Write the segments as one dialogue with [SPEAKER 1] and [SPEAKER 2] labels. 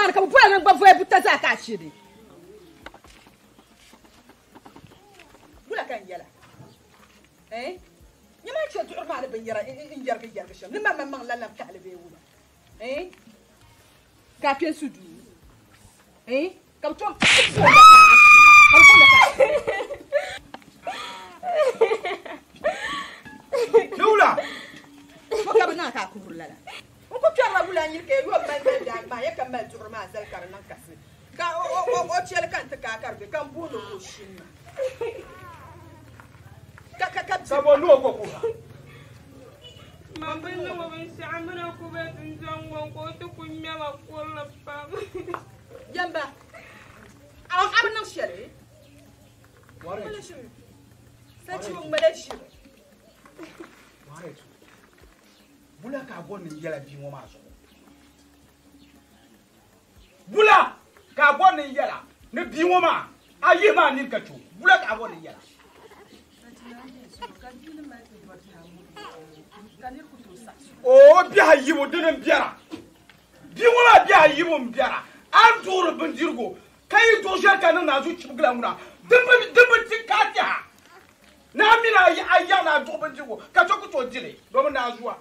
[SPEAKER 1] maa ni ka bɛ boli a naŋgban voya buta zaa ka a chɛ li. Wula ka n yɛla? Eh? Nyɛ maa chɛ duɣuri maa ni binyɛra n yɛrigi yɛrigi shɛm ni man maŋmaŋ lan lan kahili bee wula? Eh? Ka a kpe n-su duu? Eh? Ka bɛ tom ka a booni ka a chɛ.
[SPEAKER 2] Ni wula?
[SPEAKER 1] Bo ka bɛ niŋ a ka a kuhiri lala? N ku kpɛrila wula n-yili ka ya yom mali mali daangi maa, ya ka mali duɣuri maa zali ka di niŋ kasi. Ka o chɛli ka n ti kaai ka di be, ka m booni o ka o shini ma. Ka ka ka
[SPEAKER 2] Ka bo ni o gba kuhira?
[SPEAKER 3] Man bi niŋ o binshɛɣu mini o ku be dundɔŋ ŋɔ ka o ti ku ŋme ma kurili pam.
[SPEAKER 1] Yɛmba, a a bi niŋ shɛli?
[SPEAKER 2] Warɛtu.
[SPEAKER 1] Sachi o ŋmala ʒiri.
[SPEAKER 2] Warɛtu. Bula ka a bɔri ni n yɛla bia ŋɔ maa zuɣu? Bula ka a bɔri ni n yɛla ni bia ŋɔ maa a yihi maa nini ka chɛ o? Bula ka a bɔri ni n yɛla? O biɛha yibu dini m-biɛra. Bia ŋɔ maa biɛha yibu m-biɛra. A ni duɣiri bindirigu ka yi duɣi shɛli ka niŋ naanzu chibigila ŋuna, din bi ti ka a tɛha. Ni a mini a yaɣ ni a duɣi bindirigu ka so ku tooi di li domin naanzua.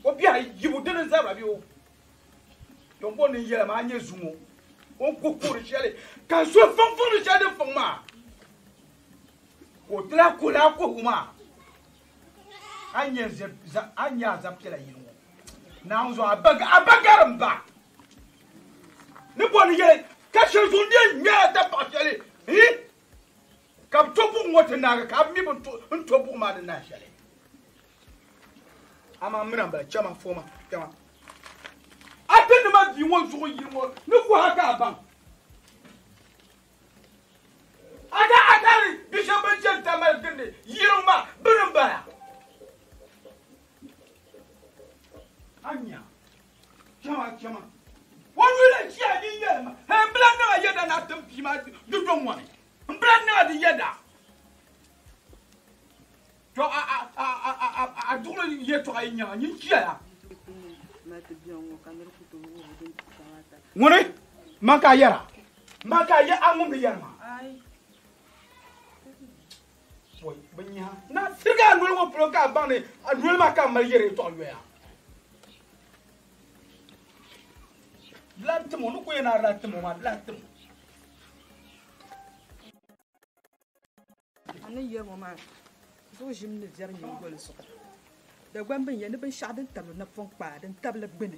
[SPEAKER 2] O biɛha yibu dini n-zabira bɛ o. Ton bo ni n yɛla maa nyɛ zuŋɔ o ni ku kuhiri shɛli ka so fiŋfiŋdi shɛli din fiŋ maa ka o ti lahi kuhi lala kuhigu maa. A ni nya a zab piɛla yili ŋɔ Naawuni zuɣu a ba gari m ba ni bo ni yɛli ka shɛli zuɣu n di yɛn ŋmɛla dapaɣ shɛli ka bɛ to buɣim ŋɔ ti naagi ka a mi bɛ ni to buɣim maa di naai shɛli. Amaa m mina m-bala, chama, fooma, chama. A ti nima bia ŋɔ zuɣu yili ŋɔ ni kuhi a ka a baŋ. A daa a daa ni bi shɛba bɛn chani Tamale gindi yiriŋ maa bɛ ni m-bala. A nya, chama, chama. O nuu la ʒiya nyin yɛli ma, Hee, m bi lan niŋ a yɛda ni a tim bia maa dundɔŋ ŋɔ ni. M bi lan niŋ a di yɛda. To a a a a a a duɣili yɛtɔɣa yi nyaŋa nyin chɛya. Ŋuni man ka a yɛra? Man ka a yɛ a ŋumdi yɛri maa? Wai bi nyaha na sirigi a noli ŋɔ polo ka a baŋ ni a noli maa ka a mali yɛri yɛtɔɣa yoya. Di lahi tim o ni ku yɛn a di lahi tim o maa di lahi tim o.
[SPEAKER 1] A ni yɛri ŋɔ maa zuɣu ʒim ni viɛri nyiŋgoli zuɣu. Dagbaŋ bɛn yɛli ni binshɛɣu din tabili napɔŋ kpaa din tabili gbini,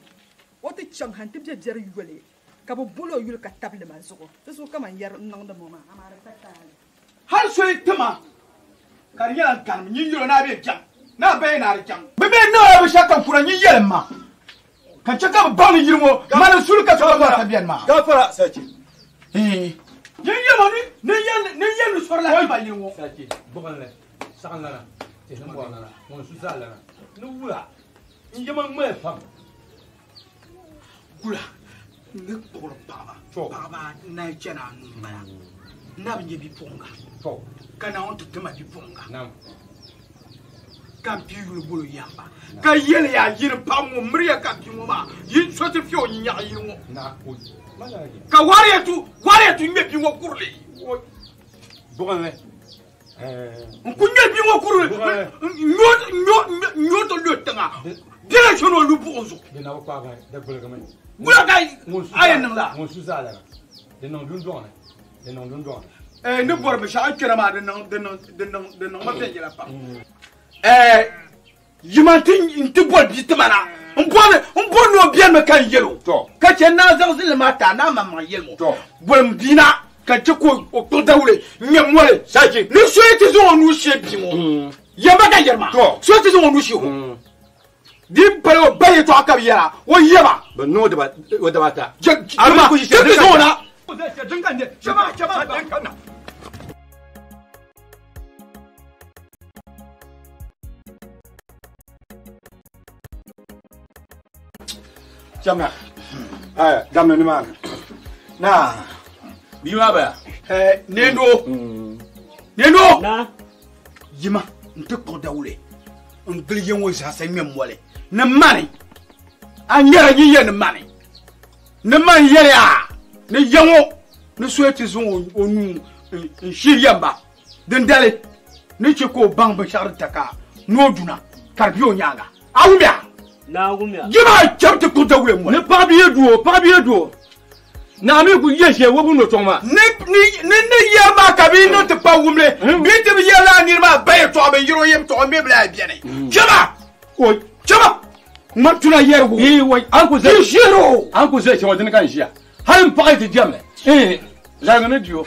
[SPEAKER 1] o ti chaŋ ha nti be biɛri yoli ka bɛ bol o yuli ka tabili ma zuɣu. Di zuɣu ka man yɛri n-niŋdi ŋɔ maa, amaa di pa taali.
[SPEAKER 2] Hal so yi ti ma ka di nyɛla n kanimi, nyin yɛl o ni a be chaŋ, ni a ba yi ni a di chaŋ. Bɛ mi niŋla binshɛɣu ka n kura, nyin yɛlim ma, ka n chɛ ka bɛ baŋ ni yili ŋɔ mani n suli ka so gba zaa ka beni maa.
[SPEAKER 4] Gafara, Sachi.
[SPEAKER 2] Nyin yɛm o ni ni yɛli ni sɔri lahi ma yili ŋɔ.
[SPEAKER 4] Sachi, buɣinli, saɣinlana, tihimbɔrilana, ŋun su zaalana, ni wula n-yɛma ŋmaya pam.
[SPEAKER 2] Gula, n ni kpuɣiri paɣiba, paɣiba anahi chani anu m-bala. N na bi nya bipuɣiŋga, ka Naawuni ti ti ma bipuɣiŋga, ka m pii yuli bol o yamba, ka yɛli ya yini paɣ ŋɔ miriya ka bia ŋɔ maa yi so ti fiɛ o nyinyaɣ yili ŋɔ, ka wariya tu ŋme bia ŋɔ kurili. N ku ŋme bia ŋɔ kurili n-nyo ti lu tiŋa, bela shɛli o lu buɣim zuɣu. Wula ka a yɛn niŋ laa? N ni bɔri binshɛɣu n kpɛna maa di niŋ ma viɛnyɛla pam. Yima nti boli bia ti ma na n bɔri ni o benimi ka n yɛl o ka chɛ n naa zaŋ zinli maa ti a naa maŋmaŋ yɛlim o bolim bia na ka n chɛ ka o kpuɣi dawule ŋ-ŋme moli ni so yi ti zaŋ o nuu shee bia ŋɔ yɛmba ka yɛri maa so yi ti zaŋ o nuu shee o di pali o ba yɛtɔɣa ka bɛ yɛra o yɛba
[SPEAKER 4] Bɛ niŋ o daba ata.
[SPEAKER 2] Jɛma ti zaŋ o na.
[SPEAKER 4] Chamna. Aya, damna ni maani.
[SPEAKER 2] Na.
[SPEAKER 4] Bia maa baya.
[SPEAKER 2] Eh, nendo. Nendo.
[SPEAKER 5] Na.
[SPEAKER 2] Yima n ti kpuɣi dawule n gili ya ŋɔ zaasa ŋmɛ moli ni mani. A nyɛra yi ya ni mani. Ni man yɛliya ni ya ŋɔ ni soya ti zaŋ o nuu n shiri yamba dindali ni che ka o baŋ binshɛɣu din ta ka ni o duna ka di be o nyaaŋa. A wumya?
[SPEAKER 5] Naa wumya.
[SPEAKER 2] Jima chaŋ ti kpuɣi dawule mɔli.
[SPEAKER 4] Ni paɣa bia duo, paɣa bia duo. Naa mi ku yɛ shee wobu no tɔŋ maa.
[SPEAKER 2] Ni ni ni ni yɛri maa ka bi niŋ ti pa wumli. Bi ti bi yɛri laa niri maa ba yɛltɔɣa bi yɛri o yɛltɔɣa mi bila bɛni. Chɛma!
[SPEAKER 4] Oi.
[SPEAKER 2] Chɛma! Ŋmani tuna yɛrigu.
[SPEAKER 4] Ee, wai. An ku zai.
[SPEAKER 2] Di ʒiri o.
[SPEAKER 4] An ku zai shɛŋa dini ka n ʒiya. Hali n paɣa yi ti jɛmli. Ee, zaligu ni di o.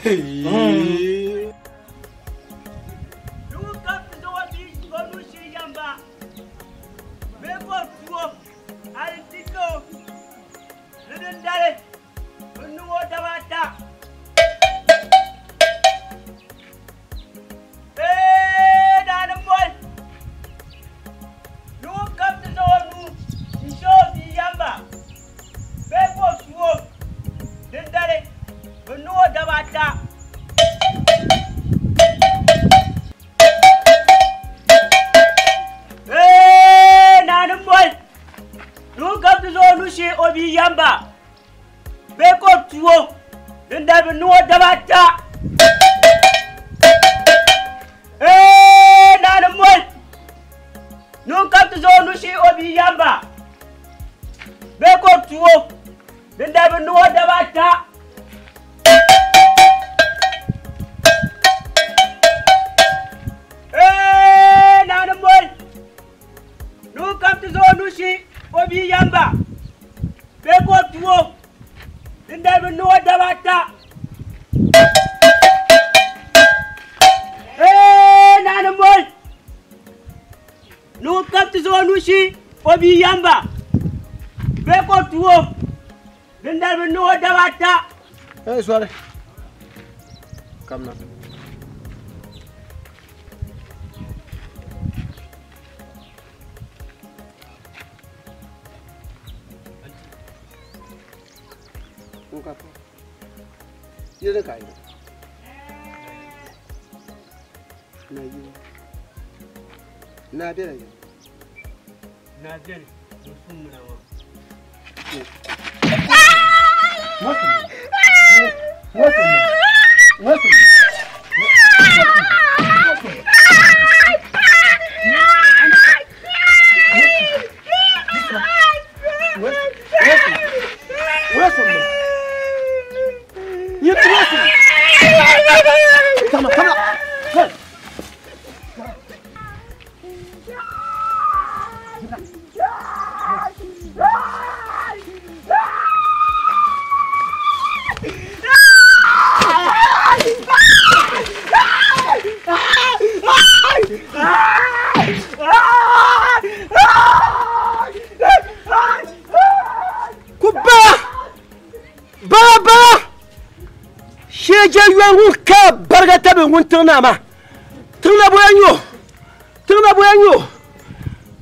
[SPEAKER 6] Hey, sorry. Come now. Yere kai. Na yi. Na bere yi.
[SPEAKER 5] Na bere. Mutum na wa.
[SPEAKER 6] Nama tingna boyanyo tingna boyanyo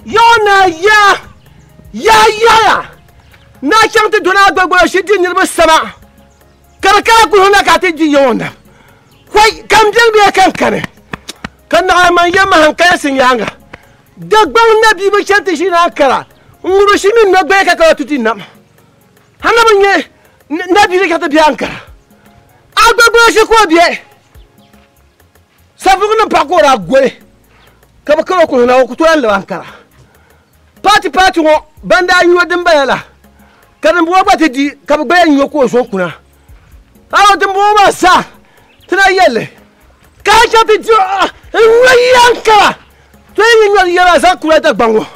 [SPEAKER 6] yona ya ya ya na changte dona gbagbo shi di nirba sama kala kala ku hona ka te di yona kwai kam jel be kan kane kan na man yema han kaya sin yanga dagbang nabi ba chante shi na kara nguru shi min na gbe ka ka tuti nam hana banye nabi le ka te bi ankara agbagbo shi ko bi sabu na pakora gwe kaba kaba ko na ko to la ankara party party wo banda anyo din bayala kan bo ba te di kaba gbe anyo ko so kuna awo din bo ba sa tana yele ka cha te di nwa ankara to yin nyo yela za kula ta gbango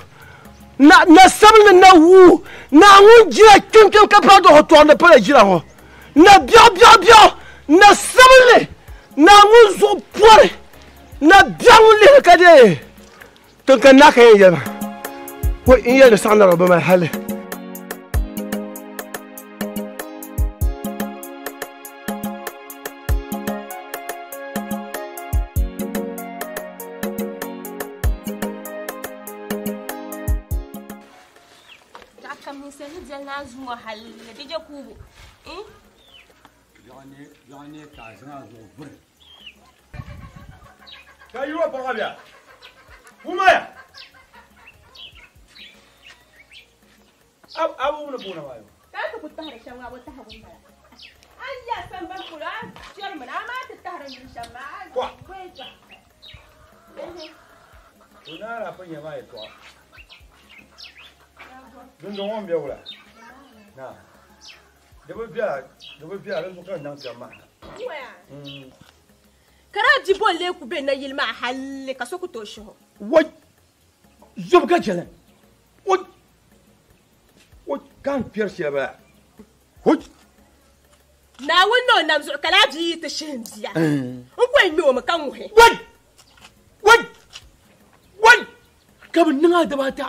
[SPEAKER 6] na na sabul na wu na ngun jira kin kin ka pa do to na pala jira ho na bio bio bio na sabul na ngun zo pore na biangu le ka de ton kan na ka yema ko in yele sa na roba ma hale
[SPEAKER 3] Kam ni sen jel na zuwa hal de je kubu eh
[SPEAKER 4] Jani ka zna zo bur ka yiwa paɣa bia wumaya a wumni puuni maa yo
[SPEAKER 3] ti ku tahiri shɛm maa, bɔ tahigu m-bala. A ni ya sambani polo, a chɛrimi na, amaa ti tahiri yuli shɛm maa, a bɔ yɛtɔɣa.
[SPEAKER 4] O naara pun nyɛ maa yɛtɔɣa. Dundɔŋ ŋɔ m-be wula? Naa. Di bi viɛla, di bi viɛla, di zuɣu ka n niŋ kpɛm maa na.
[SPEAKER 3] Ka daa di bo n-lee ku be nayili maa halli ka so ku tooi shihi o?
[SPEAKER 4] Wai! Zobu ka chɛli. Wai! Wai! Ka n kpɛri shɛli bala. Wai!
[SPEAKER 3] Naawuni ni o nam zuɣu ka laa bia yi ti shihi m bia, n ku yɛn ŋme o mi ka ŋuhi.
[SPEAKER 4] Wai! Wai! Wai! Ka bɛ niŋ a daba ata.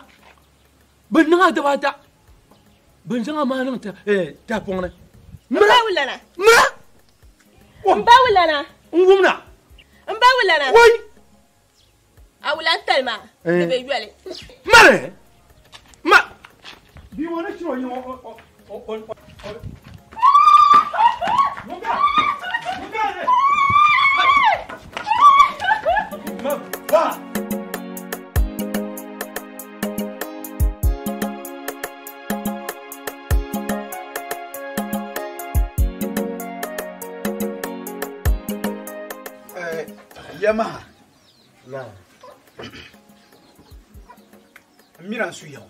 [SPEAKER 4] Bɛ niŋ a daba ata. Bɛ zaŋ a maa niŋ tahapɔŋ ni.
[SPEAKER 3] M ba wulana.
[SPEAKER 4] Mira!
[SPEAKER 3] M ba wulana.
[SPEAKER 4] N wumna.
[SPEAKER 3] M ba wulana.
[SPEAKER 4] Wai!
[SPEAKER 3] A wula n tali maa, di be yoli.
[SPEAKER 4] Mali! Ma! Bia ŋɔ ni chɛ o yiŋ o o o o. Ŋun ka! Ŋun ka ni! Ma! Ba!
[SPEAKER 2] Yamaha.
[SPEAKER 6] Na.
[SPEAKER 2] N mini a su yaŋɔ.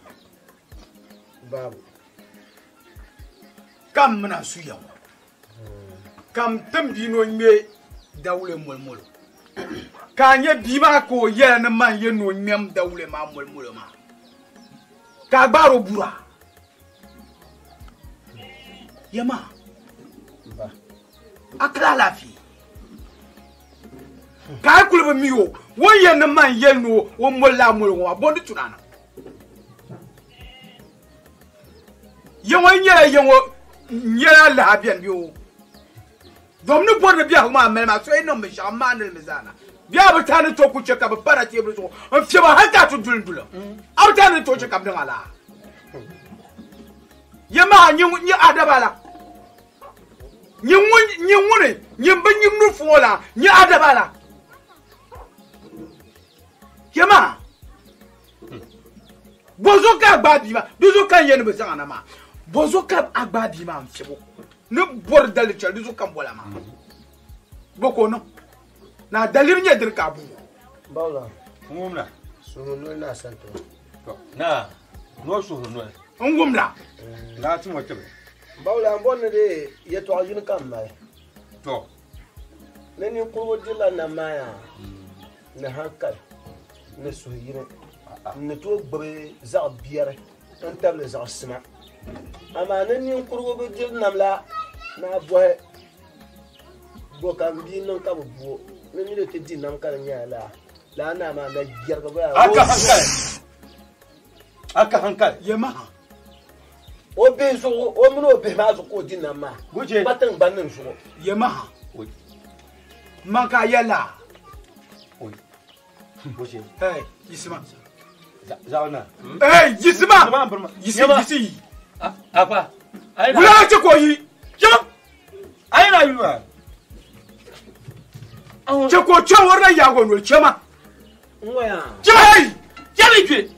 [SPEAKER 6] Babu.
[SPEAKER 2] Ka m mini a su yaŋɔ. Ka m tim bia ni o ŋme dawule molimolo. Ka a nyɛ bia maa ka o yɛla ni man yɛn ni o ŋmɛm dawule maa molimolo maa. Ka a gbaari o bura. Yamaha.
[SPEAKER 6] Ba.
[SPEAKER 2] A kala alaafee. Ka a kuli bi mi o, o ni yɛn ni man yɛli ni o moli laa moli ŋɔ maa, bondi tunana. Yɛŋɔ nyɛla yɛŋɔ nyɛla alaha bɛni bɛ o. Dom ni bɔri ni biɛhigu maa mali maa, so yi niŋ binshɛɣu m maani li mi zaana. Bɛ a bi tahi ni to ku chɛ ka bɛ para teebuli zuɣu n fiɛba hali ka a ti duli n-duli. A bi tahi ni to chɛ ka bɛ niŋ a laa. Yɛmaha nyɛ adaba la. Nyɛ ŋuni nyɛ bi nyim nufu ŋɔ la nyɛ adaba la. Yɛmaha bozo ka a gbaai bia maa di zuɣu ka n yɛn ni bi zaŋ a na maa bozo ka a gbaai bia maa n fiɛbo ni bɔri daliri shɛli di zuɣu ka n bɔla maa bɔ ka o niŋ na daliri nyɛ dini ka a bu
[SPEAKER 6] Bawla.
[SPEAKER 4] N wumla.
[SPEAKER 6] Suhu noli na asante.
[SPEAKER 4] To, na, no suhu noli.
[SPEAKER 2] N wumla.
[SPEAKER 4] Na ti mo tibi.
[SPEAKER 6] Bawla, n bɔri ni di yɛtɔɣa yini ka m mali.
[SPEAKER 4] To.
[SPEAKER 6] Ni ninkurigu dirila nam maa yaa ni hankali ni suhu yini n ni tooi gbubi zaɣ biɛri n tabili zaɣ sima. Amaa ni ninkurigu bi diri nam la ni a bɔhi bɔ ka n bia niŋ ka bi bu o ni mi di ti di nam ka di nyɛla laa laa naa maa na jɛrigi ba
[SPEAKER 4] A ka hankali. A ka hankali.
[SPEAKER 2] Yɛmaha.
[SPEAKER 6] O bihi zuɣu, o mini o bihi maa zuɣu ka o di nam maa.
[SPEAKER 4] Guche.
[SPEAKER 6] Ba tiŋgbani nim zuɣu.
[SPEAKER 2] Yɛmaha. Man ka a yɛla.
[SPEAKER 4] Guche.
[SPEAKER 2] Hey, yisima.
[SPEAKER 4] Zaɣ na.
[SPEAKER 2] Hey, yisima. Yisi, yisi.
[SPEAKER 4] Apa.
[SPEAKER 2] Wula che ko yi.
[SPEAKER 4] Jama. Ayi na yuma.
[SPEAKER 2] Che ko che wor na yago no chema.
[SPEAKER 6] Ngoya.
[SPEAKER 4] Jama.
[SPEAKER 2] Hey,
[SPEAKER 4] Jama jwe.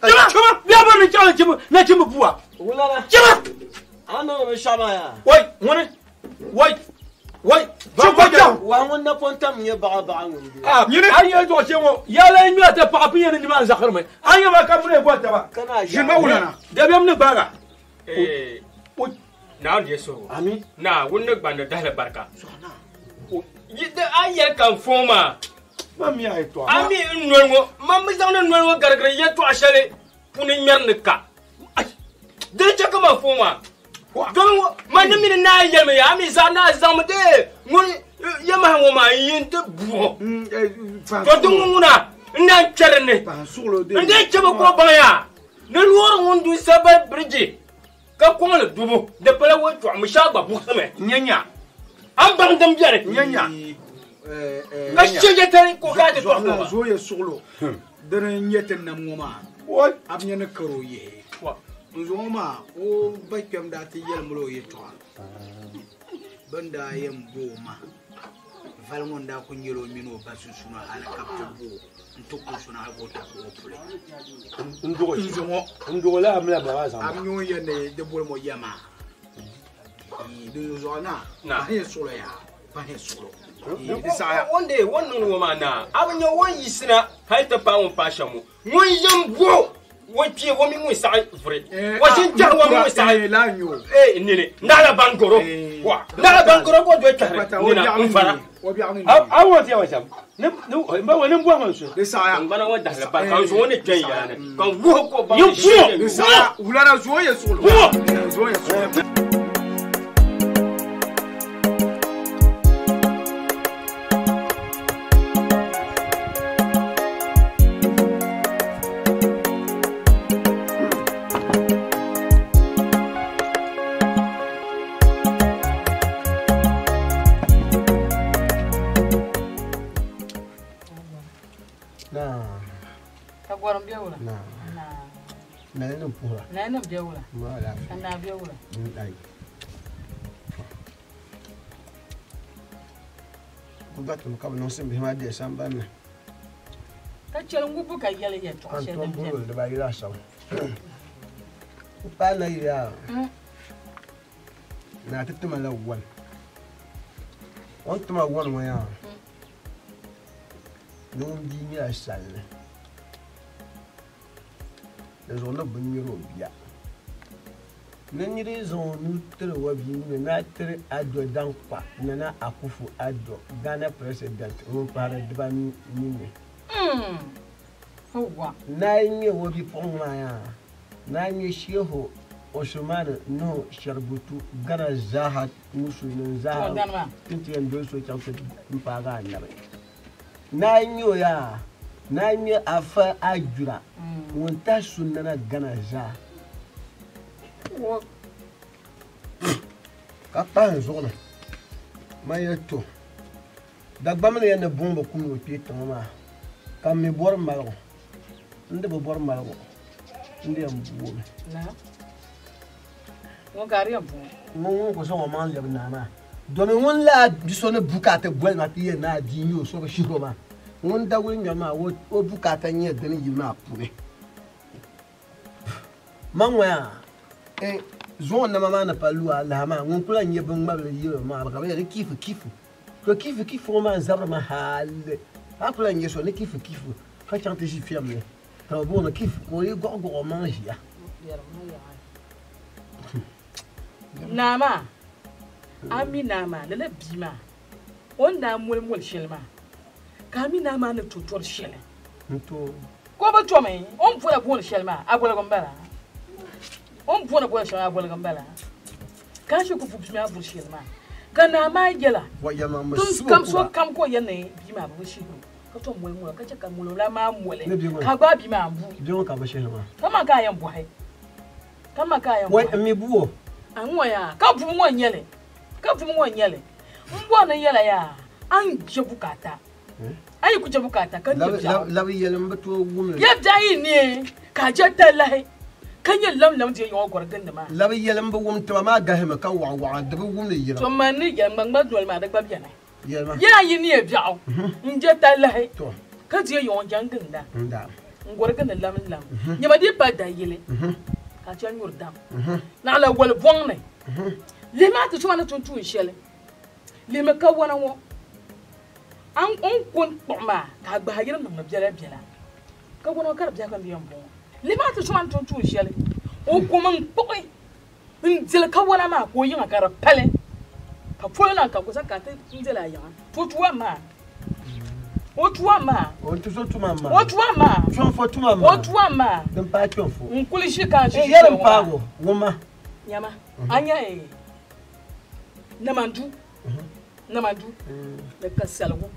[SPEAKER 4] Jama.
[SPEAKER 2] Chema.
[SPEAKER 4] Biya ba ni chama chima na chima buwa.
[SPEAKER 6] Wula na.
[SPEAKER 4] Jama.
[SPEAKER 6] Ano bi shama ya.
[SPEAKER 4] Wai, ngone. Wai. Wai.
[SPEAKER 2] Che ko che.
[SPEAKER 6] Wa ŋun napɔn tam nyɛ baɣa baɣa ŋun be.
[SPEAKER 4] Ah,
[SPEAKER 2] Nyini.
[SPEAKER 4] Ayi ye zuɣu shee ŋɔ, yala n nyɔri ti paɣa pun yɛn ni nimaani zaɣirimi. An yɛ ba ka muni bɔ taba.
[SPEAKER 6] Kana ya.
[SPEAKER 2] Ʒinima wula na.
[SPEAKER 4] Dabiɛm ni gbaaga.
[SPEAKER 5] Eh, Naawuni deei suhigu.
[SPEAKER 4] Ami.
[SPEAKER 5] Naa, wun ni gbandi dahili barika. A yɛli ka n fɔŋ maa.
[SPEAKER 4] Ma mi a yɛtɔɣa.
[SPEAKER 5] A mi n noli ŋɔ, man bi zaŋdi noli ŋɔ garigiri yɛtɔɣa shɛli puni ŋmɛri ni ka. Dini chɛ ka man fɔŋ maa. Domi ŋɔ, man ni mini naa yɛlimi ya, a mi zaa naa zaŋmi dee ŋun yɛmaha ŋɔ maa n yi n ti buɣo. To di ŋun ŋuna, n naan kpɛri ni.
[SPEAKER 2] Paɣa suɣulo de.
[SPEAKER 5] N dee chɛ bi ka o baŋ ya, ni loori ŋun du sabali biriji ka kɔŋ li dubu, di pala wo chɔɣu mi shɛli gba buɣisimi.
[SPEAKER 4] Nyɛ nya.
[SPEAKER 5] An baŋ din biɛni.
[SPEAKER 4] Nyɛ nya.
[SPEAKER 5] Ka shɛja tali ko ka ti tɔɣu ŋɔ.
[SPEAKER 2] Zo ye suɣulo. Dini n nyɛ ti nam ŋɔ maa.
[SPEAKER 4] Wai.
[SPEAKER 2] A bi nyɛ ni karo yihi. N zuɣu maa, o ba kpɛm daa ti yɛli mali o yɛltɔɣa. Bɛn daa yɛn bo o ma
[SPEAKER 7] Vali ŋun daa ku nyɛla o mini o ba sunsuuni hali ka bɛ ti bo o n-ti kuli so na hali ka o tabi o puli.
[SPEAKER 4] N duɣi.
[SPEAKER 7] N zuŋɔ.
[SPEAKER 4] N duɣi la amila ba maa zaŋ.
[SPEAKER 7] A bi nyɛ o yɛn ni di boli mo ya maa. Di zuɣu na.
[SPEAKER 5] Na.
[SPEAKER 7] Pahi suɣulo yaa. Pahi suɣulo. Di saɣaya.
[SPEAKER 5] Wanda de wannan ŋɔ maa naa a bi nyɛ o ni yiɣisina hali ti paai ŋun paai shɛm ŋɔ ŋun yɛn bo o kpee o mini ŋun saɣi vuri o ʒini kpɛri o mini ŋun saɣi
[SPEAKER 7] laa n-nyɛ o.
[SPEAKER 5] Ee nini naɣila ban goro wa naɣila ban goro ka o doli kpɛhiri nina n fara
[SPEAKER 7] O biɛɣu ni
[SPEAKER 4] A wo ti ya wa shɛm ni ni n ba wa ni bɔhimi n so.
[SPEAKER 7] Di saɣaya.
[SPEAKER 5] N gbana ŋɔ dahili ba ka n zuŋɔ ni kpɛn yaani ka n wuhi ka o baŋ
[SPEAKER 4] Yin buɣo!
[SPEAKER 7] Di saɣaya wulana zuɣu yɛ suɣulo.
[SPEAKER 4] Buɣo!
[SPEAKER 7] Zuɣu yɛ suɣulo.
[SPEAKER 1] Ka gɔrim be wula?
[SPEAKER 6] Na.
[SPEAKER 1] Na.
[SPEAKER 6] Na ni puhira.
[SPEAKER 1] Na ni be wula?
[SPEAKER 6] Ma la.
[SPEAKER 1] Ka naa be wula?
[SPEAKER 6] Ai. Ku batum ka bi niŋsim bihi maa deei sambani ni.
[SPEAKER 1] Ka chɛli ŋubbu ka yɛli yɛltɔɣa
[SPEAKER 6] Ka n
[SPEAKER 1] shɛli
[SPEAKER 6] tom
[SPEAKER 1] din beni.
[SPEAKER 6] buɣili dibaayi laasabu. Ku paai na yaa. Naa ti tima la wani. O ni tima wani ŋɔ yaa. Ni ŋun bia nyɛla salli. Di zuɣu ni bi ŋmɛri o bia. Ni niri zaŋ o nuu tiri o bia ni naa tiri Addo Dankwa Nana Akufo Addo Ghana President ŋun pahiri dibanu ninni. Naa ŋmɛ o bipuɣiŋ maa yaa. Naa ŋmɛ Shehu Osumani Nuhu Sharubutu Ghana zaaha musulinin zaaha tinti yɛn doli so chaŋ ti paagi anabi. Naa ŋmɛ o yaa. Naa ŋmɛ Afa Ajura ŋun tahi sunnana Ghana zaa. Ka kpahi n zuɣu ni man yɛli to Dagbamb ni yɛn ni buŋ bi kum ni o kpee tiŋa maa ka n mi bɔri maligu n di bi bɔri maligu n di yɛn buumi.
[SPEAKER 1] Ŋun ka di yɛn buumi?
[SPEAKER 6] Ŋun ŋun ku zaŋ o maŋ lɛbi naa maa domi ŋun laa bi so ni bukaata boli ma ti yɛn naa bia nyɛ o so bi shihiro maa ŋun daguli ŋmɛri maa o bukaata nyɛ dini yili maa puuni man ŋɔ yaa zuɣu nama maa ni pa lu alaha maa ŋun kula nyɛ bin ŋmabili yili maa ka bi yɛli kiifu kiifu to kiifu kiifu ŋɔ maa n zabiri ma hali a kula nyɛ so ni kiifu kiifu ka chaŋ ti ʒi fiɛm ni ka bi booni kiifu ka o yi gɔɣi gɔɣi o maŋ ʒiya.
[SPEAKER 1] Naa maa a mi naa maa lala bia maa o ni daa moli moli shɛli maa ka a mi naa maa ni to tɔri shɛli
[SPEAKER 6] n to
[SPEAKER 1] ka o bi tomi o ni bola booni shɛli maa a boligi n bala o ni booni booni shɛli maa a boligi n bala ka a shɛ ku bu bia maa buri shɛli maa ka naa maa yɛla
[SPEAKER 6] wa yɛlima mi
[SPEAKER 1] tum
[SPEAKER 6] sibo
[SPEAKER 1] kam so
[SPEAKER 6] kuba
[SPEAKER 1] kam ka o yɛli ni bia maa bi bi shihiro ka tom moli moli ka chɛ ka molo la maa moli
[SPEAKER 6] Ni bia ŋɔ.
[SPEAKER 1] ka gbaai bia maa n bu
[SPEAKER 6] bia ŋɔ ka bi shihiri maa
[SPEAKER 1] ka man ka a yɛn bɔhi ka man ka a yɛn
[SPEAKER 6] wai
[SPEAKER 1] bɔhi
[SPEAKER 6] n mi bu o
[SPEAKER 1] a ŋɔ yaa ka bubu ŋɔ n nyɛli ka bubu ŋɔ n nyɛli n bɔri ni yɛla yaa a ni je bukaata a yi ku je bukaata ka nyɛ biɛɣu
[SPEAKER 6] labi yɛli n bi tooi wumli
[SPEAKER 1] yɛ biɛɣu yi ne ka a je talahi ka nyɛ lamlam di yɔŋɔ gɔri gindi maa
[SPEAKER 6] labi yɛli n bi wum tiba maa gahimi ka waɣa waɣa di bi wumli yira
[SPEAKER 1] to man ni yɛli ŋmaŋma doli maa di gba bɛni
[SPEAKER 6] yɛlima
[SPEAKER 1] yɛ a yi ne biɛɣu n je talahi
[SPEAKER 6] to
[SPEAKER 1] ka di yɔŋɔ jɛn ginda
[SPEAKER 6] n da
[SPEAKER 1] n gɔri gindi lam lam nyɛma di pa da yili ka chɛ nyuri dam naɣala wali bɔŋ ni lihi maa ti tuma ni tun tuun shɛli lihimi ka wana ŋɔ an n ko n kpuɣi maa ka a gbahi yiri niŋdi biɛla biɛla ka wana ŋɔ ka di biɛhi kam yɛn bɔŋɔ lihi maa ti tuma ni tun tuun shɛli o komi n kpuɣi n dili ka wana maa ka o yiŋa ka di pali ka polo na ka ko zaŋ ka ti n dili a yiŋa to tuwa maa o tuwa maa
[SPEAKER 6] o ti so tuma maa
[SPEAKER 1] o tuwa maa
[SPEAKER 6] chɔnfo tuma maa
[SPEAKER 1] o tuwa maa
[SPEAKER 6] din paai chɔnfo
[SPEAKER 1] n kuli ʒi ka n ʒi
[SPEAKER 6] yɛli n paago wumma
[SPEAKER 1] nyama a nya namandu namandu ni kasaligu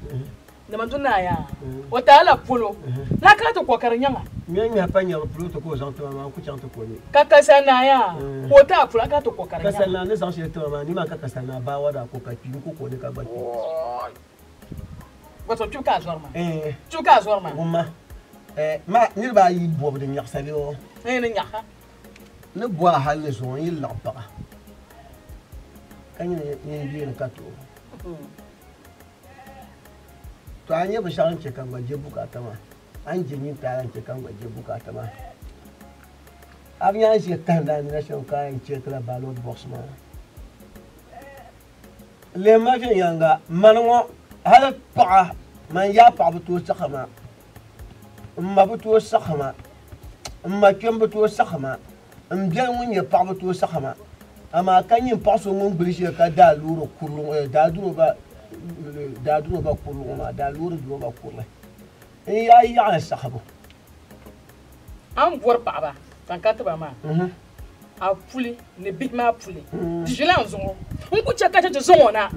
[SPEAKER 1] namandu naa yaa o taala polo la ka ti kɔkari nyaŋa
[SPEAKER 6] ŋmɛ ŋmɛhi pa nyɛri polo ti ka o zaŋ tima maa n ku chaŋ ti ko ni
[SPEAKER 1] ka kasali naa yaa ka o taa polo a ka ti kɔkari
[SPEAKER 6] kasali
[SPEAKER 1] nyaŋa
[SPEAKER 6] naa ni zaŋ shɛli tima maa ni maa ka kasali naa baa wada ko ka kpi n ku ko ni ka gba kpi
[SPEAKER 1] wato kpibu ka a zɔri maa kpibu ka a zɔri maa
[SPEAKER 6] wumma ma niriba ayi bɔbi di nyaɣasa bee o
[SPEAKER 1] ni nyaɣa
[SPEAKER 6] ni bo a hali ni zuɣu n yi laɣi paɣa ka nyini nyin yeeni ka too. To a nyɛ binshɛɣu n chɛ ka n gba je bukaata maa. A ni je nyintaara n chɛ ka n gba je bukaata maa. A bi nya a ni ʒiya kahindi a nina shɛm ka a yɛn chɛkila ballot box maa. Lihim ma viɛnyɛliŋga, mani ŋɔ hali paɣa man yaa paɣa bi tooi saɣi ma, m ma bi tooi saɣi ma, m ma kpɛm bi tooi saɣi ma, m biɛli ŋun nyɛ paɣa bi tooi saɣi ma. Amaa ka nyin paɣa so ŋun gbuli ʒiya ka daa loori kurili ŋɔ, daa duroba, daa duroba kurili ŋɔ maa, daa loori duroba kurili. N yaa yaɣili saɣibu.
[SPEAKER 1] A ni bɔri paɣaba ka n ka ti ba maa, a puli ni bihi maa puli di ʒila n zuɣu. N ku chɛ ka cheche zaŋ o na,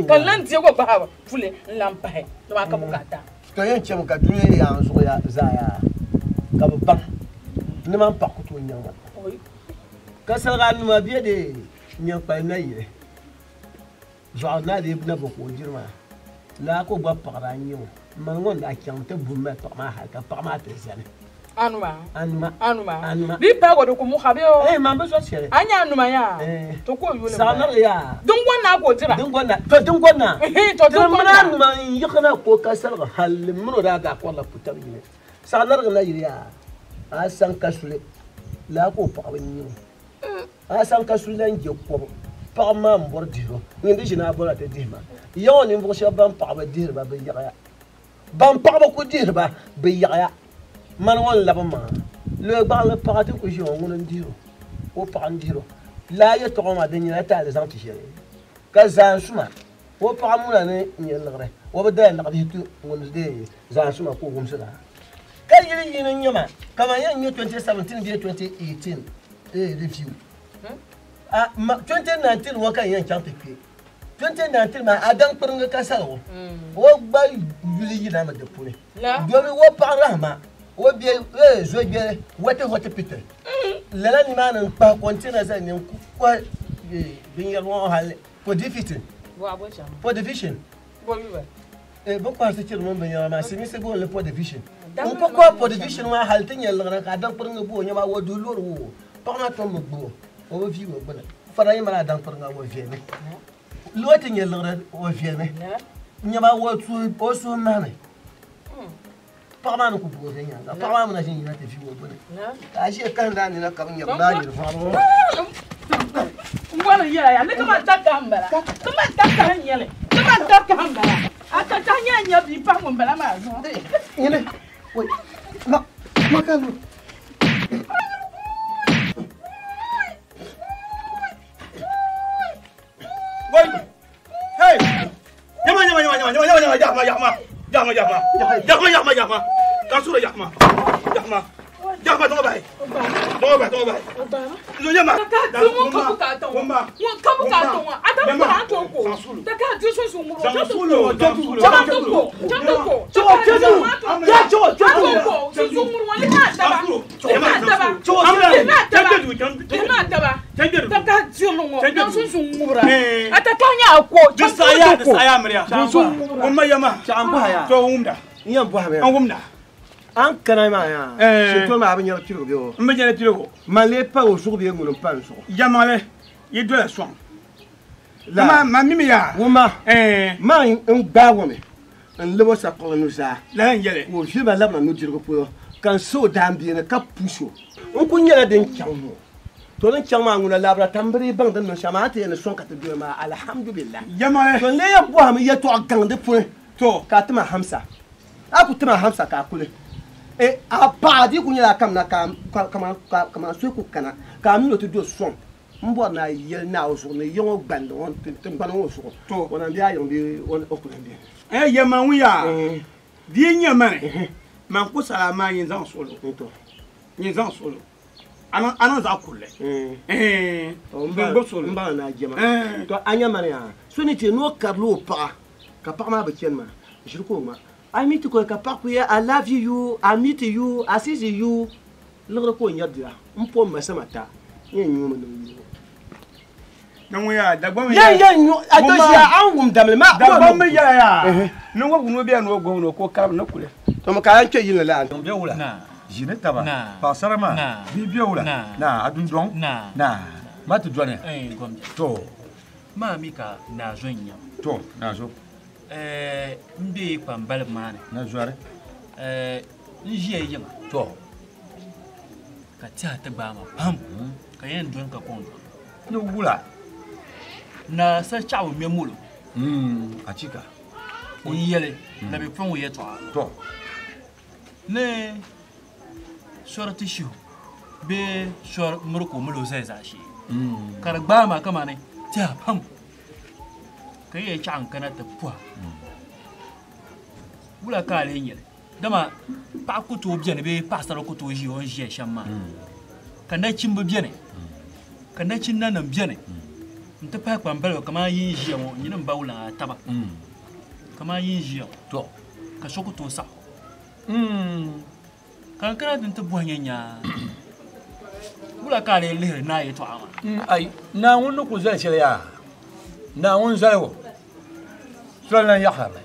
[SPEAKER 1] ka n lan deeg o gbahi puli n-lan pahi, dama a ka bukaata.
[SPEAKER 6] To yɛn chɛmi ka dunia yaa n zuɣu ya zaa yaa, ka bɛ baŋ ni man paɣ ku tooi nyaŋ ma. Ka saliga nima bɛ dee nyaŋ kpali nayili zuɣu na lee na bo ka o diri maa. Laa ka o gba paɣiri a n-nyɛ o. Mani ŋɔ n-daa chaŋ ti bu m-mali paɣa maa hali ka paɣa maa ti zani.
[SPEAKER 1] Anuma.
[SPEAKER 6] Anuma.
[SPEAKER 1] Anuma.
[SPEAKER 6] Anuma.
[SPEAKER 1] Di paagi o di ku muɣi bee o.
[SPEAKER 6] Eh, man bi zɔri shɛli.
[SPEAKER 1] A nya anuma yaa?
[SPEAKER 6] Eh.
[SPEAKER 1] To ka o yuli
[SPEAKER 6] Saɣi
[SPEAKER 1] m-bala.
[SPEAKER 6] nirili yaa.
[SPEAKER 1] Dingɔn naa ka o dira.
[SPEAKER 6] Dingɔn naa. To dingɔn naa.
[SPEAKER 1] Ehe, to
[SPEAKER 6] Ti
[SPEAKER 1] dingɔn
[SPEAKER 6] mini
[SPEAKER 1] naa.
[SPEAKER 6] anuma n-yiɣi na ka o ka saligi hali m mini o daa daa kɔrila putabi yini. Saɣi nirigi na yili yaa. A san ka suli, laa ka o paɣaba n-nyɛ o. A san ka suli lan je kɔbu, paɣaba maa m-bɔri dihiro. Nyin di ʒini a bɔra ti dihi ma. Ya ŋɔ ninvuɣ shɛba ban paɣaba dihiri ba bɛ yaɣiya. Ban paɣaba ku dihiri ba bɛ yaɣiya. Mani ŋɔ n-labi maŋa. Looi gbaɣinli paɣa ti ku ʒi ŋɔ, ŋuni n-dihiro? O paɣa n-dihiro. Laa yɛtɔɣa maa di nyɛla taali zaŋ ti shɛli. Ka zaan suma, o paɣa muna ni nyɛ liɣiri, o bi dala naɣibihi ti ŋun deei zaan suma ka o wumsira. Ka yili yini n-nyɛ ma, kaman yɛn nyɛ 2017 bee 2018 review. 2019 ŋɔ ka n yɛn chaŋ ti kpe. 2019 maa a daŋ kpiringi ka saligu. O gba yuli yina mi di puuni. Domi o paɣa Rahima, o bɛ Zogbeli wati hospital. Lala nimaani n-kpahi container zali ni n-kɔhi binyɛra ŋɔ hali for defeating. For division. Bɛ kɔhiri sichiri mini binyɛra maa, silimiinsi booni li for division. N ku kɔhi for division maa hali ti nyɛ liɣiri ka a daŋ kpiringi bo o nyɛma o duhi loori wo paɣa maa tom bi gbubi o, o bi viigi o gbuni. Fara yi mali a daŋ kpiringa o viɛlimi. Loori ti nyɛ liɣiri o viɛlimi. Nyɛma o suhu mahimi. Paɣa maa ni ku bo o viɛnyɛliŋga. Paɣa maa mi na ʒini yina ti viigi o gbuni. Ka a ʒiya kahindi a nina ka bi nyɛ baa nyiri vɔɣiri ŋɔ.
[SPEAKER 1] N bɔri yɛla ya ni kaman takahi m-bala. Kaman takahi n-nyɛ li. Kaman takahi m-bala. A takahi nyɛla nya bia pahi ŋun bala maa zuɣu.
[SPEAKER 6] Nyini, wai, ma, ma ka lu.
[SPEAKER 2] Wai, hey, nyama, nyama, nyama, nyama, nyama, nyama, yahma, yahma, yahma, yahma, yahma, yahma, yahma, kasura yahma, yahma, yahma, tɔgɔ b'a ye, tɔgɔ b'a ye, tɔgɔ b'a ye. Nyama,
[SPEAKER 1] Ka di ŋun ka bukaata ŋɔ. Ŋun ka bukaata ŋɔ. A ta bɔra an t'o ko. Ta ka di sunsun ŋuro. Caman tɛ ko. Caman tɛ ko. Ya an t'o ko. Sunsun ŋuro ŋɔ li n'a daba. Li n'a daba. Li n'a daba. Li n'a daba. Ta ka di ŋɔ. Na sunsun ŋubira. A ta ka nya a ko.
[SPEAKER 2] Saya, saya miriya.
[SPEAKER 6] Sunsun
[SPEAKER 2] ŋubira. Wumma yama.
[SPEAKER 6] Chaɣan bɔha ya.
[SPEAKER 2] To wumda.
[SPEAKER 6] N yɛn bɔha mi.
[SPEAKER 2] An wumda.
[SPEAKER 6] An kana maa yaa. Shintɔri maa a bi nyɛri piligu bee o?
[SPEAKER 2] N bi nyɛri piligu.
[SPEAKER 6] Man lee pa o zuɣu bee ŋuni m-pa n zuɣu?
[SPEAKER 2] Yamaɣili, yi dola sɔŋ.
[SPEAKER 6] La.
[SPEAKER 2] Ma, ma mimi yaa.
[SPEAKER 6] Wumma. Maa n gbaagi o mi n lab o sakuɣili nuzaa.
[SPEAKER 2] Lala n yɛli.
[SPEAKER 6] Ka o ʒiri ma labina nudirigu polo ka n sa o daambiɛni ka push o. N ku nyɛla din chaŋ ŋɔ. To din chaŋ maa ŋuna labira tambiri baŋ din niŋ shɛm maa, a ti yɛn ni sɔŋ ka ti doli maa, alhamdulillah.
[SPEAKER 2] Yamaɣili.
[SPEAKER 6] To n lee yɛn bɔhimi yɛtɔɣa gaŋ di puuni.
[SPEAKER 2] To.
[SPEAKER 6] Ka a ti ma hamsa. A ku ti ma hamsa ka a kuli. A paɣa di ku nyɛla a kamina ka kaman so ku kana ka a mini o ti do sɔŋ. M bɔri ni a yɛli Naawuni zuɣu ni yiŋ o gbandi ŋɔ tiŋgbani ŋɔ zuɣu.
[SPEAKER 2] To.
[SPEAKER 6] O na be a yiŋ bee o ku lan be?
[SPEAKER 2] Yɛma ŋun yaa, di yi nyɛ mani, man ku sala maa nyin zaŋ suɣulo.
[SPEAKER 6] To.
[SPEAKER 2] Nyin zaŋ suɣulo. A niŋ zaɣ kurili.
[SPEAKER 6] N
[SPEAKER 2] gbubi suɣulo.
[SPEAKER 6] M baŋ ni a jɛma. To a nya mani yaa, so ni ti ni o karili o paɣa ka paɣa maa bi chani maa, ʒiri ka o ŋma. I meet ko ka paɣa ku ya, I love you, I meet you, I see you. Liɣiri ka o nyɛri dira, m po m ma sama ta, n yɛn nyuumi niŋ yino.
[SPEAKER 2] Ni ŋun yaa, Dagbamb
[SPEAKER 6] Yɛn
[SPEAKER 2] yɛla.
[SPEAKER 6] yɛn nyu, a to ʒiya, a ni wum damli maa.
[SPEAKER 2] Dagbamb mi yɛla yaa, ni ŋun wum o bɛ ni o gom ni o ka o karimi ni kuli.
[SPEAKER 6] To mi ka a yɛn kpe yili la.
[SPEAKER 8] Bɛ wula, ʒini taba, paɣasara maa, bia bɛ wula, na a dundɔŋ, na ma ti dɔni. To.
[SPEAKER 4] Maa mi ka naa zo n-nyɛ.
[SPEAKER 8] To, naa zo.
[SPEAKER 4] N be kpambaliba maa ni.
[SPEAKER 8] Na zɔri.
[SPEAKER 4] N ʒiya yiŋa.
[SPEAKER 8] To.
[SPEAKER 4] Ka tɛha ti gbaai ma pam. Ka yɛn dɔni ka kɔŋ dɔni.
[SPEAKER 8] Ni wula.
[SPEAKER 4] Na sa chaɣu ŋmɛ molo.
[SPEAKER 8] Achika.
[SPEAKER 4] N yɛli na bi pɔŋ o yɛltɔɣa.
[SPEAKER 8] To.
[SPEAKER 4] Ni sɔri ti shihu bee sɔri miri ka o mali o zali zaashee. Ka di gbaai ma kamani tɛha pam. Ka yi chaɣu n kana ti pɔha. Wula ka a lee nyɛli. Dama paɣa ku tooi beni bee paɣasara ku tooi ʒiya o ni ʒiya shɛm maa. Ka nachimba beni. Ka nachinnanim beni. N ti pahi kpambaliba kamani yi ni ʒiya ŋɔ nyini n ba wulaŋa taba. Kamani yi ni ʒiya ŋɔ.
[SPEAKER 8] To.
[SPEAKER 4] Ka so ku tooi saɣi o. Ka n kana ti ti bɔhi nyɛ nyaa. Wula ka a lee lihiri naa yɛltɔɣa maa?
[SPEAKER 8] Ai, Naawuni ni ku zali shɛli yaa. Naawuni zaligu. Soli lan yaɣisiri li.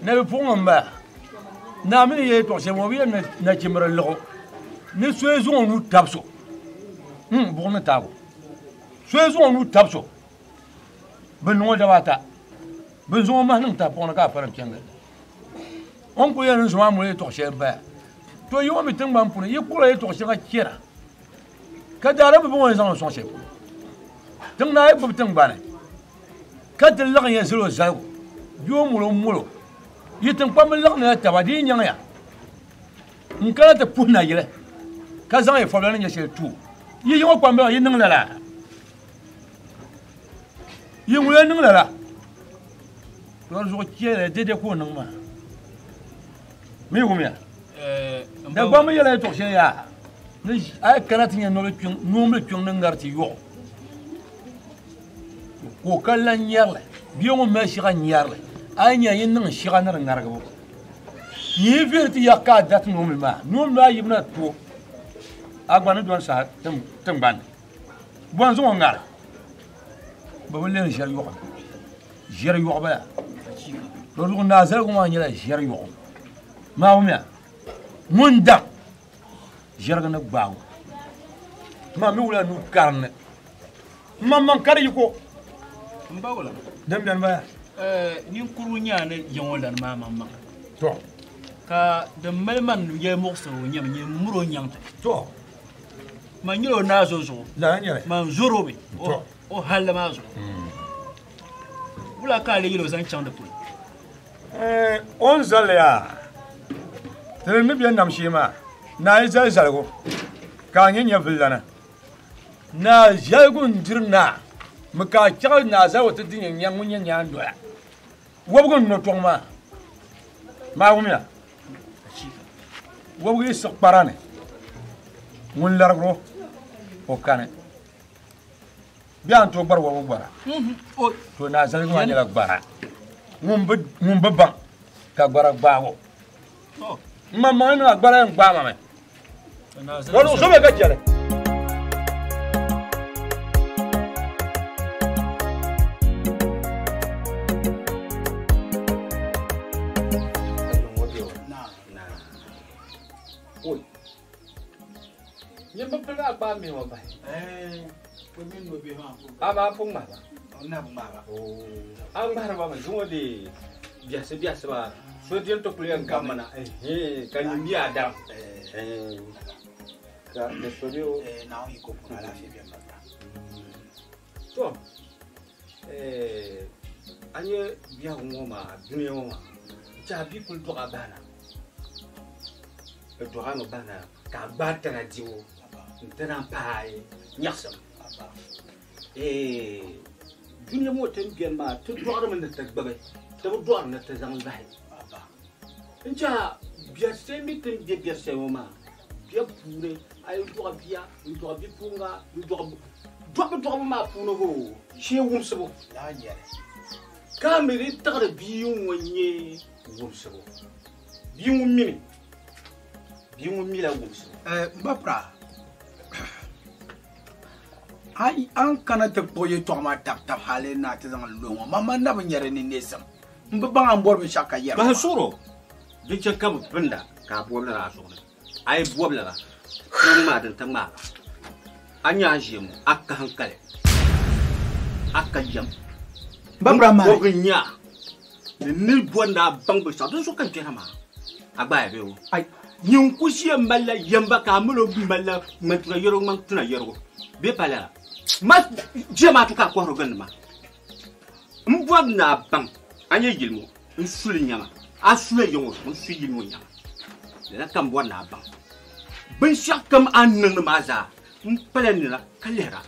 [SPEAKER 8] Na bi puɣiŋ m bala. Naa mi ni yɛli yɛltɔɣa shɛli ŋɔ, o bi yɛli nachimbiri liɣu. Ni so zaŋ o nuu tabi so. Buɣim ni taabu. So zaŋ o nuu tabi so. Bɛ niŋ o daba ata. Bɛ zaŋ o mahi niŋ tahapɔŋ ni ka a fara n-chani gili. O ni kuli yɛli ni zoma moli yɛltɔɣa shɛli m-bala. To yi ŋɔ mi tiŋgbani puuni, yi kpuɣila yɛltɔɣa shɛŋa chana. Ka daadam bi bɔŋɔ ni zaŋ li sɔŋ shɛli polo. Tiŋ naa yi gbubi tiŋgbani ka ti laɣim ya zali o zaligu bee o molo molo yi tiŋkpambi laɣimdila taba di yi nyaŋya n kana ti puhi nayili ka zaŋ yi fabila ni nyɛ shɛli tu yi yiŋɔ kpambi yi niŋ lala yi ŋuya niŋ lala lɔri zuɣu chɛli dede ka o niŋ maa mi wumya Dagbamb mi yɛla yɛltɔɣa shɛli yaa ni a yi kana ti nyɛ noombil kpiŋ ni ŋari ti yɔɣu ka o ka lan nyɛrili bia ŋun mali shiɣa nyɛrili a yi nya yi niŋ shiɣa ni di ŋarigibu yi vihiri ti yaɣa ka a dati noombil maa noombil maa yibina to a gba ni dɔni saha tiŋgbani ni bɔn zaŋ o ŋari bɛ bi lihiri ʒɛri yɔɣu ʒɛri yɔɣu bala di zuɣu naa zaligu maa nyɛla ʒɛri yɔɣu maa wumya ŋun daŋ ʒɛrigi ni gbaagu ma mi wula nuu karinni maŋmaŋ kari yiko
[SPEAKER 4] n ba wula
[SPEAKER 8] din beni baya
[SPEAKER 4] ninkurigu nyaa ni yiŋɔ lani maa maŋmaŋ
[SPEAKER 8] to
[SPEAKER 4] ka din mali man yɛli muɣisiri o nyɛmi nyɛ muri o nyaŋ ti
[SPEAKER 8] to
[SPEAKER 4] man nyɛla o naa zo zuɣu
[SPEAKER 8] lala nyɛli
[SPEAKER 4] man zori o mi
[SPEAKER 8] To.
[SPEAKER 4] o halli maa zuɣu wula ka a lee yɛli o zaŋ chaŋ di polo
[SPEAKER 8] o ni zali yaa tiri ni bɛ nam shee maa naa yi zali zaligu ka a nyɛ nyɛvililana naa zaligu n diri naa mi ka a chaɣi naa zaligu ti di nyɛ nyaŋ ŋun nyɛ nyaandoya wɔbigu n no tɔŋ maa maa wumya wɔbigu yi siɣi kpara ni ŋun larigiro o kani bɛ a ni tooi gbari wɔbigu gbara to naa zaligu maa nyɛla gbara ŋun bi baŋ ka gbara gbaago n maŋmaŋ ni a gbara yɛn gbaai ma mi lɔri so bɛ ka chɛli
[SPEAKER 5] Nyimbi pili a gbaai mi ŋɔ bahi. A maa pun ŋmahi ba. A ŋmahiri ba mi zuŋɔ de biɛhisi biɛhisi maa so dini ti kuli yɛn gam mana ka nyin mi a dam. Ka di so bɛ o. To a nyɛ biɛhigu ŋɔ maa dunia ŋɔ maa n-tɛha bia kuli dɔɣi a bahina di dɔɣi a mi bahina ka a gbaai tana dibu n-ti naan paai nyaɣisim. Dunia ŋɔ ti ni beni maa ti dɔɣirimi ni ti gbubi ti bi dɔɣiri ni ti zaŋ lahi. N-tɛha biɛrisi mi ti ni be biɛrisi ŋɔ maa bia puuni a yi dɔɣi bia n dɔɣi bipuɣiŋga n dɔɣi dɔɣibu dɔɣibu maa puuni hoo shee wumsibu ka mi di tiɣiri bia ŋɔ nyɛ wumsibu bia ŋun mimi bia ŋun mila wumsibu.
[SPEAKER 7] N ba pira an kana ti kpuɣi yɛltɔɣa maa tabi tabi hali na ti zaŋ lo ŋɔ ma na bi nyɛ di ni neesim n bi baŋ a ni bɔri binshɛɣu ka yɛri
[SPEAKER 5] Bahi suɣuro di chɛ ka bi pinda ka a bɔbi lala a zuɣu ni a yi bɔbi lala tiŋ maa din ti ŋmaa ba a nyɛ a ʒiɛ ŋɔ a kahim kali a ka yɛm
[SPEAKER 7] Ba pira maa
[SPEAKER 5] bɔbigi n-nyɛ a Ni bɔnda baŋ binshɛɣu din zuɣu ka n kpɛra maa a gbaaya bee o ai nyin ku ʒiya malila yɛmba ka a mali o malila ŋmani tuna yɛrigu ŋmani tuna yɛrigu bee pa lala ma jia maa tu ka a kɔhiri gindi ma n bɔri ni a baŋ a nyɛ yili ŋɔ n suli nyama a sula ya ŋɔ zuɣu n su yili ŋɔ nyama lala ka n bɔri ni a baŋ binshɛɣu kam a ni niŋdi maa zaa n pala nina ka lihira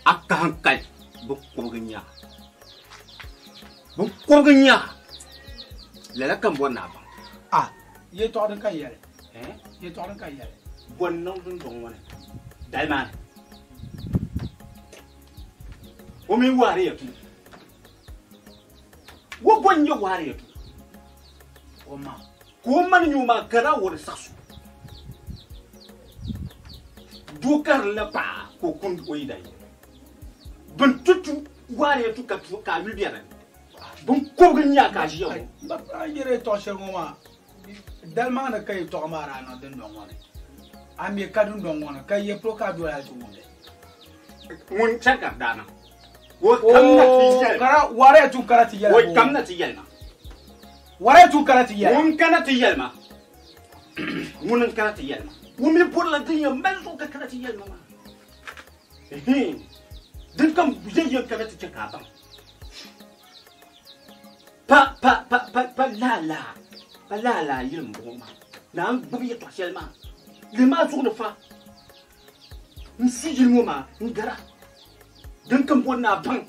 [SPEAKER 5] a kahim kali binkɔbigu n-nyɛ a binkɔbigu n-nyɛ a lala ka n bɔri ni a baŋ.
[SPEAKER 7] A yɛltɔɣa din ka yɛli yɛltɔɣa din ka yɛli
[SPEAKER 5] bɔ n niŋ dundɔŋ ŋɔ ni dali maa ni o mini waari ya tu wo bɔ n nyɛ waari ya tu
[SPEAKER 7] o ma
[SPEAKER 5] ka o mani nyɛ o maa ka daa wari saɣasu doo karili la paɣa ka o kundi o yidan bin tutu waari ya tu ka tu ka a yuli bɛ dinni bin kɔbigi n nyɛ a ka a ʒiya ŋɔ.
[SPEAKER 7] Ba a yɛrɛ yɛltɔɣa shɛli ŋɔ maa dali maa ni ka yɛltɔɣa maa daa niŋ dundɔŋ ŋɔ ni a mi ka dundɔŋ ŋɔ ni ka yɛ polo ka a doli hali ti wumli.
[SPEAKER 5] Ŋun chɛri ka di daa niŋ o kamina ti yɛli
[SPEAKER 7] kara wari ya tun kara ti yɛli
[SPEAKER 5] o kamina ti yɛli ma
[SPEAKER 7] wari ya tun kara ti yɛli
[SPEAKER 5] ŋun kana ti yɛli ma ŋun n kana ti yɛli ma ŋun mi bɔrila din yɛn mali zuɣu ka kana ti yɛli ma maa din kam yɛn yɛn kana ti chɛ ka a baŋ pa pa pa pa pa lala pa lala yili n bɔŋɔ maa na n gbubi yɛltɔɣa shɛli maa li maa zuɣu ni fa n su yili ŋɔ maa n gara din kam bɔri ni a baŋ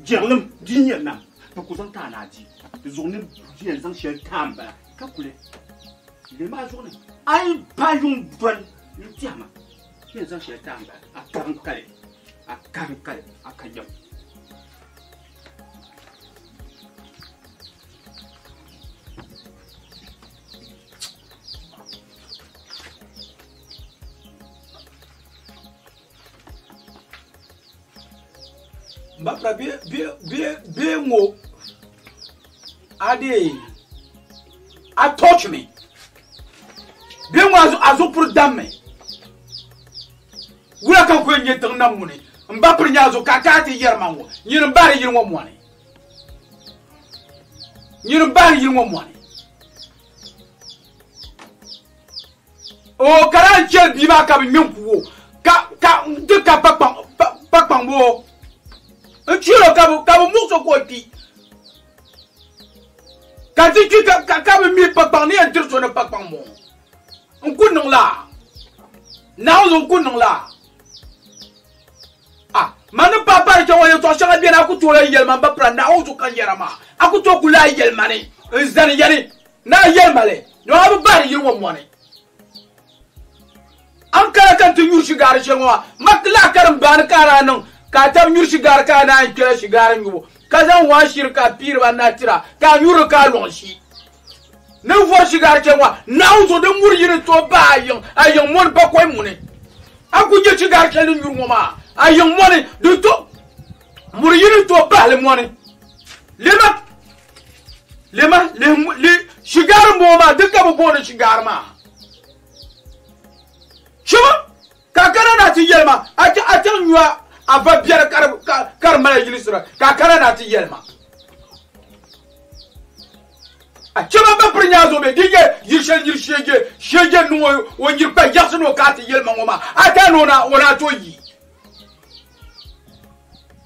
[SPEAKER 5] jɛrilim di nyɛ nam bi ku zaŋ taai ni a di di zuɣu ni yɛn zaŋ shɛli taai n bala ka kuli li maa zuɣu ni a yi pa yuŋ doli n tiɛha ma yɛn zaŋ shɛli taai n bala a karim kali a karim kali a ka yɛm.
[SPEAKER 7] Mbapra be be be be ŋɔ a de a touch me be ŋɔ a zo puri dam me wula ka ku nyɛ tiŋ nam ŋuni n ba piri nyɛ a zo ka ka ti yɛri ma ŋɔ nyini n bahiri yili ŋɔ mɔni nyini n bahiri yili ŋɔ mɔni o kara n chɛri bia maa ka bi ŋmɛ n ku o ka ka n ti ka pa kpaŋ pa kpaŋ bo n chiro ka bi muɣuso ka o kpi ka ti kpi ka ka bi mi pa kpaŋ ni yɛn diri so ni pa kpaŋ mo n ku niŋ la naawuni n ku niŋ la a ma ni pa pari chɛŋ o yɛltɔɣa shɛŋa biɛni a ku tooi la yɛli ma n ba pira naawuni zuɣu ka n yɛra maa a ku tooi ku lahi yɛli ma ni n zani yɛli ni a yɛli ma li ni a bi bahiri yili ŋɔ mɔni an kana ka n ti nyuri shigaari shɛli ŋɔ maa ma lahi karim baani ka a daa niŋ ka a tabi nyuri shigaari ka a naan kpɛla shigaari nyubu ka zaŋ waan shiri ka a piiri ba na tira ka a nyuri ka a lɔŋ shi ni vɔri shigaari shɛli ŋɔ naawuni zuɣu din muri yini tooi ba a yiŋ a yiŋ mɔni bakɔi muni a ku nyɛ shigaari shɛli din nyuri ŋɔ maa a yiŋ mɔni din to muri yini tooi bahili mɔni lema lema li shigaari m-bɔŋɔ maa din ka bi booni shigaari maa chima ka kana na ti yɛli ma a chaŋ nyu a va biɛri ka di mali yilisira ka kana na ti yɛli ma a chima ba piri nyaa zuɣu bɛ di nyɛ yili shɛli yili sheje sheje niŋ o yiri kpa yaɣasi ni o ka ti yɛli ma ŋɔ maa a taa ni o na to yi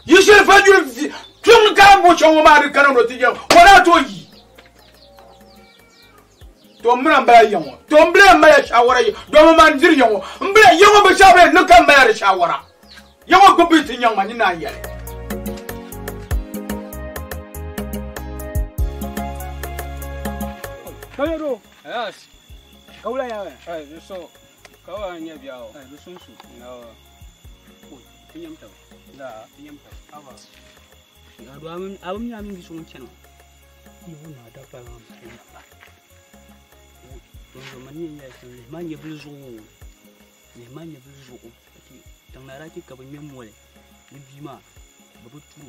[SPEAKER 7] yili shɛli fa yuli kpiɔŋ ka bo shɛŋ ŋɔ maa di kana ni o ti yɛli o na to yi to n mina n bala yaŋɔ to n bila n mali shawara yi domi ma n diri yaŋɔ n bila yaŋɔ bi shawara ni ka n mali di shawara yaŋɔ gbubi ti nyaŋ ma ni naan yɛli.
[SPEAKER 9] Kayoro.
[SPEAKER 10] Yes.
[SPEAKER 9] Kawula ya we.
[SPEAKER 10] Ai so kawa nya biao.
[SPEAKER 9] Ai sunsu.
[SPEAKER 10] No.
[SPEAKER 9] Oi, tinyam taw.
[SPEAKER 10] Da,
[SPEAKER 9] tinyam taw.
[SPEAKER 10] Aba.
[SPEAKER 9] Ya do amin abum nya min bisu mun chano. Ibu na da pa ma ba. Don zo man nya ya le ma nya bil zo. Le ma nya bil zo. Ati tang na ra ki ka ba nyam mole. Ni bi ma ba bu tu.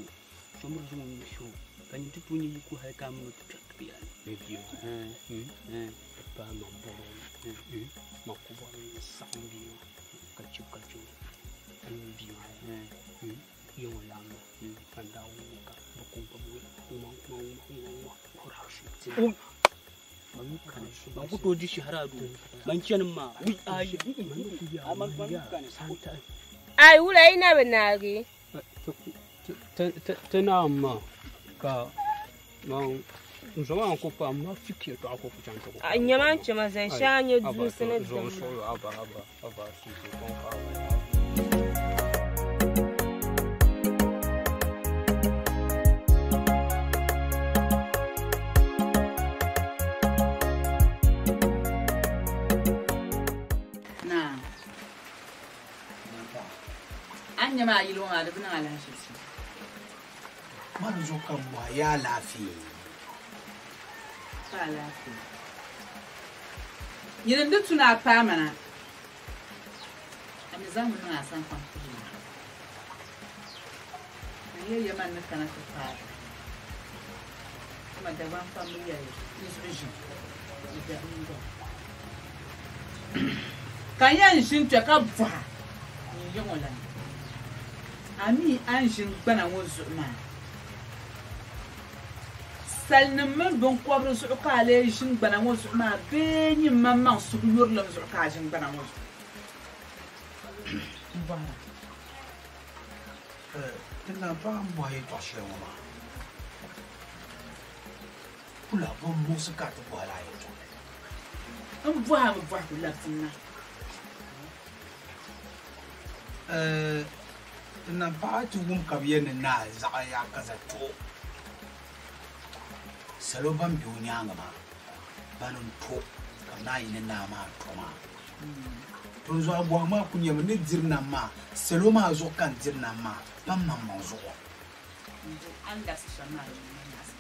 [SPEAKER 9] So mu zo mu sho. Ka ni tu ni ku har ka mu tu tu ya.
[SPEAKER 10] Ni bi. Pa ma boro. Ma ku bo ni sa bi. Ka chu ka chu. Ni bi ma. Yiŋɔ laɣim ka n daa wum ka bi ku gbubi ŋma ŋma ŋma ŋma ban ku tooi di shɛhira duu ban chani maa ayi
[SPEAKER 3] Ai wula yi na bi naagi.
[SPEAKER 10] Ti naam maa ka n zo maa n ku paai ma fiki yɛltɔɣa ka o ku chaŋ ti ku
[SPEAKER 3] A nyɛma n chɛma zan shɛŋa nyɛ duunsi ni
[SPEAKER 10] zo n
[SPEAKER 3] dim
[SPEAKER 10] suɣulo aba aba aba suhu kɔŋko aba.
[SPEAKER 1] Naa an nyɛ maa yili ŋɔ maa di bi niŋ alahizichi.
[SPEAKER 11] Man zuɣu ka m bɔhi yaa alaafee.
[SPEAKER 1] Pa alaafee. Nyini n-di tu ni a paai ma na, a mi zaŋmi niŋ a sani pam puhiri ma. Ka n yɛli ya man ni kana ti paai a. Dama Dagbaŋ kpamba yɛli n zuɣu ʒim di be n gɔŋ. Ka n yɛn ʒini kpe ka bɔha nyin ya ŋɔ lana, a mi a ni ʒini gbana ŋɔ zuɣu maa, salinim mini biŋkɔbiri zuɣu ka a lee ʒini gbana ŋɔ zuɣu maa bee nyin maŋmaŋ suhuyurilim zuɣu ka a ʒini gbana ŋɔ zuɣu? M bɔhira.
[SPEAKER 11] Ti naan paɣa m-bɔhi yɛtɔɣ shɛli ŋɔ maa, kula bɔ m-muɣisi ka a ti bɔhi lala yɛtɔɣili?
[SPEAKER 1] M bɔhi a mi bɔhigu labisi na.
[SPEAKER 11] Ti naan paɣa ti wum ka bɛ yɛli ni naa zaɣi yaa ka za to salo ban be o nyaaŋa maa, bani n-to ka bɛ naan yi ni naa maa to maa. Dinzuɣu a bɔhigu maa kul nyɛmi ni diri nam maa, salo maa zuɣu ka n diri nam maa, pa mmaŋmaŋ zuɣu.
[SPEAKER 1] A ni labisi shɛm maa di nyɛla nyaɣisim.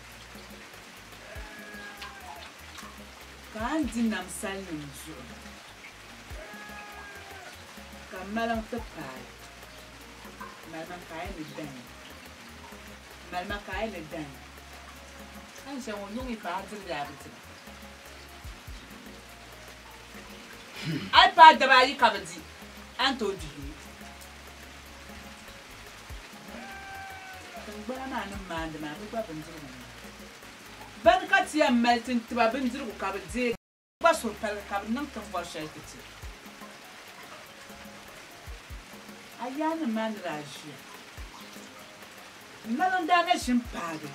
[SPEAKER 1] Ka a ni di nam salinim zuɣu, ka maliŋ ti paai, malima ka a yi ni dan, malima ka a yi ni dan. A ni shɛli ŋɔ yuŋ yi paai a diri bee a bi dira? A yi paai daba ayi ka bi di, a ni tooi dihi li. Tiŋgbana maa ni maandi maa, bɛ gba bindirigu n-nyɛ. Bani ka ti yɛn mali ti ni ti ba bindirigu ka bɛ deei gba suhu paligi ka bɛ niŋ ti ni bɔri shɛli ti ti. A yaannim maa ni daa ʒiya m-mali n daa na ʒi m-paagi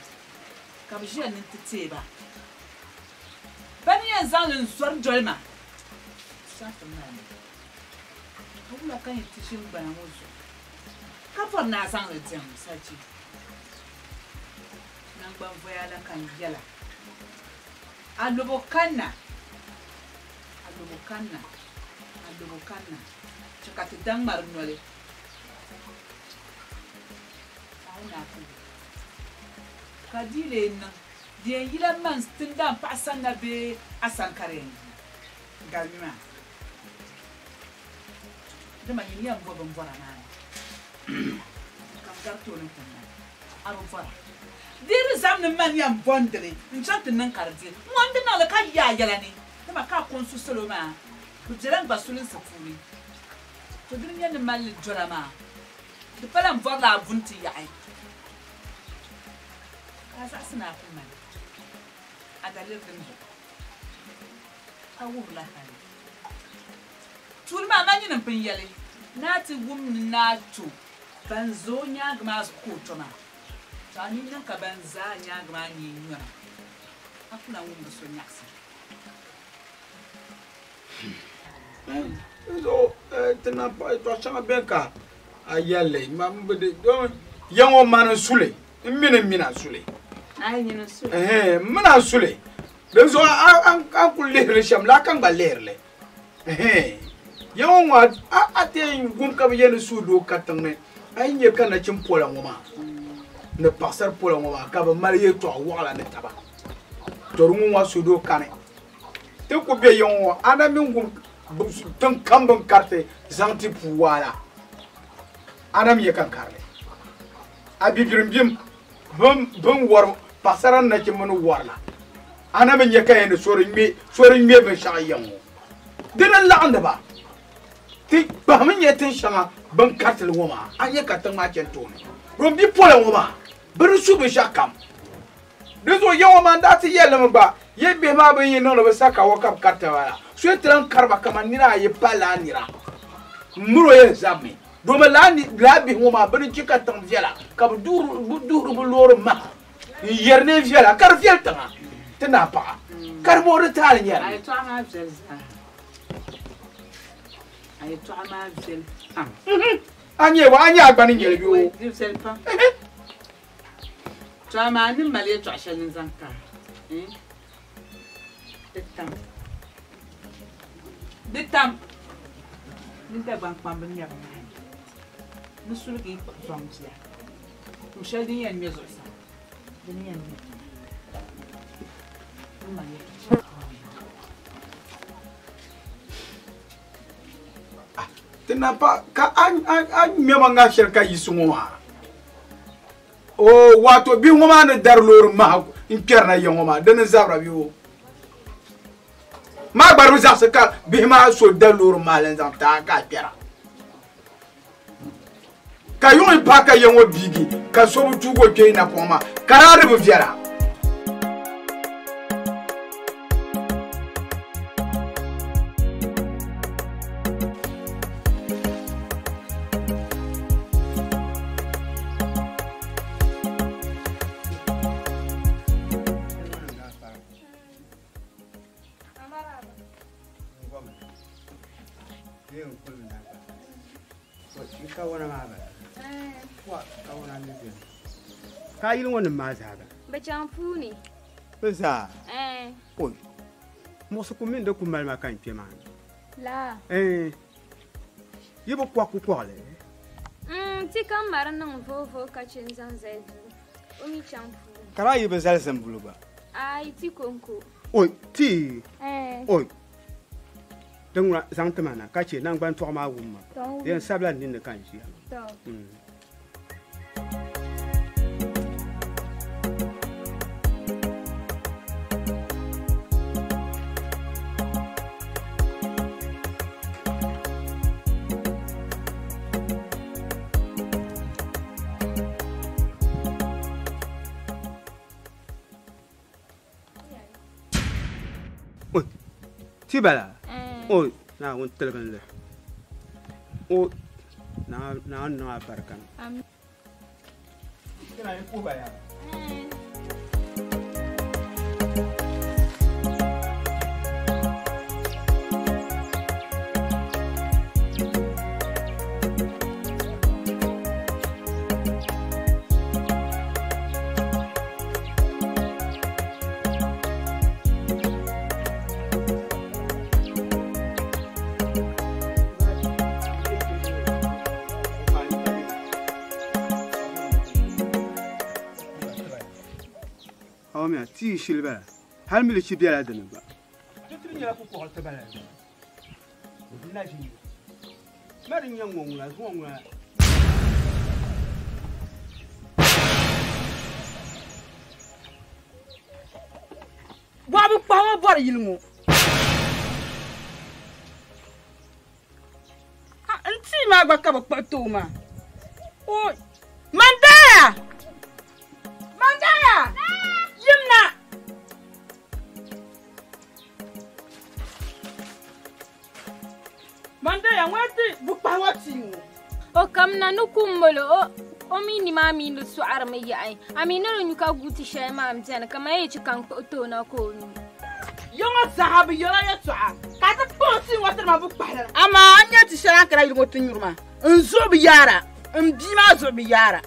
[SPEAKER 1] ka bɛ ʒiya ni n-ti teei ba. Bɛ ni yɛn zaŋ li n-zɔri doli ma chaŋ ti mali ma. Ka wula ka yi ti ʒini gbana ŋɔ zuɣu ka bɔri ni a zaŋ li diɛm sachi? Naŋgbanvoya la ka n yɛla. Alobo kanna, alobo kanna, alobo kanna, chɛ ka ti daŋ ŋmari noli. Ka a yi naai ku ka di lee niŋ di yɛn yila man tindaan paɣa sanna bee a sani ka di yɛn yi? Galimi maa, dama nyini yɛn bo bimbɔra maa ni ka m gari tooni nti mali a bi bɔra. Di yi di zam ni man yɛn bɔndi li n-chaŋ ti niŋ ka di di, ŋɔ n-di niŋ li ka yi a yɛla ni, dama ka a ko n-su salo maa, bɛ bela n gba sulinsi puuni. To dini nyɛ ni mali li dola maa, di pala m bɔrila a buni ti yaɣi ka a zaɣisi ni a ku mali a daliri din zuɣu ka wuhirila hali. Tuuli maa, man nyini m-pun yɛli ni a ti wum ni naa to ban za o nyaaŋa maa zuɣu ka o to maa. To a ni niŋ ka ban za a nyaaŋa maa nyee nyɔna, a ku lan wum di so nyaɣisim.
[SPEAKER 7] Dinzuɣu ti na paɣi yɛtɔɣ shɛŋa beni ka a yɛli li, man bi di, domin ya ŋɔ mani n-su li, m mi ni m mina n-su li.
[SPEAKER 1] Ayi, nyini n-su li.
[SPEAKER 7] Ɛhɛn, m mina n-su li. Dinzuɣu a ni kul lihiri li shɛm la, a ka n gba lihiri li. Ɛhɛn, ya ŋɔ ŋɔ a ti yɛn wum ka bɛ yɛli ni suhudoo katiŋ ni a yi nya ka nachin pola ŋɔ maa ni paɣisari pola ŋɔ maa ka bɛ mali yɛtɔɣ wɔɣila ni taba, to di ŋɔ ŋɔ suhudoo kani. Ti ku be yiŋ ŋɔ, a na mi wum tiŋ kam bɛ ni kariti zaŋ ti puu waa la, a na mi ya ka n karili. A bibirim bim bɛ ni wari paɣisara ni nachimba ni wari la, a na mi nya ka yɛn ni so di ŋme binshɛɣu yiŋ ŋɔ. Dini n-laɣindi ba. Ti kpahimi nyɛ tin shɛŋa bin karitili ŋɔ maa, a nyɛ ka tiŋ maa chani tooni. Rum bipola ŋɔ maa, bɛ di su binshɛɣu kam. Di zuɣu ya ŋɔ maa n daa ti yɛli li mi gba, yi bihi maa bɛ yi niŋdi bɛ sakawa ka bɛ kariti ba la, so yi ti lan kari ba kaman nira ayi pa laa nira. M miri o yɛn zabimi. Domi laa bihi ŋɔ maa bɛ ni chɛ ka tiŋ viɛla, ka bɛ duhiri bɛ loori maha n-yɛri neen viɛla ka di viɛli tiŋa ti naa paɣa, ka di booi di taali nyɛri
[SPEAKER 1] li. A yɛtɔɣa maa viɛli zaa. A yɛtɔɣa maa viɛli pam.
[SPEAKER 7] A nyɛ wa, a nyɛ a gba ni nyɛli bɛ o.
[SPEAKER 1] Di viɛli pam. To amaa ni mali yɛtɔɣa shɛli n-zaŋ ka a, di tam. Di tam. Ni Dagbaŋ kpamba ŋmɛbu maa ni, ni suligi yi kpuɣi zɔŋ bia, kum shɛli din yɛn ŋme zuɣusaa, di ni yɛn ŋme tiŋa. N mali yɛtɔɣa shɛli
[SPEAKER 7] Ti na pa ka a ŋmɛma ŋa shɛli ka yiɣisi ŋɔ maa. O wato bihi ŋɔ maa ni dari loori maha n-kpɛrina ya ŋɔ maa, di ni zabira bɛ o. Maa gba di bi zaɣisi ka bihi maa so da loori maha la n-zaŋ ti a ka a kpɛra. Ka yuŋ yi paai ka ya ŋɔ biigi ka so bi tuugi o kpee napɔŋ maa, ka daa di bi viɛla.
[SPEAKER 2] Ka yili ŋɔ nim maa zaa ba?
[SPEAKER 12] Bɛ chaŋ puuni.
[SPEAKER 2] Bɛ zaa?
[SPEAKER 12] Ɛɛn.
[SPEAKER 2] Oi, muɣisigu mini di ku mali ma ka n kpe maa ni.
[SPEAKER 12] Laa?
[SPEAKER 2] Ɛɛn. Yi bi kɔɣi kukɔɣili?
[SPEAKER 12] Ti ka mari niŋ voovoo ka che n-zaŋ zali duu. O mi chaŋ puuni.
[SPEAKER 2] Ka daa yi bi zali zimbuli gba?
[SPEAKER 12] Aai, ti kɔŋko.
[SPEAKER 2] Oi, ti?
[SPEAKER 12] Ɛɛn.
[SPEAKER 2] Oi, din ŋuna zaŋ ti ma na ka che naŋgban tɔɣu maa wum ma.
[SPEAKER 12] Tɔ.
[SPEAKER 2] Di yɛn sabila n ninni ka n ʒiya maa.
[SPEAKER 12] Tɔ.
[SPEAKER 2] Ti bala? Oi, Naawuni tiligi li. O Naawuni niŋ a barika.
[SPEAKER 12] Amin.
[SPEAKER 2] Kina yi puhi ba yaa. Awamiya tii shili bala hali milichi bela dini gba. Ti tiri nyɛla kukɔɣili ti bala n na ʒi ma di nyɛ ŋɔ ŋuna zuŋɔ ŋuna.
[SPEAKER 1] Bɔɣu bi kpahi ŋɔ bɔri yili ŋɔ. Ha, n tii maa gba ka bɛ kpuɣi ti o maa. O, Mandaya! Mandaya! Yim na! Mandaya, ŋɔ ti bi kpahi ŋɔ tii ŋɔ.
[SPEAKER 12] O kamina ni kum molo o o mi ni maa mi ni sɔɣirimi yaɣi. A mi ni di nyu ka guuti shɛli maa m-beni ka man yi chi ka n kpuɣi ti o na ka o nyu.
[SPEAKER 1] Ya ŋɔ zaa bi yɛla yɛtɔɣa ka ti kpuɣi tii ŋɔ tiri ma bi kpahi lala. Amaa a ni nya ti shɛli a ni kana yili ŋɔ ti nyuri maa, n zuɣu bi yaara, n bia maa zuɣu bi yaara.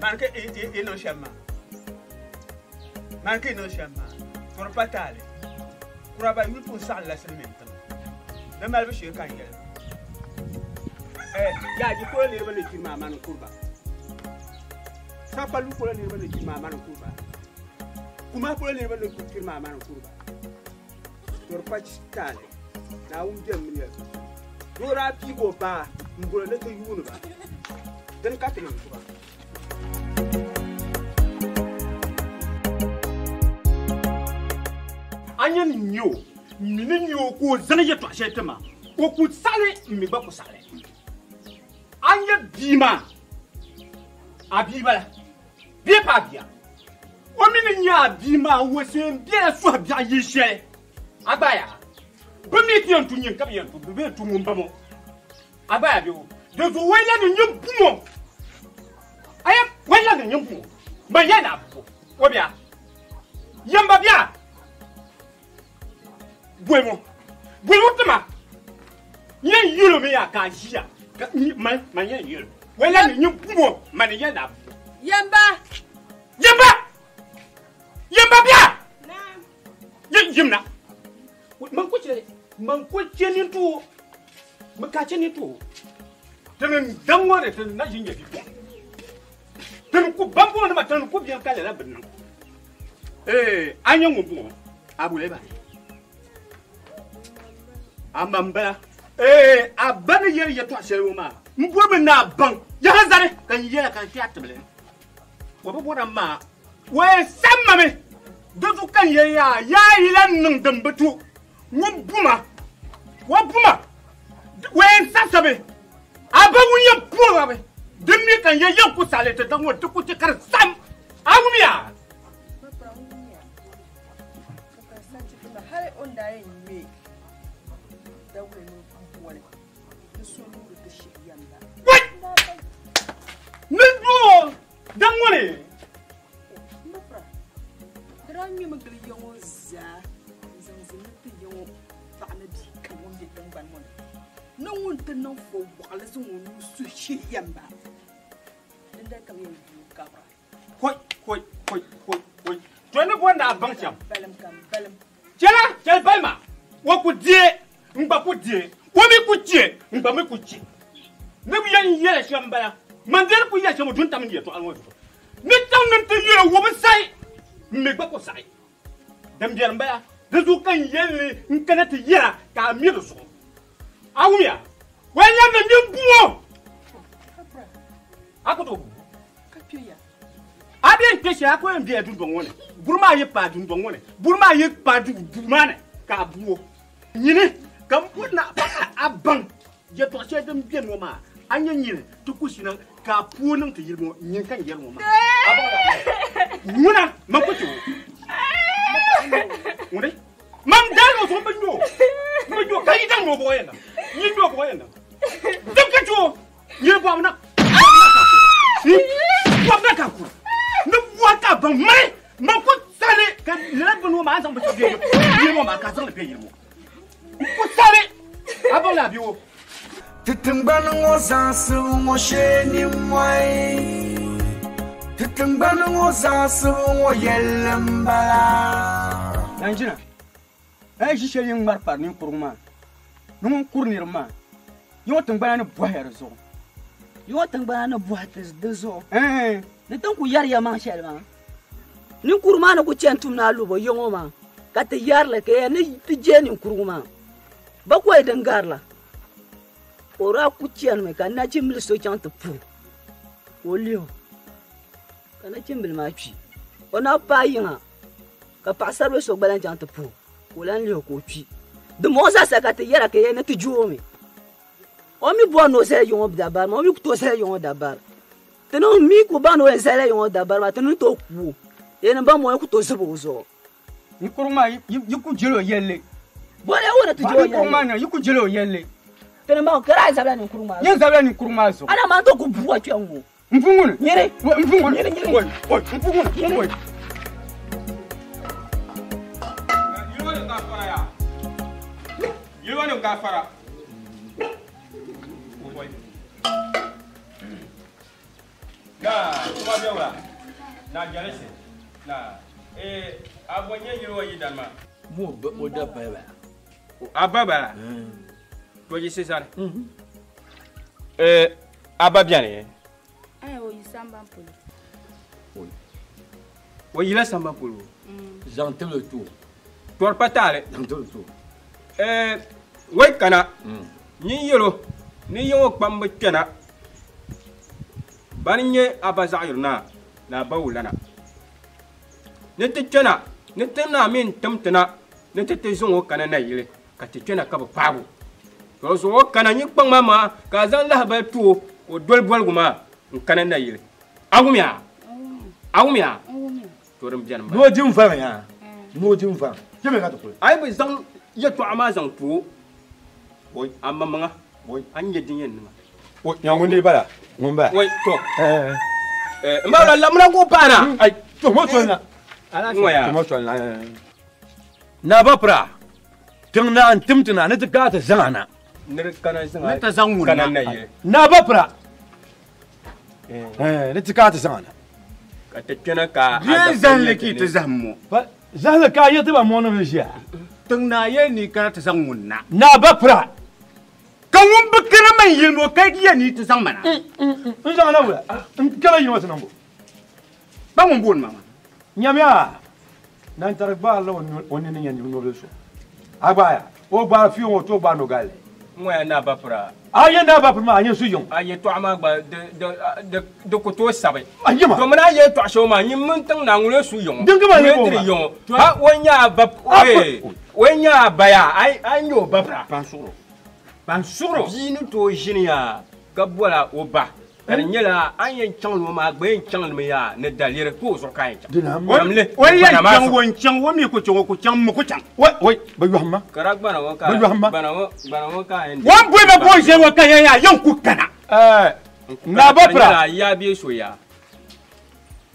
[SPEAKER 2] Mani ka i niŋ shɛm maa, mani ka i niŋ shɛm maa, to di pa taali. Kuraba yuli pun saɣim la silimiin tiŋa. Di malibu shee ka n yɛli. Yaa yi kolo niriba ni kpiri maa mani n-kuri ba. Sakpallu kolo niriba ni kpiri maa mani n-kuri ba. Kuma kolo niriba ni kpiri maa mani n-kuri ba. To di pa taali. Naawuni bemi mini ya sunsuuni. Doo daa piigi o baa m-boli ni ti yuuni ba.
[SPEAKER 13] Dini ka ti yɛn tuba.
[SPEAKER 2] A nyɛ ni nyɛ o mi ni nyɛ o ka o zani yɛltɔɣa shɛli ti ma o ku saɣali n mi gba ku saɣali a nyɛ bia maa a bia bala bee pa a bia o mi ni nyɛ a bia maa wo seen bela suhi biɛɣu yi shɛli a gba yaa bi mi ti yɛn tu nyin ka bi yɛn tu bi yɛn tu ŋun ba mo a gba yaa bɛ o di zuɣu o la ni nyɛ bumo a yɛ o la ni nyɛ bumo ma yɛ na bu o bia yɛmba bia boimo boimo tima nyɛ yɛlo mi yaa ka a ʒiya ka ma ma nyɛ yɛlo o la ni nyɛ bumo ma ni yɛ na bu
[SPEAKER 1] Yɛmba.
[SPEAKER 2] Yɛmba yɛmba bia yɛ yimna man ko cɛ man ko cɛ ni tu man ka cɛ ni tu tɛnɛ danŋɔ de tɛnɛ na ʒi ɲɛ bi tɛnɛ ko banbɔ ne ma tɛnɛ ko biyan k'ale la bɛn na ee an ye ŋun bɔn a bolo ba a man bala ee a ba ni yɛrɛ yɛtɔɣa shɛli ŋɔ maa n bori mi n'a ban yaha zani ka n yɛla ka n kpɛ a tibili o bi bɔra maa o ye san ma mi di zuɣu ka n yɛ yaa yaa yi la niŋ din bi tu ŋun buma o buma o yɛn sa sabi a ba ŋun yɛn puɣa bi din mi ka n yɛ yɛn ku sali ti da ŋɔ di ku ti ka di sam a wum yaa.
[SPEAKER 1] Hali o ni daa yɛn ŋmɛ dawulɛ ni boli ni so loori ti shihi yɛmba.
[SPEAKER 2] Ni doo da ŋɔni.
[SPEAKER 1] Mbapra, di daa ŋmɛmi gili ya ŋɔ zaa n zaŋ zinli ti ya ŋɔ paɣa ni bia kam ŋun be tiŋgbani ŋɔ ni ni ŋun ti niŋ fo waɣali zaŋ o nuu suhi shihi yɛmba dindali ka bɛ yɛn yooi kabira.
[SPEAKER 2] Hoi hoi hoi hoi hoi to ni bɔri ni a baŋ shɛm.
[SPEAKER 1] Balim ka n balim.
[SPEAKER 2] Chɛla chɛli balima o ku deei n gba ku deei o mi ku chɛ n gba mi ku chɛ ni bi yɛn yɛla shɛm n bala man deri ku yɛ shɛm o dun tam n yɛltɔɣa ŋɔ zuɣu ni taŋ ni ti yɛla wo bi sayi n mi gba ku sayi din biɛri n bala di zuɣu ka n yɛli ni n kana ti yɛra ka a mi di zuɣu a wumya o yɛn lɛbi ni nyin buo a ku tooi bu
[SPEAKER 1] Ka kpɛ ya.
[SPEAKER 2] a bɛ n kpɛ shɛli a ko yɛn bɛla dundɔŋ ŋɔ ni buri maa yi paai dundɔŋ ŋɔ ni buri maa yi paai duu maa ni ka a buo nyini ka n bori na a baŋ yɛltɔɣa shɛli din bɛni ŋɔ maa a nyɛ nyini ti ku shina ka a puo niŋ ti yili ŋɔ nyini ka n yɛri ŋɔ maa ŋuna man ku chɛ o ŋuni man daani o zuɣu n bi nyɛ o n bi nyɛ o ka yi daŋ o bɔɣɔ yɛn na nyin nyɛ o bɔɣɔ yɛn na dim ka chɛ o nyini bɔɣu na bɔɣu na ka kura ni bɔɣu ka baŋ mali man ku sali ka lala bini ŋɔ maa a zaŋ bi ti bɛ yili ŋɔ maa ka a zaŋ li bɛ yili ŋɔ ku sali a baŋ la a bɛ o.
[SPEAKER 14] Ti tiŋgbani ŋɔ zaŋsibu ŋɔ shee nimmɔhi Ti tiŋgbani ŋɔ zaŋsibu ŋɔ yɛlli m-bala.
[SPEAKER 13] Nanjina, a yi ʒi shɛli yin ŋmari pari ninkurigu maa ni ŋun kuri niriba maa yi ŋɔ tiŋgbana ni bɔhiya di zuɣu.
[SPEAKER 15] Yi ŋɔ tiŋgbana ni bɔhi ti di zuɣu. Ni tin ku yɛri ya maŋ shɛli maa. Ninkurigu maa ni ku chani tum ni alubo yi ŋɔ maa ka ti yɛrili ka ya ni ti je ninkurigu maa. Ba kɔli din garila. O daa ku chanimi ka nachimbili so chaŋ ti puhi ka o lihi o ka nachimbili maa kpi. O na paai yiŋa ka paɣasaribili so gba lan chaŋ ti puhi ka o lan lihi o ka o kpi. Di mɔɣu zaasa ka ti yɛra ka ya ni ti je o mi. O mi bɔri ni o zali yiŋ o dabari maa, o mi ku tooi zali yiŋ o dabari. Ti ni mi ku baŋ ni o yɛn zalila yiŋ o dabari maa, ti ni tooi ku o. Ya ni baŋ o ku tooi zibi o zuɣu.
[SPEAKER 13] Ninkurigu maa yi ku jeli o yɛlli.
[SPEAKER 15] Bɔri ya o ni ti je o
[SPEAKER 13] Ninkurigu maa
[SPEAKER 15] yɛlli.
[SPEAKER 13] ni yi ku jeli o yɛlli.
[SPEAKER 15] Ti ni baŋ ka daa zabila ninkurigu maa zuɣu.
[SPEAKER 13] Yɛn zabila ninkurigu maa zuɣu.
[SPEAKER 15] Ana maa to ku bua kpɛŋ ŋɔ.
[SPEAKER 13] N pu ŋuni.
[SPEAKER 15] Nyini.
[SPEAKER 13] N pu ŋuni.
[SPEAKER 15] Nyini, nyini.
[SPEAKER 13] Oi, oi, n pu ŋuni.
[SPEAKER 15] Nyini.
[SPEAKER 13] Oi.
[SPEAKER 5] Yili gafara ya. Yili wani gafara. Na, kuma bɛ wula. Na jalisi. Na, ee, a bɔ nye yili wa yi dan ma.
[SPEAKER 8] Mo ba o da ba ba.
[SPEAKER 5] A ba ba. To yi sisan. Ee, a ba biɛni.
[SPEAKER 3] Ai, o yi samban polo.
[SPEAKER 5] O yila samban polo.
[SPEAKER 8] Zaŋ tibili tu.
[SPEAKER 5] Tɔri pa taali.
[SPEAKER 8] Zaŋ tibili tu.
[SPEAKER 5] Ee, wai kana. Nyin yɛlo ni yiŋ o kpambi kpɛna. Bani n-nyɛ a ba zaɣiyuri naa ni a ba wulana. Ni ti kpɛna, ni ti naa mi n-tim ti na ni ti ti zaŋ o kana nayili, ka ti kpɛna ka bɛ paagi o. To zuɣu o kana nyi kpaŋ maa maa ka a zaŋ lahibali ti o ka o doli boligu maa n-kana nayili. A wumya? A wumya? To din beni m-bala.
[SPEAKER 8] Ni o di n-vaŋ ya. Ni o di n-vaŋ. Kpɛmi ka ti kuli.
[SPEAKER 5] A yi bi zaŋ yɛtɔɣa maa zaŋ ti o, a maŋmaŋa, a ni nya din yɛn niŋ a.
[SPEAKER 8] Nya ŋun dii bala? Ŋun bala?
[SPEAKER 5] Oi, to. M ba la lamina ka o paai na.
[SPEAKER 8] Ai, to mo soli na.
[SPEAKER 5] Ŋɔya.
[SPEAKER 8] To mo soli na. Naa ba pira, tiŋ naa n-tim ti na ni ti kana ti zaŋ a na.
[SPEAKER 5] Ni di kana zaŋ a
[SPEAKER 8] Ni ti zaŋ ŋun
[SPEAKER 5] kana
[SPEAKER 8] na.
[SPEAKER 5] na yili.
[SPEAKER 8] Naa ba pira, ni ti kana ti zaŋ a na.
[SPEAKER 5] Ka ti kpɛna ka a
[SPEAKER 8] Bia
[SPEAKER 5] da
[SPEAKER 8] zahim
[SPEAKER 5] li
[SPEAKER 8] ki
[SPEAKER 5] ti
[SPEAKER 8] ti
[SPEAKER 13] zahim mo.
[SPEAKER 8] Pa, zahim ka a yiɣi ti ba mɔɣu ni bi ʒiya.
[SPEAKER 13] Tiŋ naa yɛli ni kana ti zaŋ ŋun na.
[SPEAKER 8] Naa ba pira.
[SPEAKER 13] Ka ŋun bi kana man yili mo ka yɛli ni ti zaŋ ma na.
[SPEAKER 8] N zaŋ na wula? N kpɛla yino ti niŋbu.
[SPEAKER 13] Ba ŋun booni ma maa.
[SPEAKER 8] Nyamiya, nantari gbaarila o nini nyɛ nobili so. A gbaaya, o gbaari fiyo ŋɔ, o tooi gbaari nogalli.
[SPEAKER 5] Ŋɔya naa ba pira.
[SPEAKER 8] A yɛ naa ba pira maa, a nyɛ su yiŋ.
[SPEAKER 5] A yɛtɔɣa maa gba di ku tooi sabi.
[SPEAKER 8] A yɛ ma.
[SPEAKER 5] Domin a yɛtɔɣa shɛli maa, nyin mini tiŋ naa ŋun su yiŋ.
[SPEAKER 8] Din ka maa yɛ
[SPEAKER 5] Ŋun diri
[SPEAKER 8] ba.
[SPEAKER 5] yiŋ. Ha, o nyɛ a ba, o nyɛ a ba yaa, a nyɛ o ba pira.
[SPEAKER 13] Ban suɣuro. Ban suɣuro.
[SPEAKER 5] Bia ni tooi ʒini yaa ka bɔla o ba. Ka di nyɛla a ni yɛn chaŋ li ŋɔ maa, a gba yɛn chaŋ li mi yaa ni daliri ka o zuɣu ka a yɛn chaŋ.
[SPEAKER 8] Dina m-.
[SPEAKER 5] Namli,
[SPEAKER 13] O yɛn
[SPEAKER 5] gbana maa
[SPEAKER 13] chaŋ,
[SPEAKER 5] zuɣu.
[SPEAKER 13] o ni chaŋ, o mi ku chaŋ, o ku chaŋ, m mi ku chaŋ.
[SPEAKER 8] Wai, wai, bɛ yɔhim ma.
[SPEAKER 5] Ka daa gbana ŋɔ ka
[SPEAKER 8] Bɛ yɔhim ma.
[SPEAKER 5] gbana ŋɔ, gbana ŋɔ ka a yɛn
[SPEAKER 13] O ni boli ba ka o ʒe ŋɔ ka yɛn yaa, yɛn ku kana.
[SPEAKER 8] Naa ba pira.
[SPEAKER 5] Ka di nyɛla a yaa bee so yaa.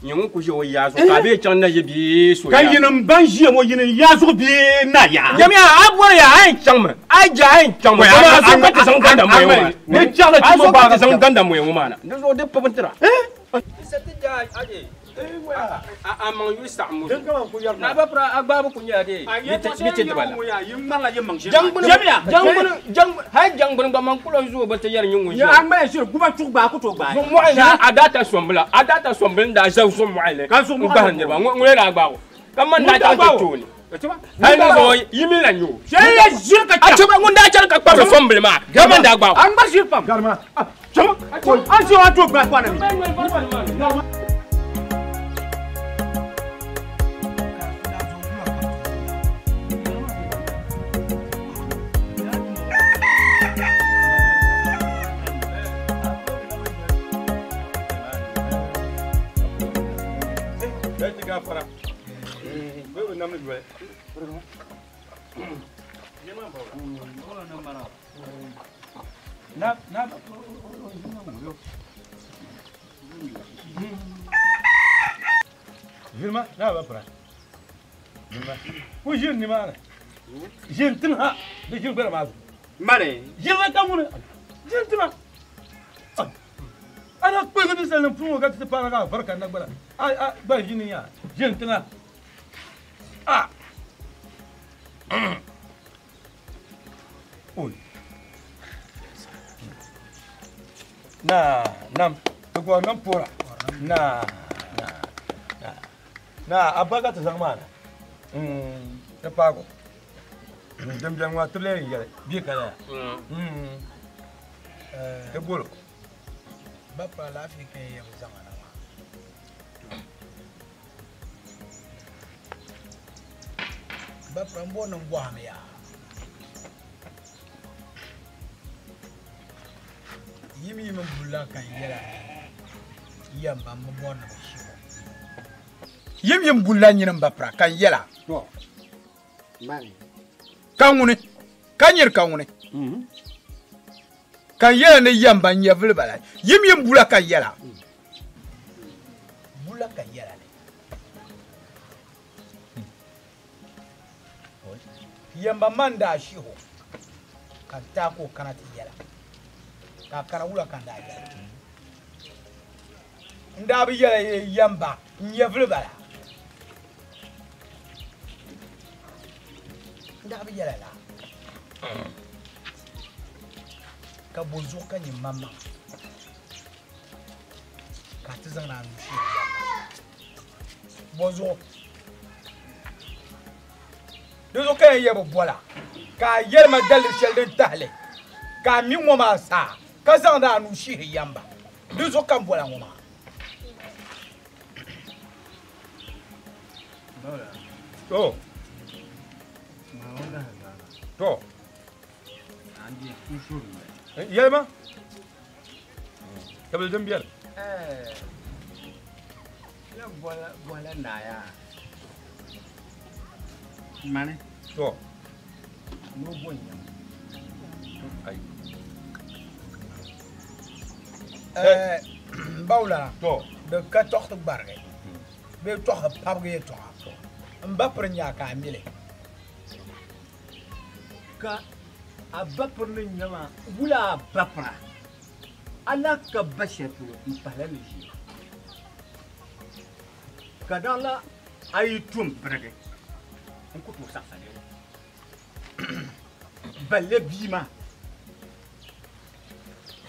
[SPEAKER 5] Nyɛ ŋun ku ʒe o yaa zuɣu ka a bee chaŋ na yi bee so
[SPEAKER 13] Ka
[SPEAKER 5] yaa.
[SPEAKER 13] yini m-ban ʒiya ŋɔ, yini n-yaa zuɣu bee na yaa.
[SPEAKER 5] Jamiya, a bɔri yaa, a yɛn chaŋmi. A yi je, a yɛn chaŋmi.
[SPEAKER 13] Wai,
[SPEAKER 5] Dama a zuɣu ka ti zaŋ ganda moya ŋɔ maa.
[SPEAKER 8] Ni chaŋ na
[SPEAKER 5] A
[SPEAKER 8] ti
[SPEAKER 5] zuɣu ka ti
[SPEAKER 8] mo
[SPEAKER 5] zaŋ ganda moya ŋɔ maa na. Di zuɣu di pib n-tira. A maŋ yuli saɣim o zuɣu. Naa ba pira, a gbaabu ku nyɛla dee, yi ti diba la. Jangbuni, jangbuni, jangbuni, hali jangbuni gba man kula zuo bi ti yɛri nyin ŋun ʒiya.
[SPEAKER 13] A ŋmaya ʒiri guba chuɣu gbaai ku tooi gbaai.
[SPEAKER 5] Zuɣu mɔɣili na, a daa ta sombila, a daa ta sombili n-daa ʒe zuɣu mɔɣili ni.
[SPEAKER 13] Ka zuɣu mɔɣili
[SPEAKER 5] N-gbahiri niriba. Ŋun lee daa gbaag o. Ka man daa
[SPEAKER 13] Ŋun daa
[SPEAKER 5] chaŋ ti
[SPEAKER 13] gbaag o.
[SPEAKER 5] tooni. Hali ni zuɣu yi mi la nyɛ o.
[SPEAKER 13] Shɛli ya ʒiri ka
[SPEAKER 5] A chɛ ba ŋun daa chani ka kpabiri sombili maa, ka man daa gbaag o.
[SPEAKER 13] A ŋmari ʒiri pam.
[SPEAKER 8] Garima.
[SPEAKER 13] Chama. A ʒiri a tooi gbaai kwana mi.
[SPEAKER 8] Vilma, na ba pira. Vilma. Ku ʒini nimaani. Ʒini tiŋ ha, di ʒini gbara maa zuɣu.
[SPEAKER 13] Mani.
[SPEAKER 8] Ʒini la ka ŋuni. Ʒini tiŋa. A na kpɛgi ninsalinim puni ŋɔ ka ti ti paana ka a vari kanna gbara. A gba ʒini yaa. Ʒini tiŋa. A. Oi. Na, nam. Ti gɔri nam puhira. Na, na, na. Na, a ba ka ti zaŋ maa na. Ti paago. Din beni ŋɔ, ti lee yɛli, bia ka laya. Ti bolo.
[SPEAKER 11] Ba pira alaafee ka yɛn bi zaŋ a na maa. Ba pira m-bɔri ni m bɔhimi yaa. Yim yim m bulla ka n yɛla yɛmba m bi bɔri ni bɛ shib o. Yim yim bulla nyini m ba pira ka n yɛla. Ka ŋuni, ka nyiri ka ŋuni. Ka n yɛla ni yɛmba n nyɛvili bala. Yim yim bula ka n yɛla. Bula ka n yɛla ni. Yɛmba man daa shihi o ka n taai ka o kana ti yɛla. Ka a kana wula ka n daa yɛla. N daa bi yɛla yɛmba n nyɛvili bala. N daa bi yɛla laa. Ka bo zuɣu ka nyɛ maŋmaŋ ka ti zaŋ na nuu shee yɛmba. Bo zuɣu. Di zuɣu ka yɛn yɛ bi bɔla ka a yɛli ma daliri shɛli din tahili ka a mi ŋɔ maa saa ka zaŋdi a nuu shihi yɛmba. Di zuɣu ka n bɔla ŋɔ maa.
[SPEAKER 8] To. To. Yɛlima. Tabili din biɛni.
[SPEAKER 13] Ya bɔla naaya. Mani.
[SPEAKER 8] To.
[SPEAKER 13] N'o bɔ ɲama.
[SPEAKER 8] Ayi.
[SPEAKER 11] Bawla.
[SPEAKER 8] To.
[SPEAKER 11] Di ka tɔɣisi gbarigi. Bee tɔɣisi pabigi yɛltɔɣa. N ba piri nyaa ka a mili.
[SPEAKER 13] Ka a ba piri ni nyama wula a ba pira. Ala ka ba shɛli polo n pahila ni ʒia. Ka daɣila a yi tum birigi n ku tooi saɣisa niriba. Balle bia maa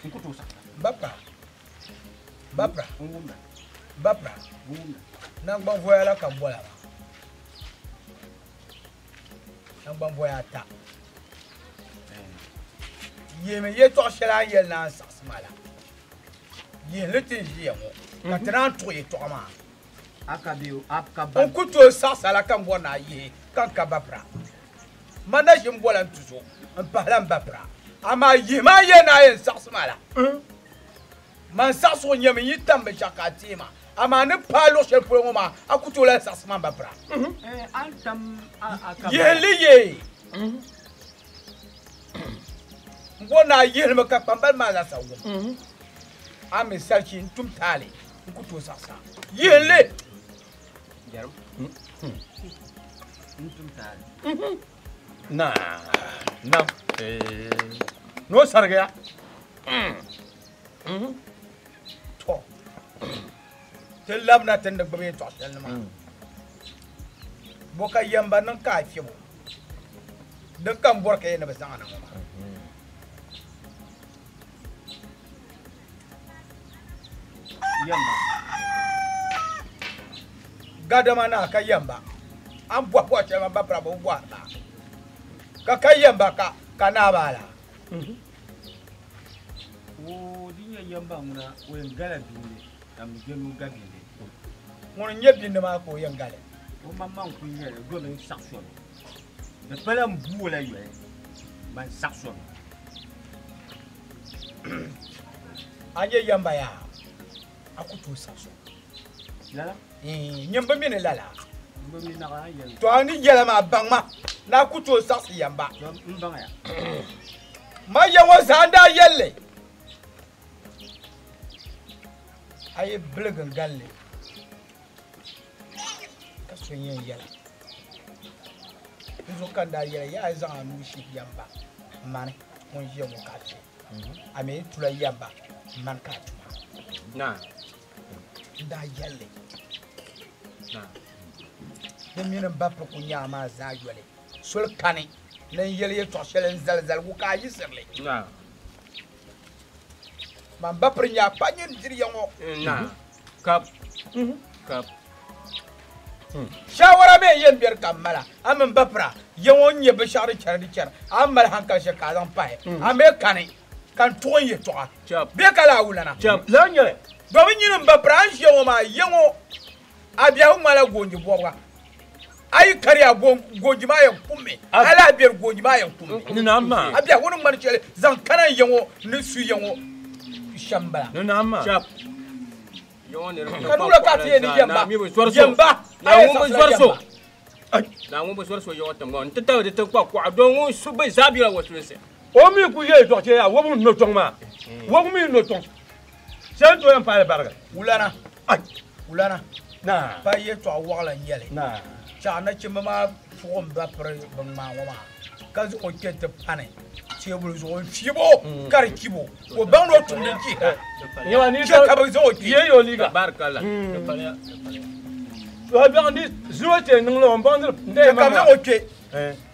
[SPEAKER 13] n ku tooi saɣisa.
[SPEAKER 11] Bapra. Bapra.
[SPEAKER 13] N wumda.
[SPEAKER 11] Bapra.
[SPEAKER 13] N wumda.
[SPEAKER 11] Nangban voya la ka n bɔla maa. Nangban voya ata. Yihimi yɛltɔɣa shɛli a ni yɛli ni a ni saɣisi ma la. Yihili ti n ʒiya ŋɔ ka ti naan tuɣi yɛltɔɣa maa. N ku tooi saɣisa la ka n bɔri ni a yihi ka n ka bapira. Ma na ʒi n bɔla n tuzo n pahila n bapira. Amaa yihimi a ni yɛli ni a yɛn saɣisi ma la. Man saɣisigu nyɛmi n yi tam binshɛɣu ka a teei ma. Amaa ni paai luɣ shɛli polo ŋɔ maa a ku tooi lahi saɣisi ma n bapira. Yihili yee. N bɔri ni a yihilimi ka kpambali maa zaa sa wum. A mi salichi n tum taali n ku tooi saɣisa. Yihili.
[SPEAKER 8] Na. Na. No sarigiya.
[SPEAKER 11] To. Ti labina ti ni gbubi yɛltɔɣa shɛli ni maa. Bo ka yɛmba niŋ ka a fiɛbo. Din ka n bɔri ka yɛ ni bi zaŋ na ŋɔ maa.
[SPEAKER 13] Yɛmba.
[SPEAKER 11] Gadama naa ka yɛmba. An bɔhi bɔhi shɛli man ba pira bi bɔhiri ba. Ka yɛmba ka naa baa la.
[SPEAKER 13] O di nyɛ yɛmba ŋuna o yɛn gala bindi ka mi jɛ ni o ga bindi.
[SPEAKER 11] Ŋuni n-nyɛ bindi maa ka o yɛn gali?
[SPEAKER 13] O maŋmaŋ ku nyɛli domi saɣi somi. Di pala n buo la yoli man saɣi somi.
[SPEAKER 11] A nyɛ yɛmba yaa a ku tooi saɣi so.
[SPEAKER 13] Lala?
[SPEAKER 11] Nyini bi mi ni lala.
[SPEAKER 13] N bi mi naɣ a yɛli.
[SPEAKER 11] To a ni yɛla maa baŋ ma ni a ku tooi saɣisi yɛmba.
[SPEAKER 13] To n baŋya.
[SPEAKER 11] Ma ya ŋɔ zaa n daa yɛlli. A yi biligi n galli ka so yɛn yɛla. N zuɣu ka n daa yɛla yaa yi zaŋ a nuu shihi yɛmba mani ŋun ʒiya ŋɔ ka a chɛ. A mi yi tula yɛmba mani ka a tuma.
[SPEAKER 5] Na.
[SPEAKER 11] N daa yɛlli.
[SPEAKER 5] Na.
[SPEAKER 11] Di mini n ba piri ku nyaa maa zaa yoli. Soli kani ni n yɛli yɛltɔɣa shɛli n zali zaligu ka a yiɣisiri li.
[SPEAKER 5] Na.
[SPEAKER 11] Man ba piri nyaa pa nyini diri ya ŋɔ.
[SPEAKER 5] Na. Kap. Kap.
[SPEAKER 11] Shawara mi yɛn bɛri ka m mala. A mi ba pira ya ŋɔ n nyɛ binshɛɣu di chɛri di chɛri. A mali hankali shɛli ka a zaŋ pahi. A mi kani ka n tuɣi n yɛltɔɣa. Bee ka laa wulana.
[SPEAKER 8] Laa nyɛli.
[SPEAKER 11] Domi nyini n ba pira a ni ʒiya ŋɔ maa ya ŋɔ a biɛhigu ŋmanila goonji bɔbiga. A yi kari a goonji maa yɛn kummi. A lahi bɛri goonji maa yɛn kummi.
[SPEAKER 8] Ni naam maa.
[SPEAKER 11] A biɛhigu ni ŋmani shɛli zaŋ kana n ya ŋɔ ni su ya ŋɔ shɛm bala.
[SPEAKER 8] Ni naam maa.
[SPEAKER 11] Ka nuula ka ti yɛn ni yɛmba. Yɛmba. A yɛn saɣisila yɛmba.
[SPEAKER 5] Na ŋun bi zɔri so yɔŋɔ tiŋ ŋɔ n ti tabi di ti kpa kuɣa don ŋun su bi zaa bela wasulisi.
[SPEAKER 8] O mi ku yɛli dɔɣite yaa wɔbigu no tɔŋ maa. Wɔbigu mi no tɔŋ. Sani to yɛn paali bariga.
[SPEAKER 11] Wulana. Wulana.
[SPEAKER 8] Na.
[SPEAKER 11] Pa yɛltɔɣa waɣila n nyɛli.
[SPEAKER 8] Na.
[SPEAKER 11] Chaɣ nachimba maa fuɣi n ba piri bin ŋmaa ŋɔ maa ka zaŋ o kpɛ ti pani teebuli zuɣu n fiibo ka di chibo ka o baŋ ni o tumdi chiha. Chɛ ka bi zaŋ o kpɛ.
[SPEAKER 8] Ye yo liiga.
[SPEAKER 5] Barikalla.
[SPEAKER 8] So biɛɣu ni zero te niŋ la o baŋ ni
[SPEAKER 11] Chɛ ka bi zaŋ o kpɛ.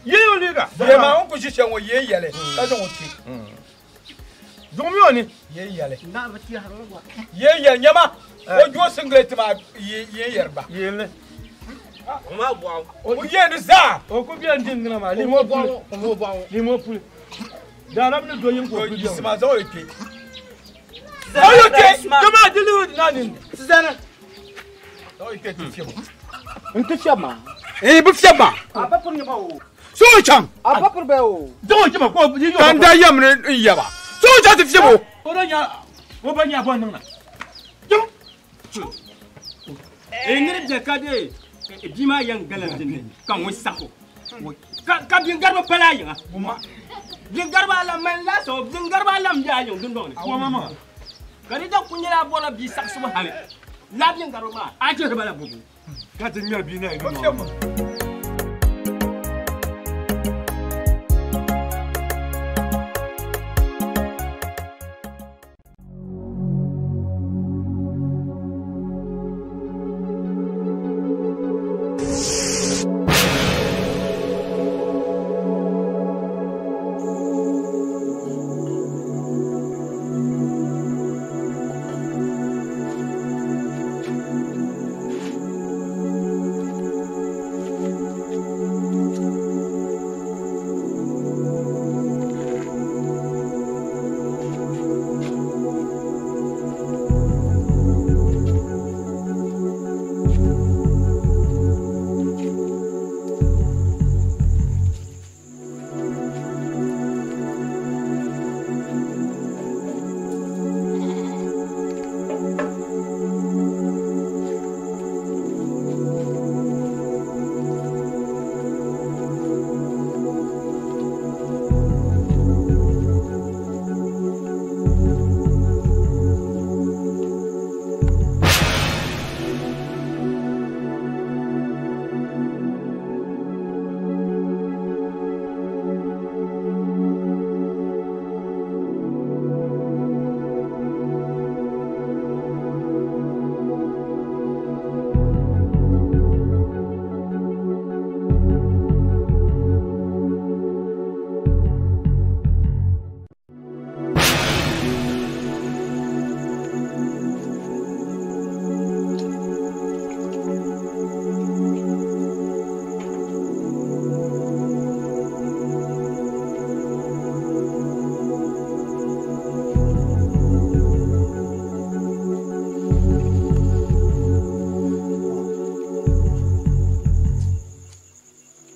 [SPEAKER 8] Ye yo liiga.
[SPEAKER 11] Ye maa ŋun ku ʒi shɛli ŋɔ ye yɛli ka zaŋ o kpɛ.
[SPEAKER 8] Zuɣu mi o ni.
[SPEAKER 11] Ye yɛli. Ye yɛli nyɛma o jo singlet maa ye yɛri gba.
[SPEAKER 8] Yɛli.
[SPEAKER 11] O ye ni zaa.
[SPEAKER 8] O ku bɛn din ŋina maa limo puli. Limo puli. Daadam ni do yin ko ku bɛn.
[SPEAKER 11] Sima zaŋ o kpɛ.
[SPEAKER 8] Zaŋ o kpɛ. Jama di lihi na ni.
[SPEAKER 11] Sizana. Zaŋ o kpɛ ti fiɛbu.
[SPEAKER 13] N ti fiɛbi ma.
[SPEAKER 2] Ee bi fiɛbi ma.
[SPEAKER 13] A ba piri nyɛba o.
[SPEAKER 2] Sɔŋɔ chaŋ.
[SPEAKER 13] A ba piri bɛ o.
[SPEAKER 8] Zaŋ o chɛma ko yi
[SPEAKER 2] Ka n daa yɛm ni n yɛba. Sɔŋɔ chaŋ ti fiɛbi o.
[SPEAKER 8] O da nya o ba nya bɔ niŋ na.
[SPEAKER 5] E niri bɛ ka de bia maa yɛn gala dinni ka ŋun saɣo ka bingariba pala a yiŋa bingariba alam man laasabu bingariba alam bɛ a yiŋ dundɔŋ ni ka di da ku nyɛla a bɔrila bia saɣasibu hali laa bingariba maa a chihiriba la bubu
[SPEAKER 8] ka ti ŋmɛri bia na yi dundɔŋ ni.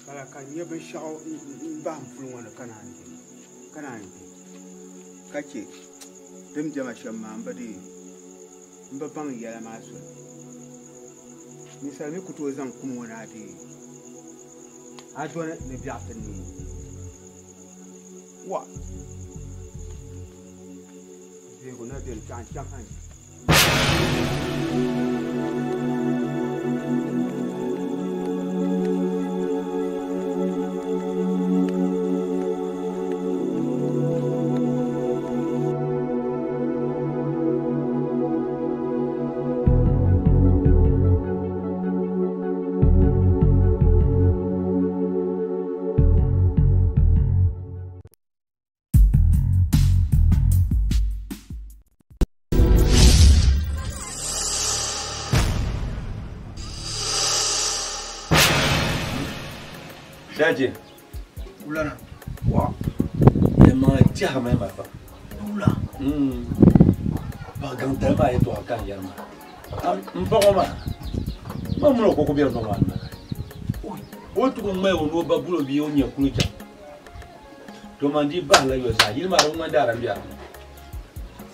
[SPEAKER 13] Kala ka n nyɛ binshaɣu n bahi n puli ŋɔ ni ka naan yi ka naan yi ka chɛ din bɛ ma shɛm maa n bi deei n bi baŋ yɛla maa soli ninsal mi ku tooi zaŋ kum ŋɔ ni a deei a dɔni ni biɛɣu ti neei wa vihigu na bɛni chaŋ chaŋ ha
[SPEAKER 8] Shaji.
[SPEAKER 11] Wulana.
[SPEAKER 8] Wa. Yamma tiha mai ma fa.
[SPEAKER 11] Wula.
[SPEAKER 8] Ba gan tare ma yeto akan yarma. Am mpogo ma. Ma mulo ko ko bi no ma. O tu ko mai wono ba bulo bi o nya kulu cha. To man di ba la yo sa yil ma ro ma dara biya.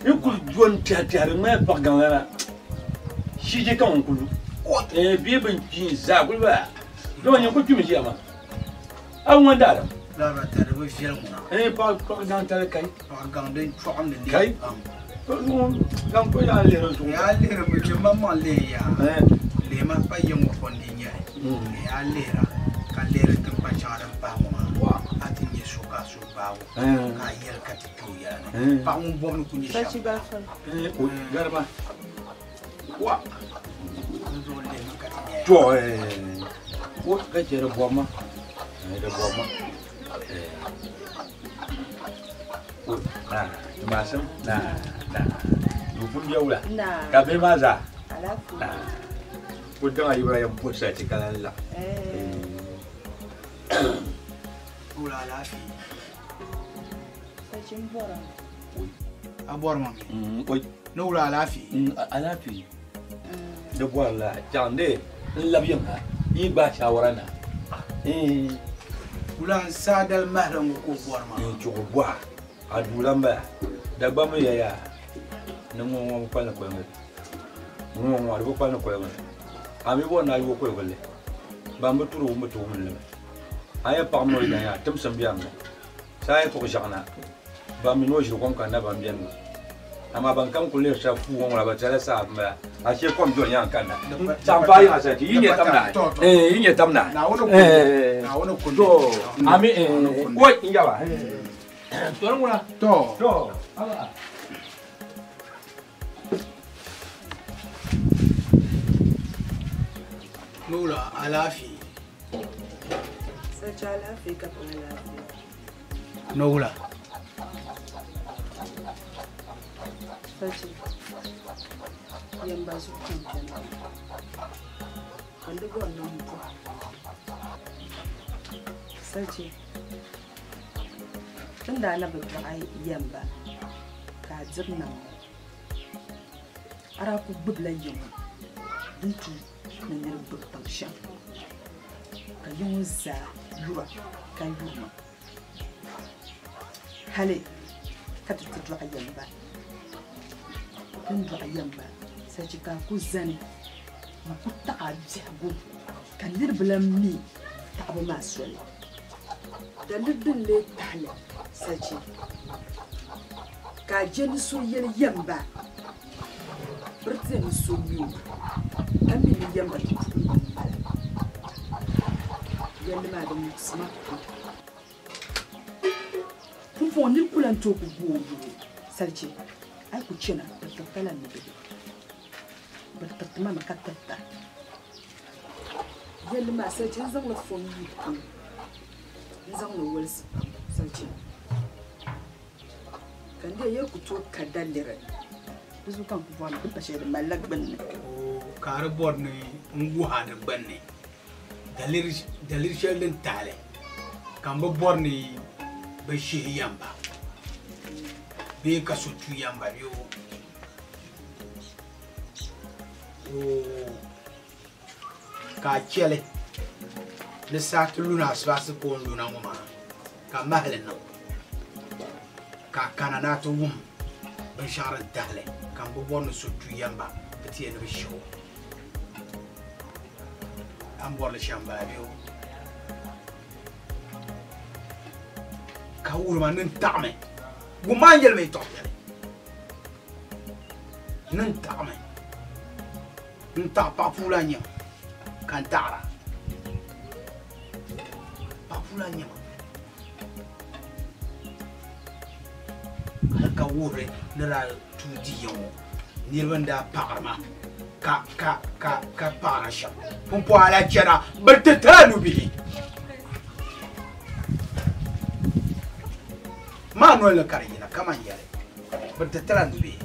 [SPEAKER 8] Ni ku jon tia tia re mai pa gan la. Shi je kan kulu. Eh bi bin kin za kulu ba. Do nya ko tumi ji ama. Aw ŋun daara.
[SPEAKER 11] Laara tari bi viɛli ŋuna.
[SPEAKER 8] Eh pa pa gan tari kai.
[SPEAKER 11] Paɣa gaŋ din chɔɣim ni
[SPEAKER 8] Kai. Gaŋ ko yaa lihiri zuɣu.
[SPEAKER 11] Yaa lihiri mi chɛ ma maŋ lihi yaa. Lihi ma pa yiŋ ŋɔ fɔndi nyɛli. Yaa lihira ka lihiri tiŋkpa shɛŋa din pahi ŋɔ maa. A ti nyɛ so ka so baabu. Ka a yɛli ka ti kpe o yɛla ni. Paɣa ŋun bɔbi ni ku nyɛ shɛm.
[SPEAKER 8] Gariba. Wa.
[SPEAKER 11] Di zuɣu lihi mi ka ti nyɛ.
[SPEAKER 8] To wo ka chɛ di bɔbi ma. Di bɔbi ma. Tumasim na na. Dukun biya wula. Ka bihi maa zaa. Na. Ko daŋa yibira yɛn puhi sa ti ka lan la.
[SPEAKER 11] Wula alaafee.
[SPEAKER 1] Sachi n bɔra.
[SPEAKER 11] A bɔri ma mi. Ni wula alaafee.
[SPEAKER 8] Alaafee. Di bɔri la chaŋ de n labi yiŋ ha. Yi gbaai shawara na.
[SPEAKER 11] Wulan saadali mahali ŋɔ ka o bɔri maa.
[SPEAKER 8] N chuɣu bɔha a duu la m-bala. Dagbamb mi ya yaa ni ŋɔ ŋɔ bi kpali ni koliŋli. Ŋɔ ŋɔ di bi kpali ni koliŋli. A mi bɔri ni a yooi koligulli. Ban bi turi wum bi ti wumli mi. A yɛn paɣi mi o yidan yaa timsim beni mi. Saa yi kpuɣi ʒiɛɣu na, ban mi ni o ʒiri kom kanna ban beni mi. Amaa ban kam kuli lihiri shɛba fuu ŋɔ ŋuna bɛ tɛla saa m-bala. Ashee kom do nyaŋ kanna. Saɣim paai yiŋa sachi yi nyɛ tam naai. Eh, yi nyɛ tam naai. Eh, to, ami eh, woi n yaba. To ni ŋuna.
[SPEAKER 11] To.
[SPEAKER 8] To, aba.
[SPEAKER 11] Nura alaafee.
[SPEAKER 1] Sachi alaafee ka paŋ alaafee.
[SPEAKER 11] Nura.
[SPEAKER 1] Sachi, yɛmba zuɣu ka n chani ka n di bɔri ni m bɔhi. Sachi, ti ni daa na bi dɔɣi yɛmba ka a diri nam ŋɔ, a daa kuli gbubila yiŋa din tu ni nir gbubi tiŋ shɛm, ka yiŋɔ zaa yura ka yuri ma. Hali ka ti ti dɔɣi yɛmba, ti ni dɔɣi yɛmba sachi ka a ku zani n-ku taɣi a biɛhigu ka niriba lan mi taɣibu maa soli. Daliri din lee tahili sachi ka a je ni so yɛli yɛmba biriti ni so mi o ka mi ni yɛmba ti puuni m-bala. Yɛlli maa di muɣisi ma pam. Pumpɔŋɔ nir ku lan tooi ku gu o yubu salichi, a yi ku chana, bɛ tirita la ni bihi. Bɛ tiriti ma mi ka tirita. Yɛlli maa salichi n zaŋ li fom yuli pam, n zaŋ li wolisi pam salichi ka n dee yɛli ku tooi ka daliri. Di zuɣu ka n ku bɔri ni di pa shɛli di malila gbunni.
[SPEAKER 11] Ka a di bɔri ni n wuhi a di gbunni daliri shɛli din taɣili ka m bi bɔri ni bɛ shihi yɛmba bee ka so tu yɛmba bee o ka a chɛli ni saa ti luna asibaasi ka o ni luna ŋɔ maa ka mahili niŋ ka a kana ni a ti wum binshɛɣu din tahili ka m bi bɔri ni so tu yɛmba bɛ ti yɛn ni bɛ shihi o. A ni bɔri li shɛm m-bala bee o? Ka wuhi ma ni n taɣimi. Wum maa n yɛli ma yɛtɔɣ shɛli. Ni n taɣimi. N taɣi paɣa puula n-nyɛ ma ka n taɣira. Paɣa puula n-nyɛ ma. Hali ka wuhiri ni daa tuui di ya ŋɔ niriba n-daa paɣiri ma ka ka ka ka paɣira shɛm. Pumpɔŋɔ a lahi chana bɛ ti tila nubihi. Maa noli ni ka di yina kaman yɛli bɛ ti tila nubihi.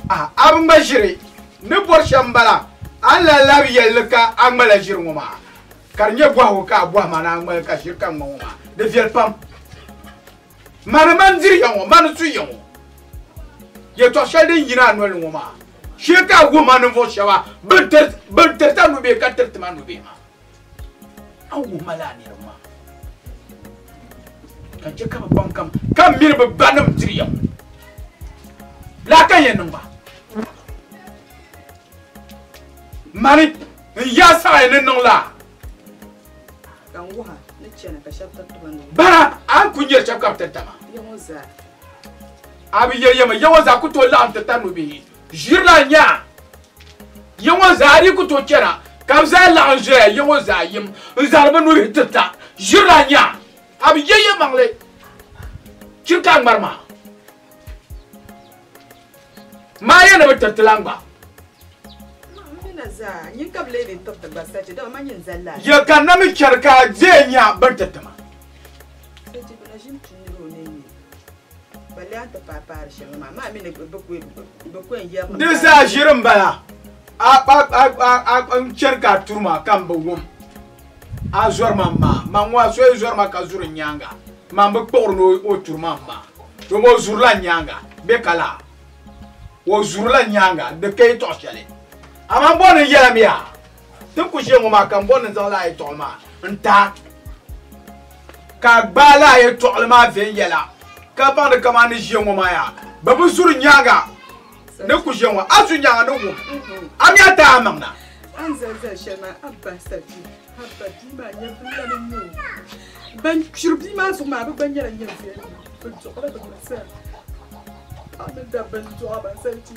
[SPEAKER 11] A a bi ŋma ʒiri ni bɔri shɛm m-bala a ni lahi labi yɛli li ka a ŋmala ʒiri ŋɔ maa. Ka di nyɛ bɔhigu ka a bɔhi ma ni a ŋmali ka ʒiri ka ŋma ŋɔ maa, di viɛli pam. Mani man diri ya ŋɔ, mani su ya ŋɔ. Yɛtɔɣ shɛli din yina a noli ni ŋɔ maa, shee ka a wuhi ma ninvuɣ shɛba bɛn tiriti a nubihi ka tiriti ma nubihi maa. A wuhi ma la a niriba maa, ka chɛ ka bɛ baŋ kam ka m mini bɛ banim diri ya ŋɔ. Lala ka n yɛn niŋ ba. Mani n yaa saɣi ni niŋ la.
[SPEAKER 1] Ka n wuha ni chana ka shɛba tiriti ba ni.
[SPEAKER 7] Bara a ni ku nyari shɛba ka bɛ tirita maa.
[SPEAKER 1] Ya ŋɔ zaa.
[SPEAKER 7] A bi yɛli ya ma, ya ŋɔ zaa ku tooi laɣim ti tari nubihi ʒiri la nyaa. Ya ŋɔ zaa di ku tooi chana ka bɛ zaa laɣim ʒiya ya ŋɔ zaa yim n-zaŋdi bɛ nubihi tirita ʒiri la nyaa. A bi yɛli yɛlimaŋli chiri ka a ŋmari maa. Maa ya ni bi tiriti lan gba. Ya ka na mi chɛri ka a deei nya bɛ ni tiriti ma. Di zaa ʒiri m-bala. A n chɛri ka a turi ma ka m bi wum. A zɔri ma m-maa. Man ŋɔ a so yi zɔri ma ka zuri n nyaaŋa, man bi kpuɣiri ni o turi ma m-maa. Domi o zurila n nyaaŋa bɛ ka laa. O zurila n nyaaŋa di ka yɛtɔɣ shɛli. Amaa m bɔri ni n yɛla mi yaa. Tin ku ʒiya ŋɔ maa ka n bɔri ni zaŋ laa yɛltɔɣali maa n taai ka gbaai laa yɛltɔɣali maa viɛnyɛla ka baŋdi kamani ni ʒiya ŋɔ maa yaa bɛ bi zuri nyaaŋa ni ku ʒiya ŋɔ a zu nyaaŋa ni wum a mi a taai a maŋ na.
[SPEAKER 1] A ni zali zali shɛli maa a bahi sachi a ba bia maa nyɛvili la ni nyɛ o ban kpiri bia maa zuɣu maa bɛ gba nyɛla nyɛviya bɛ dɔɣila bɛ gba zaa paɣa mini dabba n-dɔɣi ba sachi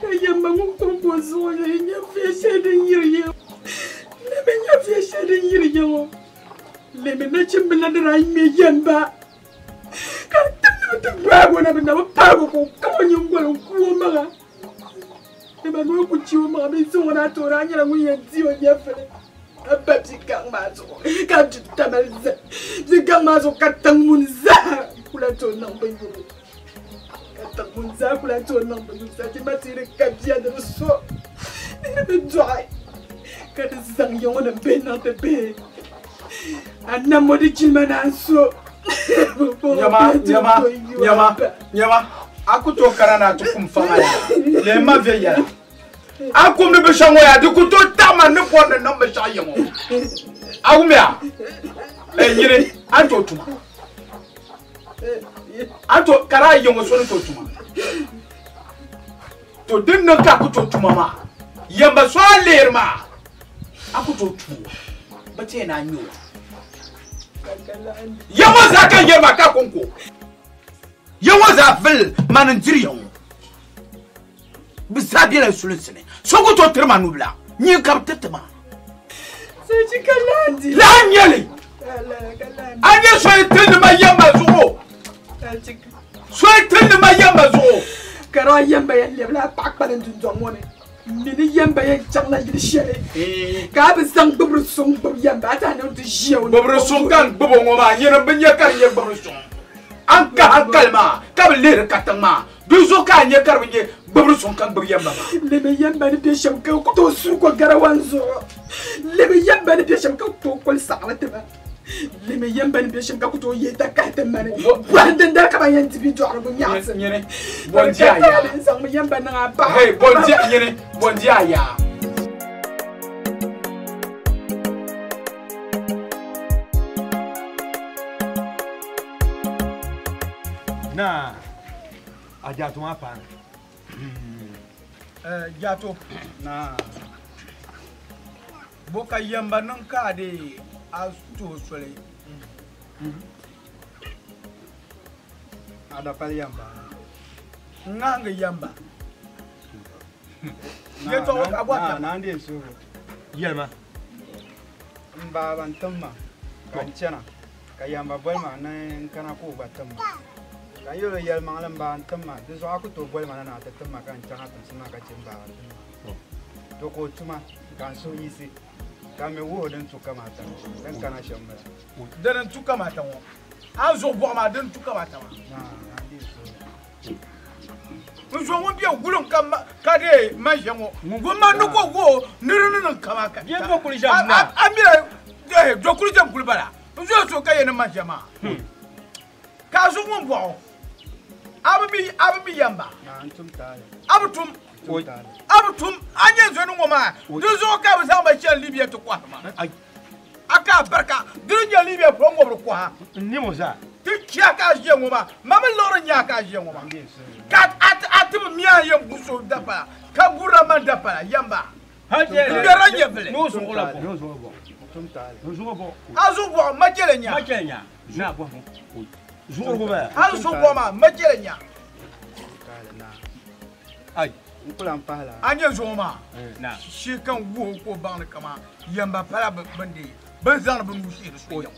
[SPEAKER 1] ka yɛmma ŋun kɔŋko zuɣu nyɛ nyɛviya shɛli din yiri ya lemi nyɛviya shɛli din yiri ya ŋɔ lemi nachimbila ni daa ŋme yɛmba ka tim ni bɛ ti gbaagi o na bɛ na bi paagi o ka o kaŋ o nyiŋgoli n-ku o maŋa Lema ni o ku chi o maŋa bee zaŋ o na ti o daa nyɛla ŋun yɛn di o nyɛvili ka ba bia gaŋ maa zuɣu ka di tamali zali bia gaŋ maa zuɣu ka tiŋ muni zaa ku lahi tooi niŋ bin yuri ka tiŋ muni zaa ku lahi tooi niŋ bin yuri sachi ma ti di ka bia ni di so ni di bi dɔɣi ka di zaŋ ya ŋɔ nim bihi niŋ ti bihi a nam ŋɔ di jilima naan so
[SPEAKER 7] Nyama, nyama, nyama, nyama. A ku tooi kana na ti kum faŋa yaa. Lɛɛ ma viɛnyɛla. A kumdi binshɛɣu ŋɔ yaa di ku tooi taɣi ma ni bɔri ni niŋ binshɛɣu ya ŋɔ. A wumya? Ɛ nyini, a ni tooi tuma. A ni tooi, ka daa ya ŋɔ so ni tooi tuma. To din niŋ ka a ku tooi tuma maa, yɛmba so a leeri maa, a ku tooi tuo bɛ ti yɛn naan nya o. Ya ŋɔ zaa ka yɛri maa ka kɔŋko. Ya ŋɔ zaa vili mani n-diri ya ŋɔ. Bɛ zaa bela sulinsi ni. So ku tooi tiri ma nubila. Nyini ka bɛ tiriti ma. Lahi n-nyɛ li. A nya so yi tilindi ma yɛmba zuɣu. So yi tilindi ma yɛmba zuɣu.
[SPEAKER 1] Ka daa yɛmba yɛn lɛbila a paɣa kpalim dundɔŋ ŋɔ ni. M mi ni yɛmba yɛn chaŋla yili shɛli ka a bi zaŋ gbibiri suŋ gbibi yɛmba, a ti a niŋ ti ʒiya o ni.
[SPEAKER 7] Gbibiri suŋ ka n gbibi o ŋɔ maa, nyini m bi nya ka di nyɛ gbibiri suŋ. A ni kahi hankali maa ka bi lihiri katiŋ maa, dinzuɣu ka a nya ka di bi nyɛ gbibiri suŋ ka n gbibi yɛmba maa.
[SPEAKER 1] Lemi yɛmba ni be shɛm ka ku tooi suri ko garawan zuɣu. Lemi yɛmba ni be shɛm ka ku tooi koli saɣiri ti ba. Lemi yɛmba ni be shɛm ka ku tooi yeei takahi ti mani. Bɔhim dindali ka ban yɛn di bidɔɣirigu nyaɣisim.
[SPEAKER 7] Nyini, bɔ n-di a yaa.
[SPEAKER 1] Zaŋmi yɛmba niŋ a paɣa.
[SPEAKER 7] Hey, bɔ n-di a, nyini, bɔ n-di a yaa.
[SPEAKER 8] Naa, a jaato maa paani.
[SPEAKER 7] Jaato. Naa. Bo ka yɛmba niŋ ka a dee a tuhi soli?
[SPEAKER 13] A da pali yɛmba.
[SPEAKER 7] N ŋahingi yɛmba. Yɛtɔɣa ka a bɔri
[SPEAKER 13] Naa, naa n-deei suhigu.
[SPEAKER 8] Yɛlima.
[SPEAKER 13] M ba ban tim ma ka n chana ka yɛmba boli ma ni n kana ka o gba tim ma. Ka n yɛl o yɛlimaŋli m ba n-tim ma, di zuɣu a ku tooi boli ma na ni a ti tim ma ka n chaŋ a timsi maa ka che m ba tim ma. To ka o tuma ka n suhu yiɣisi ka n mi wuhi o din tu kamaata din kana shɛm m-bala.
[SPEAKER 7] Dini n-tu kamaata ŋɔ? A ni zuɣu bɔɣu maa dini n-tu kamaata maa? N zo ŋun be guliŋ ka deei manʒa ŋɔ, ŋun man ni ko wuhi o ni di ni niŋ kamaata. A mila dokuli ʒɛm kuli bala. N zo so ka yɛ ni manʒa maa. Ka a zuɣu ŋun bɔɣu a bi mi yɛmba a bi tum a bi tum a nyɛ zoni ŋɔ maa di zuɣu ka bi zaŋ ba chani Libya ti kɔhiri ma a ka a barika di ni nyɛ Libya polo ŋɔ bi kɔha ti chɛ ka a ʒiya ŋɔ maa ma mi liɣiri nya ka a ʒiya ŋɔ maa ka a ti bi mi a yɛn gu so dapala ka gurila man dapala yɛmba n ŋmɛrila nyɛvili a zuɣu bɔɣu ma chɛli nya
[SPEAKER 8] Zuɣurigu baya.
[SPEAKER 7] Hali so bɔ maa ma jɛli nya.
[SPEAKER 8] Ai.
[SPEAKER 13] N kula n pahi la.
[SPEAKER 7] A nyɛ zuɣu maa. Shi kan wuhi ko baŋni kama yɛmba pala bindi bin zaŋdi bi nuu shihiri so yɛm.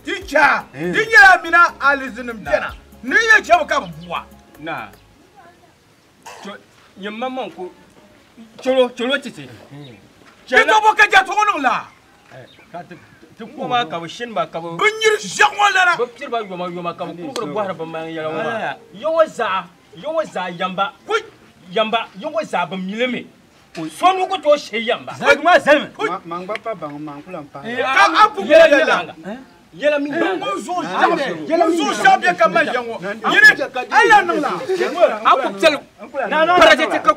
[SPEAKER 7] Ti cha di nyɛla mina alizinim bɛna ni yɛ chɛbu ka bi bua.
[SPEAKER 5] Na. Nyɛ maŋmaŋ ko cholo cholo titi.
[SPEAKER 7] Ti to bo ka jatuɣu niŋ la.
[SPEAKER 5] Kuma ka bi shini ba ka bi.
[SPEAKER 7] Bi nyiri ʒiɛɣu ŋɔ lana.
[SPEAKER 5] Bi piri ba yoma yoma ka bi kurigiri bɔhiri bi maŋ yɛla ŋɔ maa. Yɔŋɔ zaa yɔŋɔ zaa yamba yamba yɔŋɔ zaa bi mili mi. So nuu ku tooi shihi yamba.
[SPEAKER 8] Zaligu maa zalimi.
[SPEAKER 13] Man gba pa baŋ man kula n pahi.
[SPEAKER 7] Ka a puhi yɛla.
[SPEAKER 5] Yɛla mi
[SPEAKER 7] gba. Ŋun zuɣu shɛɣu bɛ ka man ʒiya ŋɔ. Yini a yɛn niŋ la.
[SPEAKER 5] A ku piɛli parajɛte ka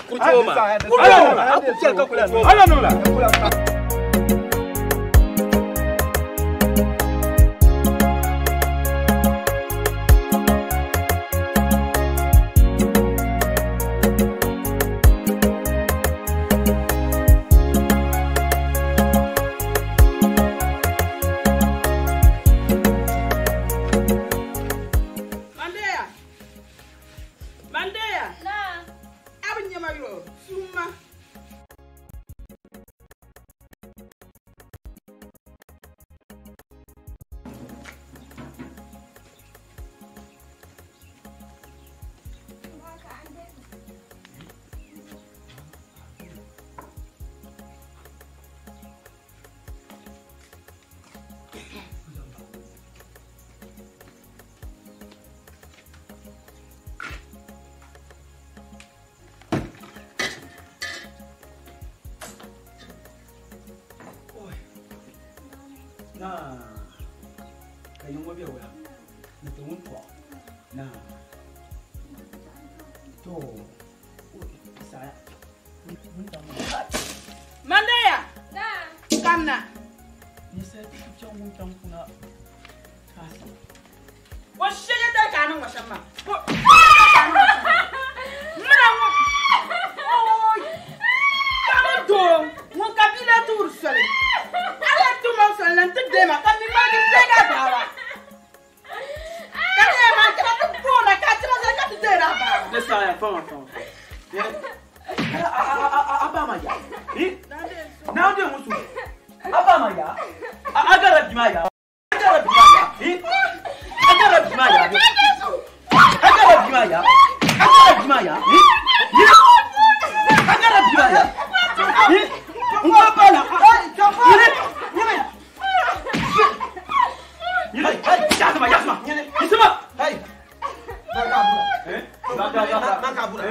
[SPEAKER 5] ku ku tooi maa.
[SPEAKER 8] Ala
[SPEAKER 5] A ku chɛri ka ku tooi.
[SPEAKER 8] Ala niŋ la.
[SPEAKER 1] Mandeya. Mandeya.
[SPEAKER 12] Na.
[SPEAKER 1] Abin nyama yo. Suma.
[SPEAKER 9] Na ka yiŋ ŋɔ be wula ni ti wun tɔɣu na to saya.
[SPEAKER 1] Mandeya.
[SPEAKER 12] Na.
[SPEAKER 1] Kamna.
[SPEAKER 9] Ni sai ti chaŋ wuntaŋ kuna kaasi.
[SPEAKER 1] Bo shege dai ka niŋ ŋɔ shɛm maa. Bo ka niŋ ŋɔ shɛm maa. Mina ŋɔ. Ooi. Kama doo ŋun ka bia lee tuuri soli. A lee tum o soli la n-ti deema ka mi ŋmaligi deegi a baaba. Ka di yɛn maa chana ti boona ka a chana zali ka ti deeri a baaba.
[SPEAKER 9] Ne saya fama fama. A ba ma ya. Na de musu. A ba ma ya. A gara bi ma ya. A gara bi ma ya. A gara bi ma ya. A gara bi ma ya. A gara bi ma ya. A gara bi ma ya. N ba la. Yine. Yasma yasma. Yasma.
[SPEAKER 6] Hey. Makabura.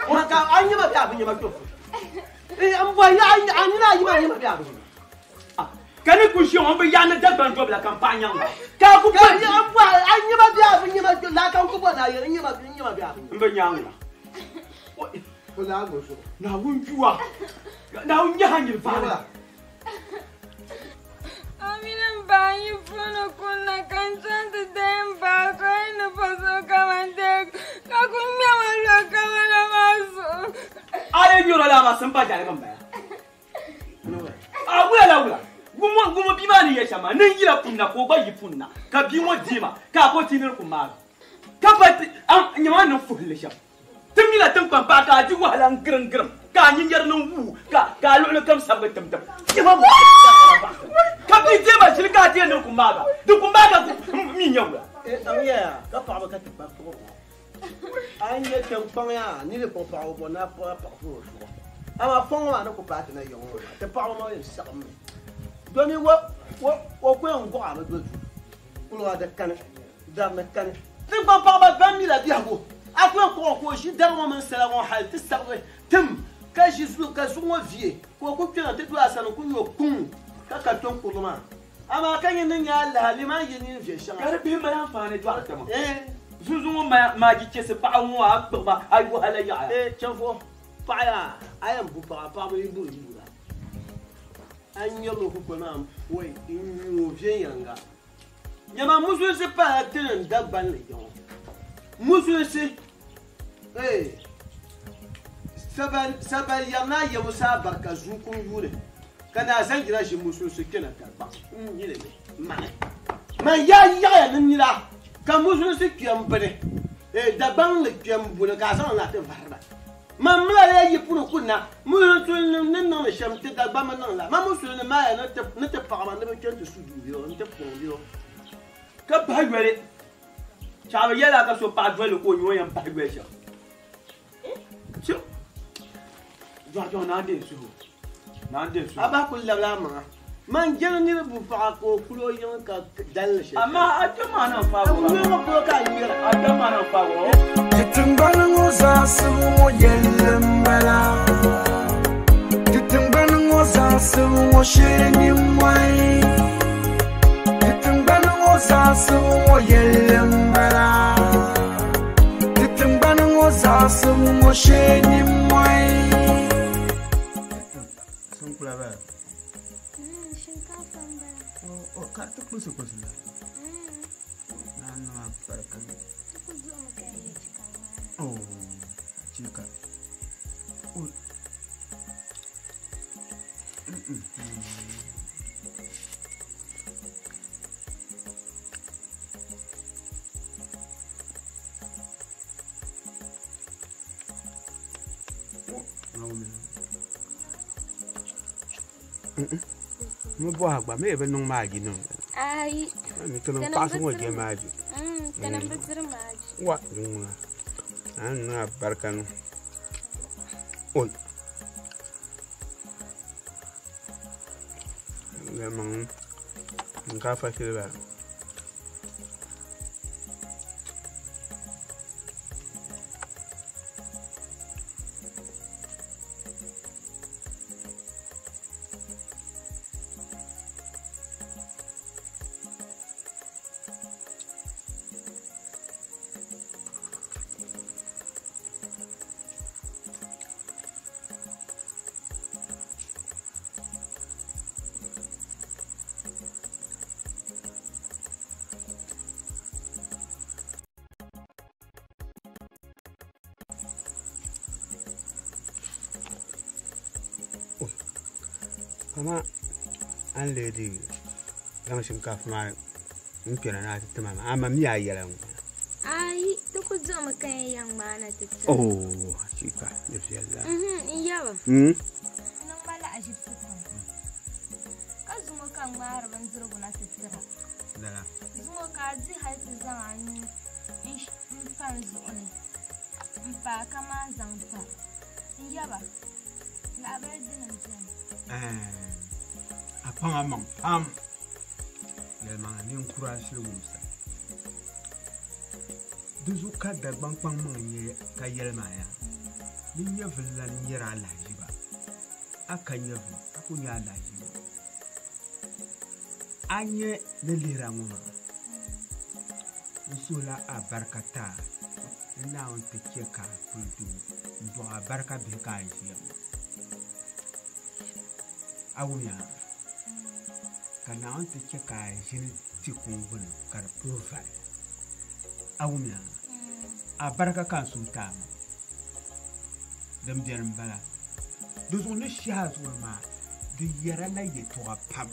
[SPEAKER 6] Maka an yi ma biya abin yaba kyau. Eh an ba ya an yi na yi ma yi ma biya abin.
[SPEAKER 9] Kani ku shi on bi yana dabban dobla kampanya ka ku
[SPEAKER 6] ba an ba an yi ma biya abin yaba kyau la kan ku ba da yi ma yi ma biya abin.
[SPEAKER 9] N bi nyanga.
[SPEAKER 6] Ko la go so.
[SPEAKER 9] Na wun juwa. Na wun nya hanyar fara.
[SPEAKER 3] Amina bayi funu kuna kancan ti den ba kai ni faso kamante ka kun miya lo kamana maso.
[SPEAKER 9] Ale nyoro la ma san pa jare kan baya. A wula la wula. Gumo gumo bi ma ni ye shama ni yira kunna ko ba yi punna ka bi mo dima ka ko tinir ku ma. Ka ba an nyama nan fuhlle sham. Timila tin kwan pa ka ji wahala ngirin ngirin ka nyinyar nan wu ka ka lulu kam sabga tamtam. Nyama mo ka bi dima shil ka te nan kumba ga. Duk kumba ga mi nyawla.
[SPEAKER 6] Eh an ya ka pa ba ka ti pa ko. An ye tan kpan ya ni le ko pa o na pa pa ko so. Ama fon wa na ko pa ti na yon te pa o ma yin sagam. Domi wo wo wo ko en go ama do ju. Kulo ada kan da na kan. Tin kpan pa ba ban mi la biya go. Akwai ko ko shi dar mo man sala mo hal ti sabbe tim ka shi su ka su mo vie ko ko kina ti do asana ku yo kun ka ka ton kuluma ama kan yin ya Allah liman yin yin vie shan
[SPEAKER 9] kar bi ma amfani do ta ma eh zuzu ma ma ji ce se pa mu a ba ai wahala ya
[SPEAKER 6] eh chanfo pa ya ayam bu pa pa bu bu bu la an yolo ku ko na wai in yo vie yanga nyama musu se pa tin da ban le yon musulsi eh sabal yana ya musa barka zukun yure kana san gira shi musulsi kina karba ni ne ma ya ya ni la ka musulsi kiyam bane eh da ban le kiyam bune ka san la te varba ma mla ya yi punu kunna musulsi ni nan sham te da ba ma nan la ma musulsi ma ya ne te parma ne ke te sudu yo ne te pon yo
[SPEAKER 9] ka ba yore Chabe yela ka so pa dwele ko nyo yan pa gwe sha. Cho. Jwa jwa na de su. Na de su.
[SPEAKER 6] Aba ku la la ma. Man jeng ni bu pa ko kulo yan ka dal she.
[SPEAKER 9] Ama ajo ma na fa go.
[SPEAKER 6] Ni mo ko ka yi ra.
[SPEAKER 9] Ajo ma na fa go.
[SPEAKER 14] Titimban ngoza sumo yelembala. Titimban ngoza sumo sheni mwai. Titimban ngoza sumo yelembala. Titimban ngoza sumo sheni mwai.
[SPEAKER 13] Sinkula bala.
[SPEAKER 12] Shinkaafa m-bala.
[SPEAKER 13] O ka ti kpulisi kpulisi la. Naa niŋ a barika.
[SPEAKER 12] Ti ku duɣimi ka n yɛn chɛ ka n ŋmaai.
[SPEAKER 13] Oh, chika. Oh. Mi bɔha gba mi bi niŋ maaji niŋ.
[SPEAKER 12] Ayi.
[SPEAKER 13] Ni ti niŋ paɣasi ŋɔ je maaji.
[SPEAKER 12] Tinim bi diri maaji.
[SPEAKER 13] Wa di ŋuna. A ni niŋ a barika niŋ. Oi. Lemaŋ shinkaafa shili bala. Kama an lee di zaŋ shinkaafa maa n kpɛna ni a ti tima maa, ama mi a yɛla ŋɔ.
[SPEAKER 12] Ayi, ti ku duɣimi ka yɛn yɛn ŋmaai na ti ti.
[SPEAKER 13] Oh, hakika, di viɛlla.
[SPEAKER 12] N yaba. N niŋ ma lahaʒibisi pam. Ka zuŋɔ ka n ŋmaari bindirigu na ti tira.
[SPEAKER 13] Lala.
[SPEAKER 12] Zuŋɔ ka a di hali ti zaŋ a nuu n pa n zuɣu ni n pa a ka maan zaŋ pa. N yaba, lahabali dini m-beni.
[SPEAKER 13] A kpaŋ a maŋ pam. Yɛlimaŋli ninkura shiri wumsa. Di zuɣu ka Dagbaŋ kpaŋ maŋ nyɛ ka yɛli maa yaa, ni nyɛvili lan nyɛri alahiziba. A ka nyɛvili, a ku nya alahiziba. A nyɛ ni lihira ŋɔ maa, n suhila a barika ti a ni Naawuni ti chɛ ka a kuli doo n-dɔɣi a barika bihi ka a ʒiya ŋɔ. A wumya? Ka Naawuni ti chɛ ka a ʒini ti kuŋ gbuni ka di puhi vari. A wumya? A barika ka n suhu ti a maa. Din beni m-bala. Di zuɣu ni shɛhi a zuɣu ni maa, di yɛra la yɛtɔɣa pam.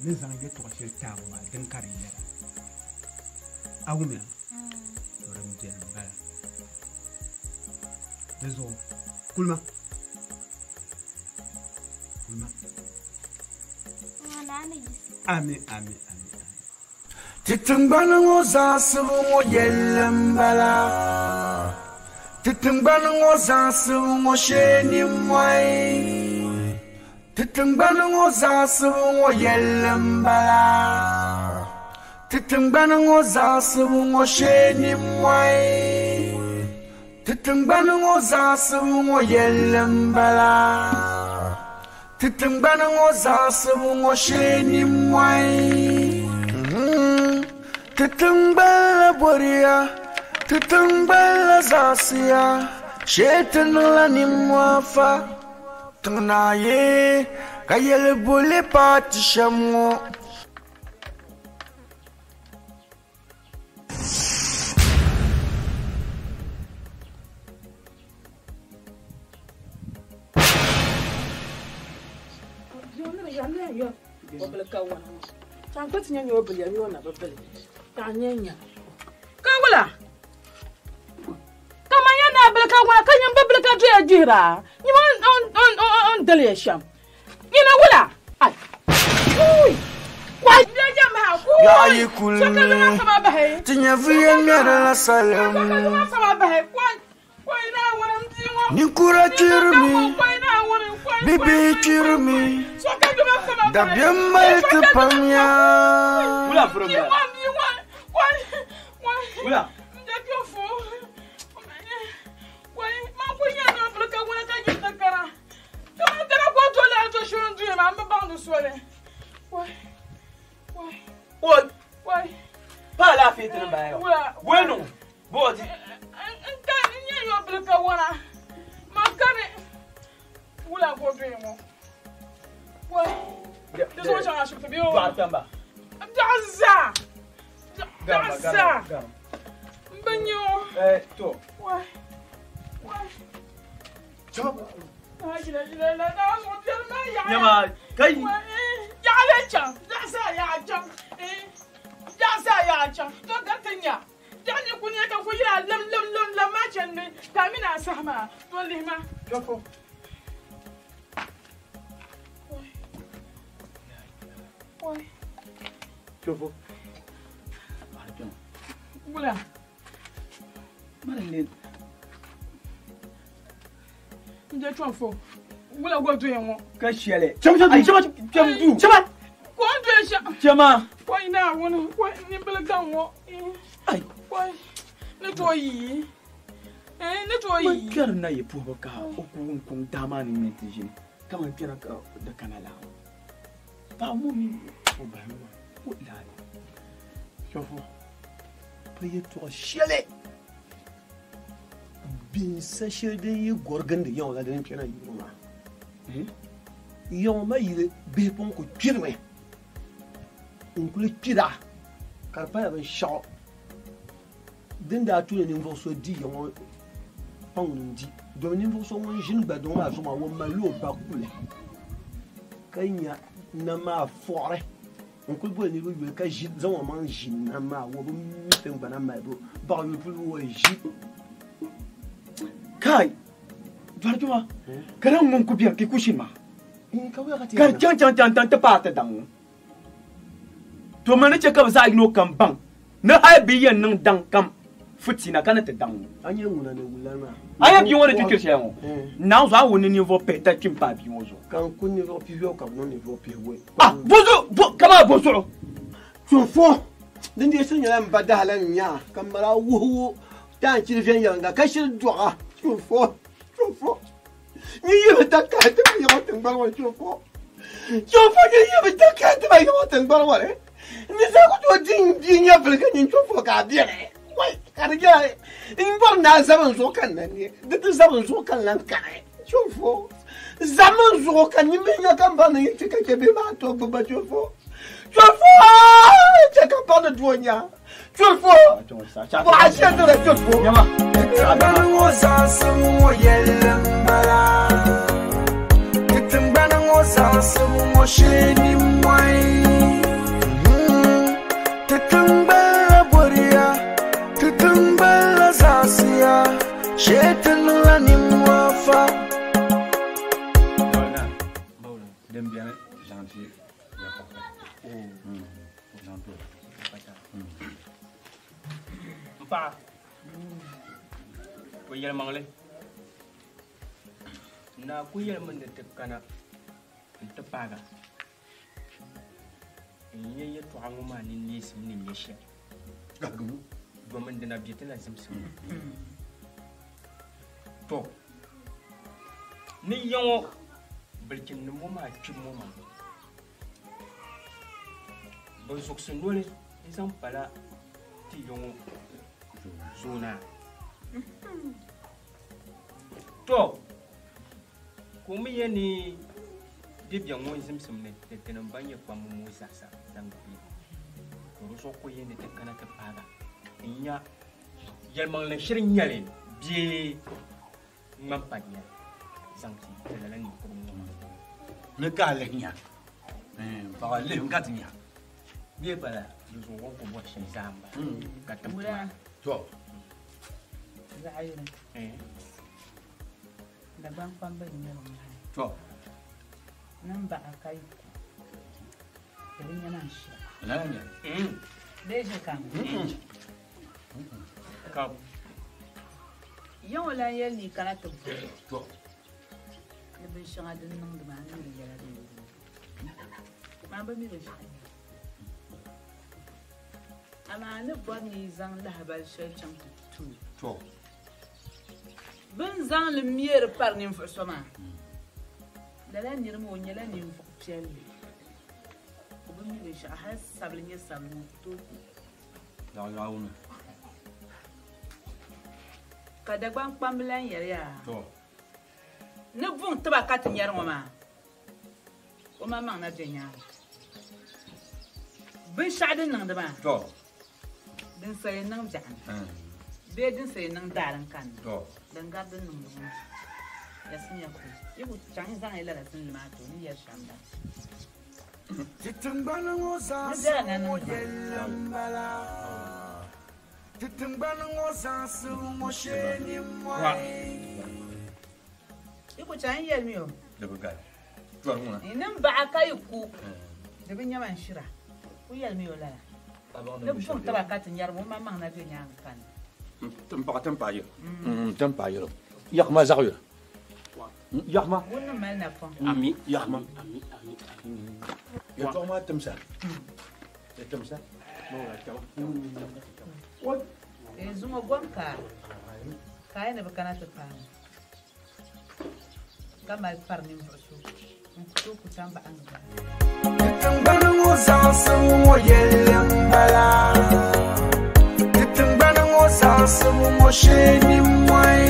[SPEAKER 13] Ni zaŋ yɛtɔɣa shɛli ti a ŋɔ maa, din ka di yɛra. A wumya? To din beni m-bala. Di zuɣu kulima. Kulima. Ami, ami, ami.
[SPEAKER 14] Ti tiŋgbani ŋɔ zaɣisibu ŋɔ yɛlli m-bala. Ti tiŋgbani ŋɔ zaɣisibu ŋɔ shee nimmɔhi. Ti tiŋgbani ŋɔ zaɣisibu ŋɔ yɛlli m-bala. Ti tiŋgbani ŋɔ zaɣisibu ŋɔ shee nimmɔhi. Ti tiŋgbani ŋɔ zaɣisibu ŋɔ yɛlli m-bala. Ti tiŋgbani ŋɔ zaɣisibu ŋɔ shee nimmɔhi. Ti tiŋgbani la bɔriya, ti tiŋgbani la zaɣisiya, shee ti niŋla nimmɔhi fa. Tiŋ naa ye ka yɛli boli paati shɛm ŋɔ.
[SPEAKER 1] Kawula kama ya na bili ka wala ka nyim bi bili ka doya gbihira nyim on dali ya shɛm nyina wula ai ui kwa
[SPEAKER 14] Yaɣa yi kuli ti nyɛviya ŋmɛrila salim. Ninkura kpirimi, bibihi kpirimi, dabiɛm mali ti pam yaa.
[SPEAKER 5] Wula.
[SPEAKER 9] Pa alaafee dini m-bala yɔ. Bueno, bɔɔdi.
[SPEAKER 1] N ka n nyɛ yɔ bili ka wana. Ma kani wula ka o doya ŋɔ. Ti zaŋ chaŋ ashibiti bee o.
[SPEAKER 7] Dɔɣiri kpɛmba.
[SPEAKER 1] Biɛɣu zaa. Biɛɣu zaa. N bi nya o.
[SPEAKER 7] Eh, to.
[SPEAKER 1] Wai. Wai.
[SPEAKER 7] Chama.
[SPEAKER 1] Nyama,
[SPEAKER 7] kai.
[SPEAKER 1] Yaɣa le chaŋ. Biɛɣu zaa yaɣa chaŋ. Biɛɣu zaa yaɣa chaŋ. To gariti nya. Biɛɣu ni ku ne ka ku yira lim lim lim lim maa chani ni ka a mini a saha maa to lihi ma.
[SPEAKER 7] Chɔfo. Chɔfo.
[SPEAKER 1] Wula.
[SPEAKER 7] Mali
[SPEAKER 1] N je chɔfo. Wula go doya ŋɔ.
[SPEAKER 7] Ka shɛli. Chama chama chama chama du. Chama.
[SPEAKER 1] Ko n doya shɛm.
[SPEAKER 7] Chama.
[SPEAKER 1] Ko Naawuni ko nimbili gaŋ ŋɔ. Ai. Ko ni tooi yi. Ni tooi yi.
[SPEAKER 7] Man kpɛri na yi puhibu ka o ku wum kuŋ daa maa ni ŋmɛ ti ʒini ka man kpɛra ka di kana laa paɣa ŋɔ mi o bahi maa o lahi Chɔfo pa yɛtɔɣa shɛli binsa shɛli din yi gɔrigindi yaŋɔ la din kpɛna yiŋɔ maa yaŋɔ ma yili bihi pun ku kpirimi n kuli kpira ka di pala binshaɣu din daa tu ni ninvuɣu so di yaŋɔ pa ŋuni n di domi ninvuɣu so ŋun ʒini gbadiŋ maa zuɣu maa ŋun malila o ba kuli ka nya nam maa fɔɣiri n kuli boli niriba yuli ka ʒi zaŋ o maŋ ʒi nam maa o bi mi tiŋgbana malibu baɣa yuli puli o ʒi kai dɔri juma ka din ŋun ku bɛni ka ku ʒini maa ka di chaŋ chaŋ chaŋ ti paai ti daŋ ŋɔ to mi ni chɛ ka bɛ zaɣ yino kam baŋ ni hali bɛ yɛn niŋ daŋ kam fitina ka ni ti daŋ ŋɔ.
[SPEAKER 6] A nyɛ ŋuna ni wula maa.
[SPEAKER 7] A nyɛ bia ŋɔ ni kpiri shɛli ŋɔ naawuni zuɣu a wum ni ninvuɣ pihita kpi m-paai bia ŋɔ zuɣu.
[SPEAKER 6] Ka n ku ninvuɣ pihiyɔbu ka bɛ niŋ ninvuɣ pihiwɔi.
[SPEAKER 7] Ah, bozuɣu, bo, kamaa bozuɣu.
[SPEAKER 6] Chunfo, din dii shiri nyɛla m ba dahala n-nya ka m mali a wuhibu taan chili viɛnyɛliŋga ka shiri dɔɣa. Chunfo, chunfo, nyin yi bi takahi ti ma yaŋɔ tiŋgbani ŋɔ ni chunfo. Chunfo, nyin yi bi takahi ti ma yaŋɔ tiŋgbani ŋɔ ni. N ni zaa ku tooi di n bia nyɛvili ka nyin chunfo ka a beni. Wai, ka di nyɛla n bɔri ni a zabi n zuɣu ka n na ne. Di ti zabi n zuɣu ka n lan kani. Chunfo, zami n zuɣu ka nyin mi nya ka m ba ni ti ka chɛ bihi maa tooi gbubi ba chunfo. Chunfo, chɛ ka m ba ni doo nya. Chunfo, bɔɣa shɛli dina chunfo.
[SPEAKER 14] Tiŋgbani ŋɔ zaɣisibu ŋɔ yɛlli m-bala. Ti tiŋgbani ŋɔ zaɣisibu ŋɔ shee nimmɔhi. Ti tiŋgbani la bɔriya, ti tiŋgbani la zaɣisiya, shee ti niŋla nimmɔhi fa.
[SPEAKER 8] Din beni zaŋ ti ya paɣa. Zaŋ ti o.
[SPEAKER 5] N paɣa, o yɛlimaŋli naa ku yɛlimi ni ti kana n-ti paaga n-nya yɛtɔɣa ŋɔ maa ni neesim ni nyɛ shɛli. Domin dina be ti la zimsim ni. To, ni ya ŋɔ bilichini ŋɔ maa kpibu ŋɔ maa, bɛ zuɣusi noli n-zaŋ pala ti ya ŋɔ zoonaa. To, ka o mi yɛn ni di bɛ ŋun zimsim ni ti tinim ban nyɛ kpamba ŋɔ zaasa zaŋ kpe. Ka di zuɣu ka o yɛn ni ti kana ti paaga n-nya yɛlimaŋli shiri nyɛli bee ŋmani pa nyɛli zaŋ ti ti lala ninkurigu ŋɔ maa.
[SPEAKER 8] Ni ka a lihi nya. Paɣa lihim ka ti nya.
[SPEAKER 5] Bee pala di zuɣu o ni ku bɔri shɛli zaa m-bala ka tim
[SPEAKER 1] Wula.
[SPEAKER 5] maa.
[SPEAKER 8] To.
[SPEAKER 1] Zaɣ yini. Dagbaŋ kpamba n-nyɛ bɛ ŋmani.
[SPEAKER 8] To.
[SPEAKER 1] Niŋ baɣa ka yi ku. Di bi nyɛ man shɛli.
[SPEAKER 8] Lala nyɛ.
[SPEAKER 1] Bee ʒe kam.
[SPEAKER 5] Ka.
[SPEAKER 1] Yaŋɔ lan yɛli ni yi kana ti boli.
[SPEAKER 8] To.
[SPEAKER 1] Ni binshɛŋa din niŋdi maa ni mi yɛla din niŋdi. Maa bi mi binshɛɣu nyɛ. Amaa ni bɔri ni yi zaŋ lahabali shɛli chaŋ ti tuui.
[SPEAKER 8] To.
[SPEAKER 1] Bɛ ni zaŋ li meeri pari ninvuɣ so maa, lala nir maa o nyɛla ninvuɣ piɛlli. O bi mi binshɛɣu, hal sabili nyɛ sabili ŋɔ ku tooi ku.
[SPEAKER 8] Zaɣ yaɣu ni.
[SPEAKER 1] Ka Dagbaŋ kpambi lan yɛli yaa,
[SPEAKER 8] To.
[SPEAKER 1] Ni buŋ tiba ka ti nyari ŋɔ maa, o maŋmaŋ na be nyaaŋa. Binshɛɣu din niŋdi maa.
[SPEAKER 8] To.
[SPEAKER 1] Din sayi niŋ biɛɣuni. Bee din sayi niŋ daali n-kanna.
[SPEAKER 8] To.
[SPEAKER 1] Din gari din niŋdi ŋɔ maa. Yasinya ku. Yi ku chaŋ zaŋ yi lala sinli maa ti o ni yɛli shɛm daa.
[SPEAKER 14] Ti tiŋgbani ŋɔ
[SPEAKER 1] Ni bela na
[SPEAKER 14] zaɣisibu ŋɔ
[SPEAKER 1] niŋdi maa.
[SPEAKER 14] yɛlli m-bala. Ti tiŋgbani ŋɔ zaɣisibu ŋɔ shee nimmɔhi.
[SPEAKER 1] Yi ku chaŋ yɛlimi o.
[SPEAKER 8] Di bi gari. Tɔri ŋuna.
[SPEAKER 1] Yi niŋ baɣa ka yi ku. Di bi nyɛma n-shira. Ku yɛlimi o lala. Ni buŋ taba ka ti nyɛrimi o maŋmaŋ na be nyaaŋa kanna.
[SPEAKER 8] N paɣa ti m-paai yɛlo. Ti m-paai yɛlo. Yaɣima zaɣ yɛlo. Yaɣima.
[SPEAKER 1] Ŋun ni mali napɔŋ.
[SPEAKER 8] Ami. Yaɣima. Yɛltɔɣa maa timsa. Di timsa.
[SPEAKER 1] Zuŋɔ gom ka ka a yi ni bi kana ti paai ka mali pari ninvuɣu so n-ku tooi ku tam baɣa ni gba.
[SPEAKER 14] Ti tiŋgbani ŋɔ zaɣisibu ŋɔ yɛlli m-bala. Ti tiŋgbani ŋɔ zaɣisibu ŋɔ shee nimmɔhi.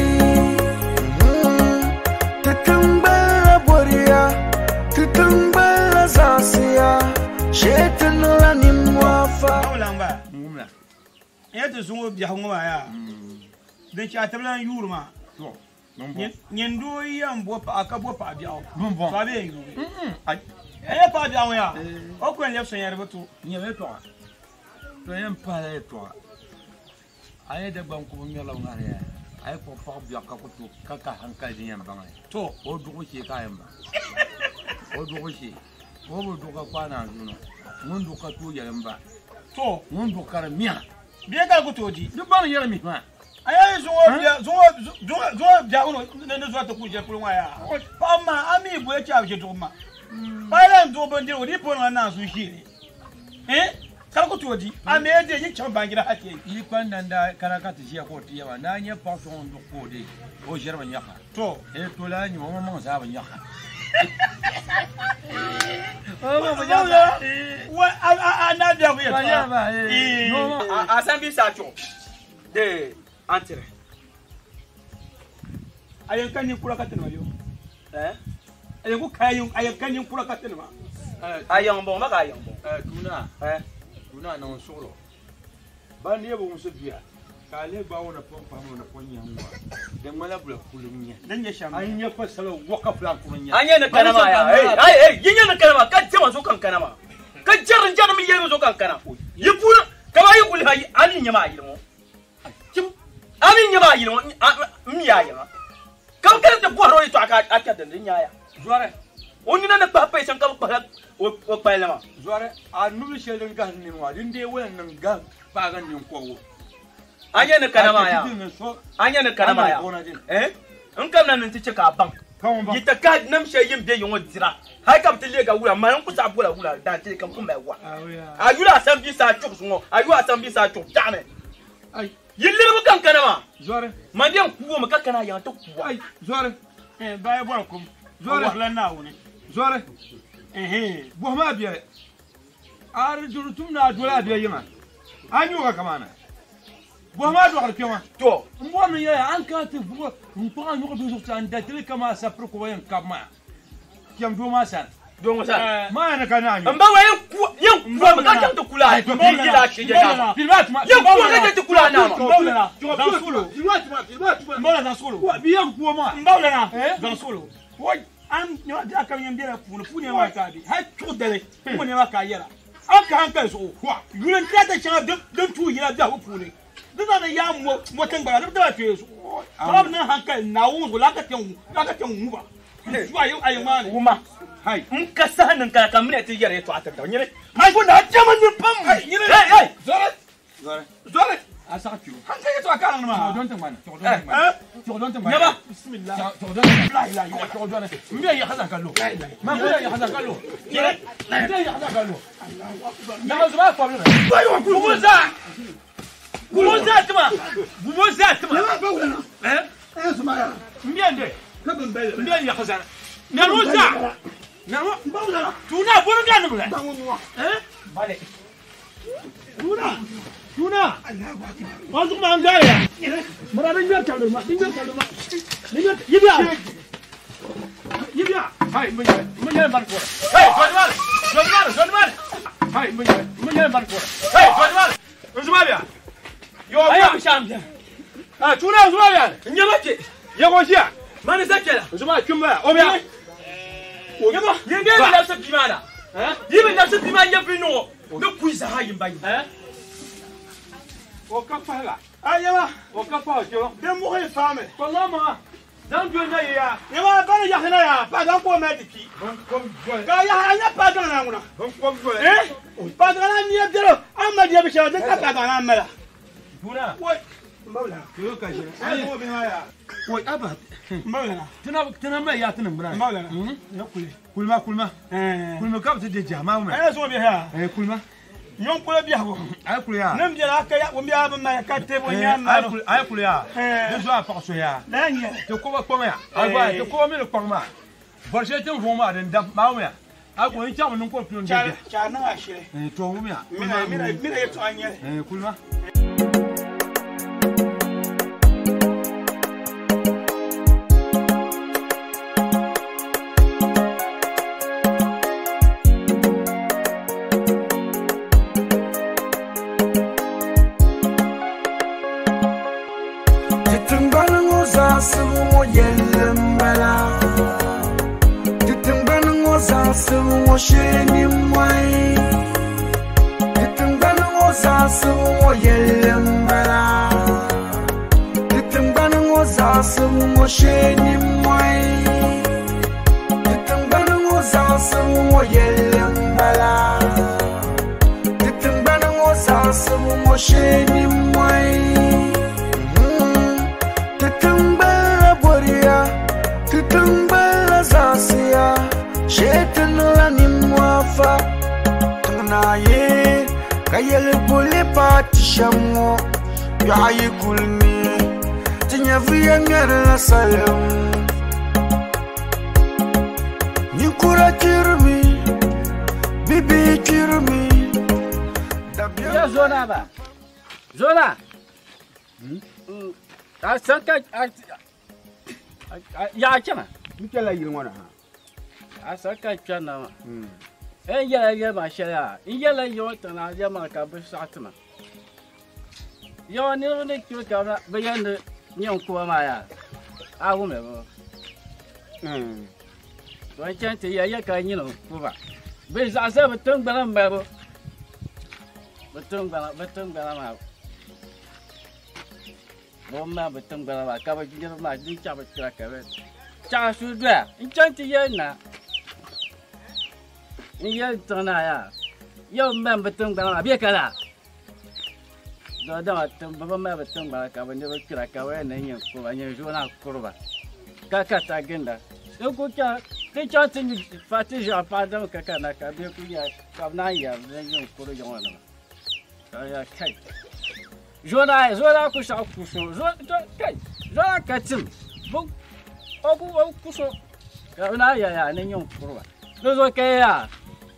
[SPEAKER 14] Ti tiŋgbani la bɔriya, ti tiŋgbani la zaɣisiya, shee ti niŋla nimmɔhi fa.
[SPEAKER 2] N yɛ ti zuŋɔ biɛhigu ŋɔ maa yaa din chɛ a ti bi lan yuuri maa nyin doo yɛn bo paɣa ka bo paɣa biɛɣu to a bee n yuuri n yɛ paɣa biɛɣu ŋɔ yaa o ku yɛn lɛbi sonya di bi to.
[SPEAKER 8] Nyɛla yɛltɔɣa to yɛn pahila yɛltɔɣa a yɛ Dagbaŋ kubu ŋmɛrila ŋahari yaa a yi kpuɣi paɣa biɛɣu ka ku to ka ka hankali din yɛn baŋli
[SPEAKER 2] to
[SPEAKER 8] o duɣubu shee ka a yɛn baŋ o duɣubu shee o bi duɣu ka kpaai naanzuu niŋ ŋun duɣu ka tooi yɛli n ba
[SPEAKER 2] to
[SPEAKER 8] ŋun duɣu ka di miha
[SPEAKER 2] bee ka di ku tooi di
[SPEAKER 8] di baŋ yɛli mihi maa.
[SPEAKER 2] A yɛ zuŋɔ biɛhigu ni zuɣu ti ku ʒe polo ŋɔ yaa paɣa maa a mi boli chɛ a bi ʒe duɣubu maa paɣa lan duɣu bindirigu di puuni ŋɔ naanzuu ʒiili ka di ku tooi di a mi di yi chaŋ baanjira ha ti
[SPEAKER 8] yi kpa n daa kana ka ti ʒiya ka o ti yɛba naa nyɛ paɣa so ŋun duɣu ka o di o ʒiri bi nyaɣa
[SPEAKER 2] to
[SPEAKER 8] to laa nyɛ o maŋ zaa bi nyaɣa
[SPEAKER 2] a naa biɛhigu yɛltɔɣa
[SPEAKER 5] A san bi saa chuɣu de an tiri.
[SPEAKER 2] A yɛn ka ninkura ka tinima yo. A yɛn ku ka a yɛn ka ninkura ka tinima.
[SPEAKER 5] A yɛn bɔŋ ma ka a yɛn bɔŋ.
[SPEAKER 8] Tuna tuna niŋ suɣulo ba ne bi wumsi bia ka a lihi gbaai o na pɔŋ pahami o na pɔŋ nyɛ ŋɔ di ŋmanila bula kuli n-nyɛ.
[SPEAKER 2] Din nyɛ shɛm.
[SPEAKER 8] A nyɛ pa salo waka fulaan kuri n-nyɛ.
[SPEAKER 5] A nyɛ ni kana maa yaa hey hey yi nyɛ ni kana maa ka jɛma so kan kana maa ka jɛri jɛri mi yɛli mi so kan kana yi puuni kama yi kuli ha a ni nyɛ maa yili ŋɔ a ni nyɛ maa yili ŋɔ n yaa yiŋa ka bi kana ti bɔhiri o yɛltɔɣa ka a chɛ din din nyaaya.
[SPEAKER 8] Zɔri.
[SPEAKER 5] O nina ni kpahi payi shɛm ka bi kpahila o kpalli maa.
[SPEAKER 8] Zɔri a nubi shɛli din gahi nini ŋɔ din dee wala niŋ gahi paagi nin kɔbigu.
[SPEAKER 5] A nyɛ ni kana maa yaa a nyɛ ni kana maa yaa n kamina ni n ti chɛ ka a baŋ yi ti kahi nam shɛli yin be yi ŋɔ dira hali ka bi ti leegi a wula mali n ku saɣa bola wula daantee ka n ku mali wa a yuli a san bi saa chuɣu zuŋɔ a yuli a san bi saa chuɣu biɛɣuni yi liribu kan kana maa man bɛn kuo mi ka kana a yiŋa ti kuwa.
[SPEAKER 8] Zɔri
[SPEAKER 2] baya bɔri kum
[SPEAKER 8] Zɔri
[SPEAKER 2] a wɔhila Naawuni.
[SPEAKER 8] Zɔri bɔhi maa biɛli a di duri tum ni a doli a bia yiŋa a nyuuga kamana bɔhi maa dɔɣiri kpɛma
[SPEAKER 5] to
[SPEAKER 8] n bɔri ni yɛya an kana ti vuɣi n kpaŋ a nyuɣu bihi zuɣusaa n datili kama sapiri kɔba yɛn kabi maa kpɛm doo maa sani
[SPEAKER 5] doo ŋɔ sani
[SPEAKER 8] maa ni ka naa
[SPEAKER 5] n ba wa yɛn kuwa mi ka chaŋ ti kula a yi la shee jɛ naa yɛn kuwa ka chaŋ ti kula a naa ma
[SPEAKER 2] n ba zaŋ suɣulo
[SPEAKER 8] bi yɛn kuwa maa
[SPEAKER 2] n ba wulana zaŋ suɣulo an a kam yɛn bɛla puuni puuni maa ka bi hali chuɣu dali puuni maa ka yɛla an ka hankali zuɣu yuli n tira ti shɛŋa din tuui yina biɛhigu puuni di zaŋ ni yaa mo tiŋgbana di bi taba kpee zuɣu ka bi niŋ hankali Naawuni zuɣu laa ka kpɛŋ ŋuba a yi maa ni
[SPEAKER 5] wuma n ka saha niŋ kana ka minɛ ti yɛri yɛltɔɣa tiri taba nyini
[SPEAKER 2] ai ko naa jɛma nyin pam
[SPEAKER 8] nyini
[SPEAKER 2] zɔri zɔri
[SPEAKER 8] a saɣa kpɛ o
[SPEAKER 2] hankali yɛltɔɣa ka niŋ maa
[SPEAKER 8] chuɣu dɔn tiŋgbani chuɣu dɔn tiŋgbani chuɣu dɔn tiŋgbani
[SPEAKER 5] nyaba
[SPEAKER 2] bismillah
[SPEAKER 8] chuɣu dɔn tiŋgbani chuɣu dɔn n bɛ yaɣa zaŋ ka lo ma n bɛ yaɣa zaŋ ka lo n bɛ yaɣa zaŋ ka lo naɣa zuba kpabili mi
[SPEAKER 5] gubo zaa gubo zaa tima
[SPEAKER 8] gubo zaa tima n bɛ n de n bɛ yaɣa zaŋ nanu zaa nanu tuna bɔri ga nim la
[SPEAKER 5] bale
[SPEAKER 8] tuna tuna wanzu ma n gaya mara din ŋmɛri tabili ma din ŋmɛri tabili ma din ŋmɛri yibiya yibiya hai n bɛ yɛlɛ mari kɔrɔ hey jɔnni mari jɔnni mari jɔnni mari hai n bɛ yɛlɛ Ŋun nyɛla mani kɔra. Hey, Fatima, n zuma bia. Yo,
[SPEAKER 5] Aya mi sham bia.
[SPEAKER 8] Ah, tuna n zuma bia.
[SPEAKER 5] N nyama ke.
[SPEAKER 8] Ya ko ʒiya.
[SPEAKER 5] Mani za kpɛla.
[SPEAKER 8] N zuma kpim bala. O bia.
[SPEAKER 5] Nyama, yin dee bi labisi bia maa na. Yi bi labisi bia maa nyɛ bi niŋ o. Ni kui zaha yin ba yi.
[SPEAKER 8] O ka fahila.
[SPEAKER 2] A nyama.
[SPEAKER 8] O ka fahila kpɛŋɔ.
[SPEAKER 2] Din muɣi faami.
[SPEAKER 8] Kɔlɔ maŋa. Zaŋ doli na yi ya.
[SPEAKER 2] Nyama bani yahi na ya pa zaŋ ko mali di kpi. Ka yahi a nya pa gaŋ na ŋuna. Eh? Pa gaŋ na nia bɛro a ma diya bi shɛba din ka pa gaŋ na mala.
[SPEAKER 8] Duna.
[SPEAKER 2] Woi. N ba wula.
[SPEAKER 8] Kilo ka ʒini.
[SPEAKER 2] Ayi mo bi ma ya.
[SPEAKER 8] Woi aba.
[SPEAKER 2] N ba wula na.
[SPEAKER 8] Tina ma ya tina gbuna.
[SPEAKER 2] N ba wula na. Na kuli.
[SPEAKER 8] Kulima kulima. Kulima ka bi ti di jamaa ma.
[SPEAKER 2] Ayi so bi ya.
[SPEAKER 8] Eh kulima.
[SPEAKER 2] Nyɔŋ kula biɛhigu.
[SPEAKER 8] Ayi kuli ya.
[SPEAKER 2] Nim biɛla ka ya o biɛla bi mali ka tebi o nyaa mali.
[SPEAKER 8] Ayi kuli ya. Di zuɣu a paɣa so ya.
[SPEAKER 2] Lala n-nyɛ.
[SPEAKER 8] Ti koba kpaŋ ya. Ayi gba ti koba mi ni kpaŋ maa. Bɔri shɛli ti ni vuŋ maa din dam maa wum ya. Ayi kuli n chaŋ mi niŋ ko pili n
[SPEAKER 2] Chari niŋ a shili.
[SPEAKER 8] Eh to wum ya.
[SPEAKER 2] Mina mina mina yɛltɔɣa n-nyɛ li.
[SPEAKER 8] Eh kulima.
[SPEAKER 14] Ti tiŋgbani ŋɔ zaɣisibu ŋɔ yɛlli m-bala. Ti tiŋgbani ŋɔ zaɣisibu ŋɔ shee nimɔhi. Ti tiŋgbani ŋɔ zaɣisibu ŋɔ yɛlli m-bala. Ti tiŋgbani ŋɔ zaɣisibu ŋɔ shee nimɔhi. Ti tiŋgbani ŋɔ zaɣisibu ŋɔ yɛlli m-bala. Ti tiŋgbani ŋɔ zaɣisibu ŋɔ shee nimɔhi. Ti tiŋgbani bɔriya, ti tiŋgbani zaɣisiya, shee ti niŋla nimɔhi Tiŋna ye ka yɛli boli paati shɛm ŋɔ, biɛɣu yi kuli ni, ti nyɛviya ŋmɛrila salim. Ninkura chirimi, bibihi chirimi, dabiɛm.
[SPEAKER 15] Ya zona ba, zona. A san ka a ya chana.
[SPEAKER 13] N kpɛla yili ŋɔ na ha.
[SPEAKER 15] A san ka kpɛna maa. N yɛla yɛlima shɛli a n yɛla yiŋɔ tiŋna yɛlima ka bi saɣi ti ma. Yiŋɔ niriba ni kpiri ka bi yɛn ni nyɛ n kuba maa yaa a wumli bi. To n chani ti yɛ yɛ ka nyini n kuba. Bi zaɣisa bi tiŋgbana malibu. Bi tiŋgbana bi tiŋgbana maa. Bi mali bi tiŋgbana maa ka bi niriba maa din chaɣ bi kpira ka bi chaɣ su doya n chani ti yɛli na. N yɛli tiŋ naa yaa yɛ bi mali bi tiŋgbana maa bɛ ka laa. Dɔdama tiŋ bi bi mali bi tiŋgbana ka bi niriba kpira ka bi yɛn ni nyɛ kuba nyɛ zoona kuriba ka ka ta ginda. N ku chaŋ ti chaŋ ti nyu fa ti ʒiɛɣu paɣa dam ka ka na ka bɛ ku yɛ ka bi naan yɛri ni nyɛ kuri yiŋɔ nima. Ka ya kai. Zoona zoona ku shɛɣu ku so zo to kai zoona ka tim bu o ku o ku so ka bi naan yɛ yaa ni nyɛ kuriba. Di zuɣu ka yaa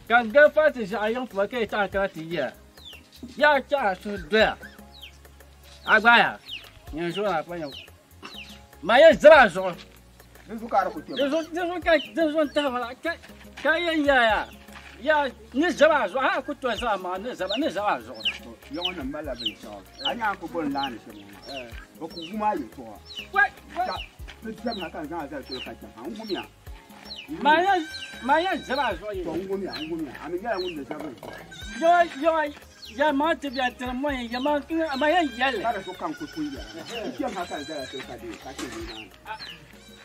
[SPEAKER 15] ka n gari fa ti ʒiɛɣu yiŋ puba ka yi chaŋ kana ti yɛ yaa chaɣa su doya a gba yaa nyɛ zoona pa nyɛ ma yɛ zira zuɣu.
[SPEAKER 13] Di zuɣu ka di ku kpɛma.
[SPEAKER 15] Di zuɣu di zuɣu ka di zuɣu n tahi ma la ka ka yɛn yɛ yaa yaa ni zaba zuɣu a ku to zaba maa ni zaba ni zaba zuɣu.
[SPEAKER 13] Yiŋɔ nim malila binshaɣu a nyaa ku boli laani shɛm ŋɔ maa bi ku wum a yɛltɔɣa.
[SPEAKER 15] Wai wai.
[SPEAKER 13] Ka ti kpɛm na ka n zaŋ a zali soli ka kpɛm ha n wumya.
[SPEAKER 15] Ma yɛn ma yɛn zaba zuɣu yi.
[SPEAKER 13] To n wumya n wumya a mi nyɛla ŋun be zabiri.
[SPEAKER 15] Yɔ yɔ ya maa ti bɛ tiri mɔ ya maa ma yɛn yɛli.
[SPEAKER 13] Ka di so ka n ku kun yɛla n kpɛm ha ka n zali soli ka dee ka kpɛ nimaani.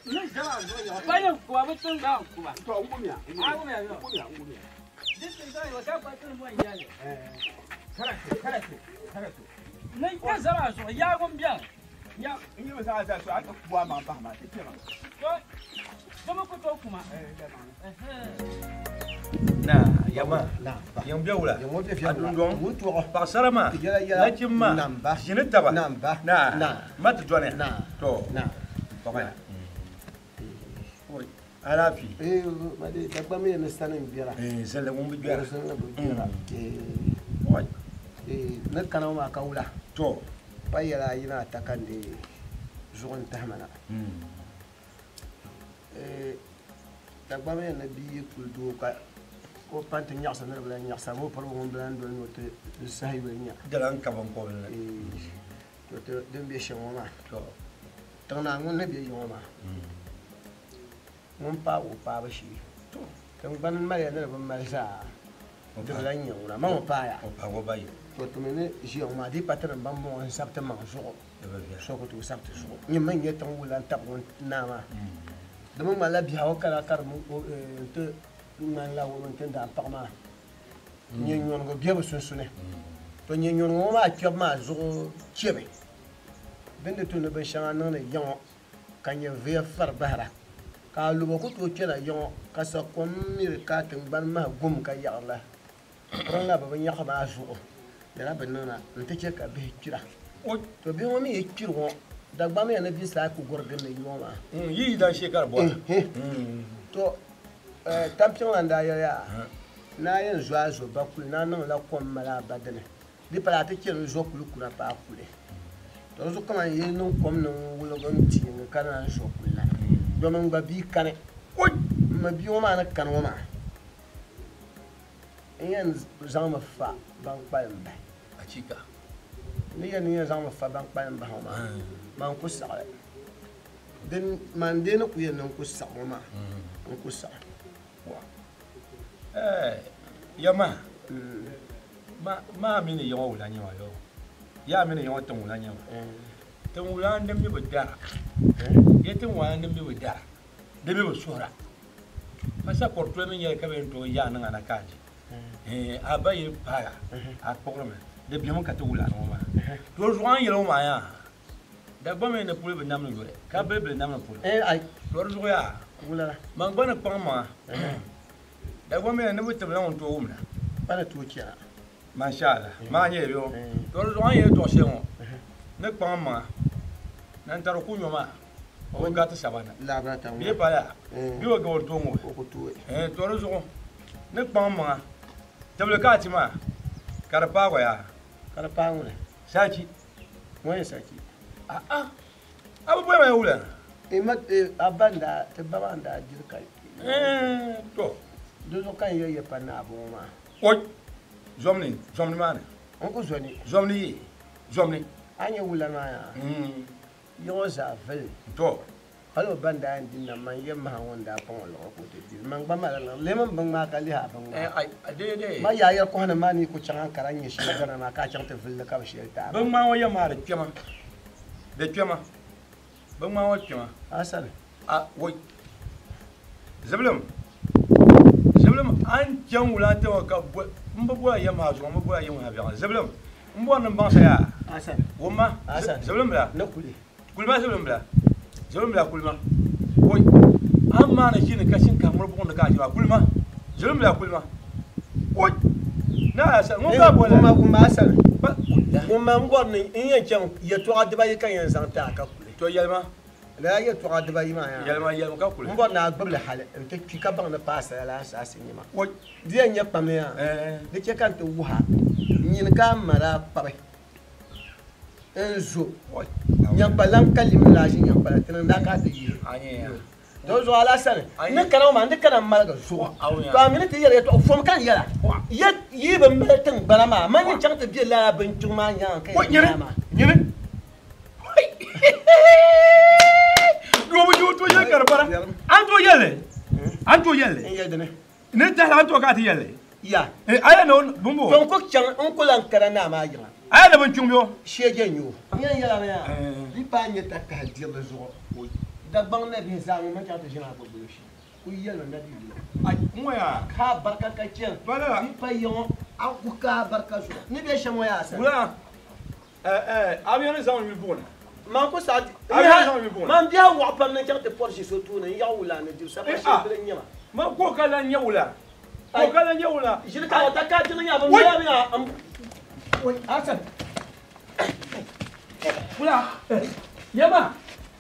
[SPEAKER 15] Ni zaba zuɣu yi pa yɛn kuba bi tiŋgbani kuba.
[SPEAKER 13] To n wumya n
[SPEAKER 15] A wumya yɔ.
[SPEAKER 13] wumya n wumya.
[SPEAKER 15] Di tiŋgbani yɔ ka pa tiri mɔ yɛli.
[SPEAKER 13] Karatu karatu karatu.
[SPEAKER 15] Ni ka zaba zuɣu yaa ŋun bɛni. Ya.
[SPEAKER 13] N yi bi zaŋ a zali soli a ti ku a maŋ bahi maa ti kpɛma.
[SPEAKER 15] To to mi ku tooi kuma.
[SPEAKER 8] Na yamma yan bɛ wula a dundɔŋ paɣasara maa nachimba maa ʒini taba na ma ti dɔni to paɣaya alaafee.
[SPEAKER 6] Dagbamba yɛn ni sani n biɛla.
[SPEAKER 8] Zali ŋun bi gbɛra.
[SPEAKER 6] Zali bi gbɛra. Ni kana ŋɔ maa ka wula.
[SPEAKER 8] To.
[SPEAKER 6] Pa yɛla ayi ni ata ka n di zuɣu n tahi ma na. Dagbamba yɛn ni bia yi kuli doo ka O panti nyaɣasa ni di bi lahi nyaɣasa ŋɔ pari ŋun bi lahi doli ni o ti sahi yoli nya.
[SPEAKER 8] Dala n ka binkɔbili ni.
[SPEAKER 6] To ti din be shɛm ŋɔ maa tiŋ naa ŋun ni be yi ŋɔ maa ŋun paagi o paabu shee. Tiŋgbani maliya ni di bi mali zaa di bi lahi nya ŋuna ma ŋɔ paaya.
[SPEAKER 8] O paagi o ba yi.
[SPEAKER 6] To ti mi ni ʒiya ŋɔ maa di pa ti ni ban bɔŋɔ n sabi ti maŋ zuɣu. So ku tooi sabi ti zuɣu. Nyini mi n-nyɛ tiŋ wula n-tabi ŋun naa maa. Di mi ŋmanila biɛhigu kana ka di mi n-ti ŋmanila o mini tindaan paɣa maa nyɛ nyɔnigu be bɛ sunsuni. To nyɛ nyɔnigu ŋɔ maa kpɛbu maa zuɣu chɛmi bɛ ni ti tu ni binshɛŋa niŋdi ya ŋɔ ka nyɛ vuya fari bahira ka alobo ku tooi kpɛna ya ŋɔ ka sa kom miri ka tiŋgbani mahi gum ka yaɣiri la. Pirinla bɛ bi nyaɣi maa zuɣu lala bɛ niŋda nti chɛ ka bihi kpira. To bihi ŋɔ mi yi kpiri ŋɔ Dagbamba ya ni bɛ saa ku guri gindi yi ŋɔ maa.
[SPEAKER 8] Yi yi dan shee ka di bɔra.
[SPEAKER 6] To tampiŋ lan daa yɛli yaa naa yɛn zo a zo ba kuli naa niŋla kom mali a ba dini di pala a ti chɛ n zo kuli kuna paai kuli. To di zuɣu kaman yi niŋ kom ni n-wuligi n tiiŋgi ka naan zo kuli la domin n gba bia kani. M ma bia ŋɔ maa ni kani ŋɔ maa n yɛn zaŋmi fa ban kpalim bahi.
[SPEAKER 8] Achiika.
[SPEAKER 6] Ni yɛn ni yɛn zaŋmi fa ban kpalim bahi ŋɔ maa man ku saɣi din man dee ni ku yɛn niŋ ku saɣi ŋɔ maa n ku saɣi.
[SPEAKER 8] Ya ma maa mini ya ŋɔ wula nyɛma yo ya mini ya ŋɔ tiŋ wula nyɛma tiŋ wula din mi bi dara ya tiŋ wula din mi bi dara di mi bi suhura pa sa kɔri toli mi nyɛli ka bɛ yɛn tooi yaa niŋ a na ka a di a ba yi paaya a kpuɣirimi di bemi ka ti wula ŋɔ maa to zuɣu a ni yɛli ŋɔ maa yaa Dagbamba mi ni puli bi namdi yoli ka bilibili namdi puli to di zuɣu yaa man gba ni kpaŋ maŋa Dagbamba mi ni bi tibila ŋun tooi wumda
[SPEAKER 6] pa ni tooi chana
[SPEAKER 8] masha Allah maa nyɛla bɛ to di zuɣu a ni yɛli tɔɣ shɛli ŋɔ ni kpaŋ maŋa nan tari ku nyo maa o bi gariti sabana bee pala bee o gabiri tooi ŋubi to di zuɣu ni kpaŋ maŋa tibili ka a ti maa ka di paagi o yaa
[SPEAKER 6] ka di paagi ŋuni
[SPEAKER 8] sachi
[SPEAKER 6] ŋɔ nyɛ sachi
[SPEAKER 8] a a bi boli ma wula
[SPEAKER 6] a ba n daa ti ba maa n daa diri ka
[SPEAKER 8] to
[SPEAKER 6] di zuɣu ka n yɛ yɛ pa naa bɔŋɔ maa
[SPEAKER 8] o zomni zomni maa ni
[SPEAKER 6] n ku zoni
[SPEAKER 8] zomni yi zomni
[SPEAKER 6] a nyɛ wula maa yaa yiŋɔ zaa vili
[SPEAKER 8] to
[SPEAKER 6] hali o ba n daa yɛn di nam man yɛ maha ŋɔ n daa kpaŋ o liɣiri ka o ti diri man gba mali liɣiri lee mini bin ŋmaa ka lihi a bin ŋmaa ma yaa yɛri kɔhi ni maa ni ku chaŋ Ankara n nyɛ shɛli Ghana maa ka a chaŋ ti villi ka bi shɛli taai
[SPEAKER 8] bin ŋmaa ŋɔ yɛ maa di kpɛma di kpɛma bin ŋmaa ŋɔ kpɛma
[SPEAKER 6] asali
[SPEAKER 8] a woi zibilim zibilim an chaŋ wula ti ŋɔ ka bo n bi bɔla yɛ maa zuɣu n bi bɔla yɛ ŋɔ ha biɛɣu zibilim n bɔri ni n baŋsa yaa
[SPEAKER 6] asali
[SPEAKER 8] wumma
[SPEAKER 6] asali
[SPEAKER 8] zibilim bila
[SPEAKER 6] ni kuli
[SPEAKER 8] kulima zibilim bila zibilim bila kulima woi an maani ʒini ka shinkafa ŋmuri buɣum ni ka a ʒiba kulima zibilim bila kulima woi na asali ŋun ka bɔla
[SPEAKER 6] wumma wumma asali wumma n bɔri ni n yɛn chaŋ yɛltɔɣa dibayi ka yɛn zaŋ ti a ka kuli
[SPEAKER 8] to yɛlima
[SPEAKER 6] lala yɛltɔɣa dibayi maa yaa
[SPEAKER 8] yɛlima yɛlima ka kuli
[SPEAKER 6] n bɔri ni a gbubili hali n ti kpi ka baŋ ni paasala la asaasi nyɛma
[SPEAKER 8] woi
[SPEAKER 6] di yɛn nyɛ kpamli yaa di chɛ ka n ti wuha nyini ka a ma daa kpabi n zo nyankpa ka lim laa ʒi nyankpa la tini n daa ka a ti yihi to zuɣu alasani ni kana ŋɔ maa ni kana maligi zuɣu to a mi ni ti yɛli yɛltɔɣa fom ka n yɛla yi bi mali tiŋgbana maa man ni chaŋ ti be lala binchuŋ maa nyaanga ka yɛn yaa maa
[SPEAKER 8] nyini doobu yi to yɛli ka di bara an to yɛli an to yɛli
[SPEAKER 6] n yɛli dini
[SPEAKER 8] ni tahila an to ka a ti yɛli
[SPEAKER 6] ya
[SPEAKER 8] a yɛ ni bumbo
[SPEAKER 6] to n ku chaŋ n ku lan kana naa maa yiŋa
[SPEAKER 8] a yɛ ni binchuŋ bɛ
[SPEAKER 6] shee je nyo n yɛn yɛla mi yaa di paai nyɛ takahi dirili zuɣu Dagbaŋ na bihi zaa ŋun ma chaŋ ti ʒini a gbubi shee ku yɛlimi na bi yuli
[SPEAKER 8] ŋɔ yaa
[SPEAKER 6] ka barika ka chɛn di pa yiŋɔ a ku ka barika zuɣu ni bɛ shɛm ŋɔ yaa sani
[SPEAKER 8] wula a bi yɛn zaŋ yuli buɣu na
[SPEAKER 6] man ku saɣa
[SPEAKER 8] a bi yɛn zaŋ yuli buɣu na
[SPEAKER 6] man biɛhi waɣa pam ni chaŋ ti pɔri ʒi so tooni n yaɣi wula ni dibu sapa shee bili n nyɛma
[SPEAKER 8] ma ko ka lan nyɛ wula ko ka lan nyɛ wula
[SPEAKER 6] ʒili ka ta ka dini nya bin mali ya Hasan
[SPEAKER 8] wula yɛma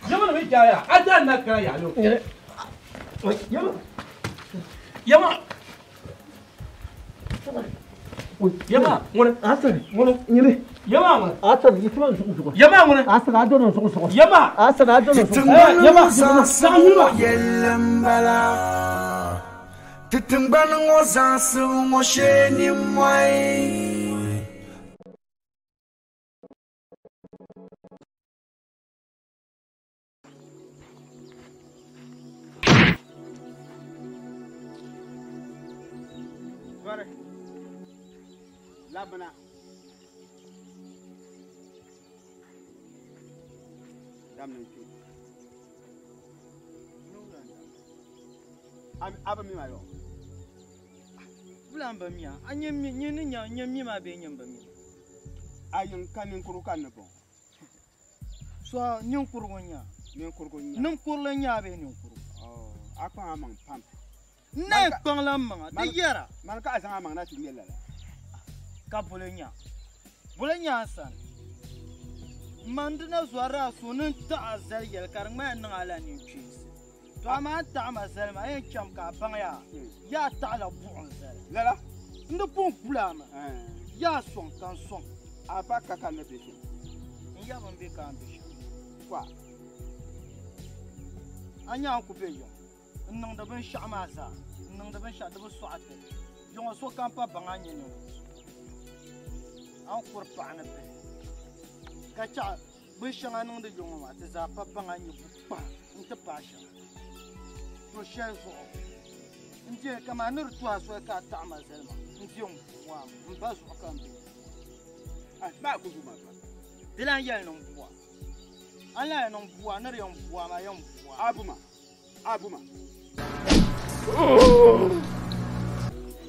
[SPEAKER 8] yɛma na mi jaya a da na kara ya lo yɛma yɛma yɛma ŋuni
[SPEAKER 6] Hasan
[SPEAKER 8] ŋuni
[SPEAKER 6] nyini
[SPEAKER 8] yɛma ŋuni
[SPEAKER 6] Hasan yitima zuɣu zuɣu
[SPEAKER 8] yɛma ŋuni
[SPEAKER 6] Hasan a dɔnɔ zuɣu zuɣu
[SPEAKER 8] yɛma
[SPEAKER 6] Hasan a dɔnɔ zuɣu
[SPEAKER 8] yɛma zaŋ yuli ma
[SPEAKER 14] yɛlli m-bala Ti tingbani ŋɔ zaŋsim ŋɔ shee nimmɔhi.
[SPEAKER 13] Zɔri labina damni kpe a bi mi ma yɔ
[SPEAKER 16] Wula n bi miya a nyɛ mi nyɛ ni nya nyɛ mi maa bee nyɛ n bi mi
[SPEAKER 13] a yiŋ ka ninkurigu ka ni bɔŋɔ
[SPEAKER 16] so ninkurigu n nya
[SPEAKER 13] ninkurigu n nya
[SPEAKER 16] ninkurili n nya bee ninkurigu
[SPEAKER 13] a kpaŋ a maŋ pam
[SPEAKER 16] n na kpaŋla n maŋa di yɛra
[SPEAKER 13] mani ka a zaŋ a maŋ na ti ŋmɛ lala
[SPEAKER 16] ka boli nya boli nya n sani man di na zɔrila a so ni n taɣa zali yɛli ka di ŋmaya niŋ a la ninkpeensi to amaa n taɣa ma zali maa yɛn cham ka a baŋ yaa yaa taɣala buɣum zali
[SPEAKER 13] lala
[SPEAKER 16] n di pun kula ma yaa sɔŋ ka n sɔŋ
[SPEAKER 13] a ba ka ka ni bɛ shɛm
[SPEAKER 16] n yaba n bɛ ka n bɛ shɛm
[SPEAKER 13] kwa
[SPEAKER 16] a nya n ku bɛ yiŋ n niŋdi binshaɣu maa zaa n niŋdi binshaɣu di bi sɔɣa ti yiŋɔ sokam pa baŋ a nyɛ ninvuɣu so a ni kuri paɣa ni bihi ka chaɣa binshɛŋa niŋdi yiŋɔ maa ti zaa pa baŋ a nyɛ bukpahi n ti paai shɛŋa to shɛli zuɣu n diɛ kamani ni di tuhi a soli ka a taɣa ma zali ma n diɛ n bua n ba zuɣu ka n bɛ
[SPEAKER 13] maa ku zu ma fa
[SPEAKER 16] di lan yɛli ni n bua a ni lahi niŋ bua ni di yɛn bua maa yɛn bua
[SPEAKER 13] a bu ma a bu ma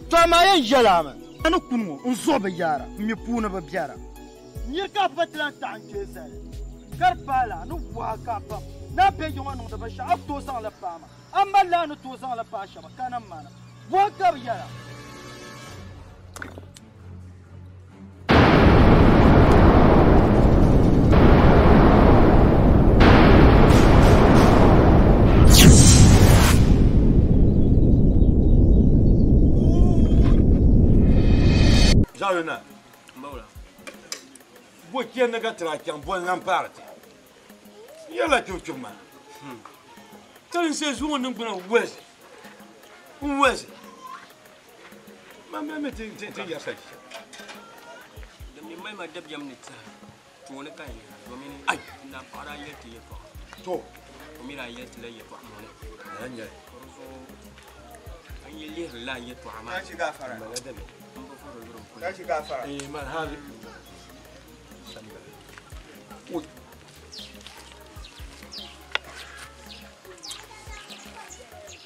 [SPEAKER 16] to amaa yɛn yɛla mi a ni kuni ŋɔ n zuɣu bi yaara n mi puuni bi biɛra nyiri ka pa ti lan taɣa n kpee zali ka di paai la ni waa ka baŋ na be yiŋɔ niŋdi binshaɣu a ku tooi zaŋli paai ma a malila a ni tooi zaŋli paai shɛba ka ni mana bɔhi ka bi yɛla
[SPEAKER 8] Zaɣ na bo chɛni ka tira chaŋ boli nam paari ti yɛla kpibu maa kalinsi zuŋɔ niŋgbuna wɛzi n wɛzi ma mi ti ti ti yɛrisa shɛm
[SPEAKER 5] Din mi mali ma dabiɛm ni tiɛha tooni ka n yɛra domin na paɣa daa yɛli ti yɛltɔɣa
[SPEAKER 8] to
[SPEAKER 5] o mi daa yɛli ti la yɛltɔɣa mɔni
[SPEAKER 8] lala n-nyɛli
[SPEAKER 5] ka n yi lihiri lala yɛltɔɣa maa
[SPEAKER 13] Tashi gafara.
[SPEAKER 8] Mala dabiɛm
[SPEAKER 5] n bi vɔri luri n polo
[SPEAKER 13] Tashi gafara.
[SPEAKER 8] Eh, man hali Oi.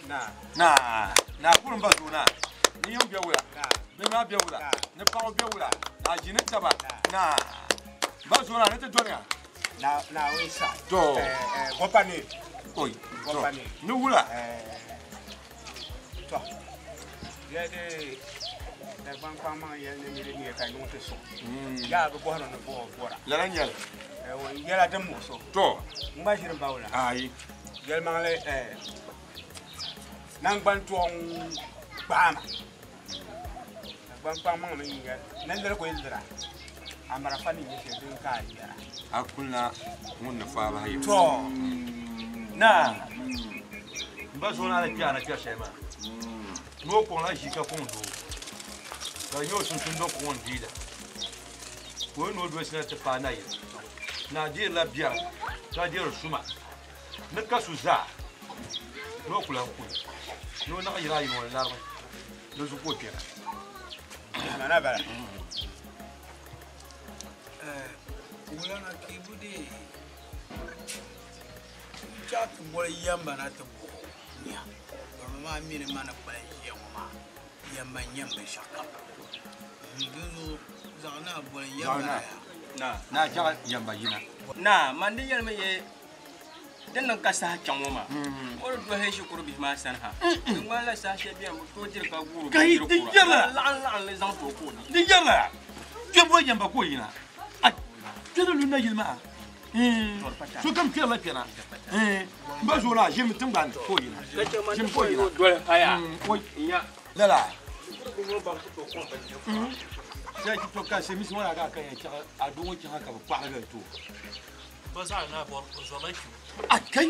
[SPEAKER 13] Na.
[SPEAKER 8] Na, na kurum ba zo na. Ni yam bɛ wula. Ni ma bɛ wula. Ni paɣa bɛ wula. Na jini taba. Na. Ba zo na ni ti dɔniya.
[SPEAKER 13] Na na o sa.
[SPEAKER 8] To.
[SPEAKER 13] Eh gopa ne.
[SPEAKER 8] Oi.
[SPEAKER 13] Gopa ne.
[SPEAKER 8] Ni wula.
[SPEAKER 13] Eh. To. Ya de da ban kpaŋ maŋ yɛli ni miri ni ka yuŋ ti sɔŋ. Yaa bi bɔhiri ni bɔhiri bɔra.
[SPEAKER 8] Lala n-nyɛli.
[SPEAKER 13] Eh o yɛla din muɣuso.
[SPEAKER 8] To.
[SPEAKER 13] N gba ʒiri bawula.
[SPEAKER 8] Ayi.
[SPEAKER 13] Yɛlimaŋli eh nangbani tɔŋ gbaama. Dagban kpaŋ maŋ mi yɛ ni liri ko lira. A marafa ni nyɛ shɛli din ka a yɛra.
[SPEAKER 8] A kulina ŋun ni faaba hayi.
[SPEAKER 13] To.
[SPEAKER 8] Na. N ba zo na ni kpɛri na kpɛri shɛli maa. Ni o kɔŋ la ʒii ka kɔŋ doo. Ka di nyɛ o sunsuuni do kɔŋ n-deei la. Ka o ni o dolisi na ti paai nayili. Na deerila biɛri ka deeri suma ni ka su zaa ni o ku lahi kuni ni o naɣ yiri a yiŋ o larimi di zuɣu ka o kpɛra.
[SPEAKER 13] Mana bala.
[SPEAKER 11] Wula na kibu de chaɣ ti boli yamba na ti buɣi nya domi maa mini ma ni kpala ʒiya ŋɔ maa yamba n-nyɛ m binshɛɣu kam di zuɣu zaŋ na boli yamba na ya
[SPEAKER 5] Na.
[SPEAKER 8] Na chaɣ yamba yina.
[SPEAKER 5] Na man di yɛlimi ye din niŋ ka saha chaŋ ŋɔ maa o di dɔhi shikuru bihi maa sani ha di ŋmanila saha shɛli bɛni bi tooi diri ka guuri
[SPEAKER 8] Ka yi di yɛrila.
[SPEAKER 5] laɣim laɣim li zaŋ ti o ka o di
[SPEAKER 8] Di yɛrila. Kpɛ boli yamba ka o yina. A kpɛ di lu nayili maa. Sokam kpɛrila kpɛna. N ba zo na ʒimi tiŋgbani ka o yina.
[SPEAKER 5] ka chɛ man
[SPEAKER 8] Ʒimi
[SPEAKER 5] di
[SPEAKER 8] ka o
[SPEAKER 5] boli
[SPEAKER 8] yina.
[SPEAKER 5] o doli haya
[SPEAKER 8] Oi.
[SPEAKER 5] n nya
[SPEAKER 8] Lala.
[SPEAKER 5] shikuru bihi ŋɔ baŋ ku tooi kɔŋ bindirigu
[SPEAKER 8] Sai ki to ka se misi ŋɔ na ka kan yɛn chaɣ a doo ŋɔ chaɣ ka bi kpaɣiri li ti o.
[SPEAKER 4] Ba zaɣ na bɔr o zɔrila kpibu.
[SPEAKER 8] A kai.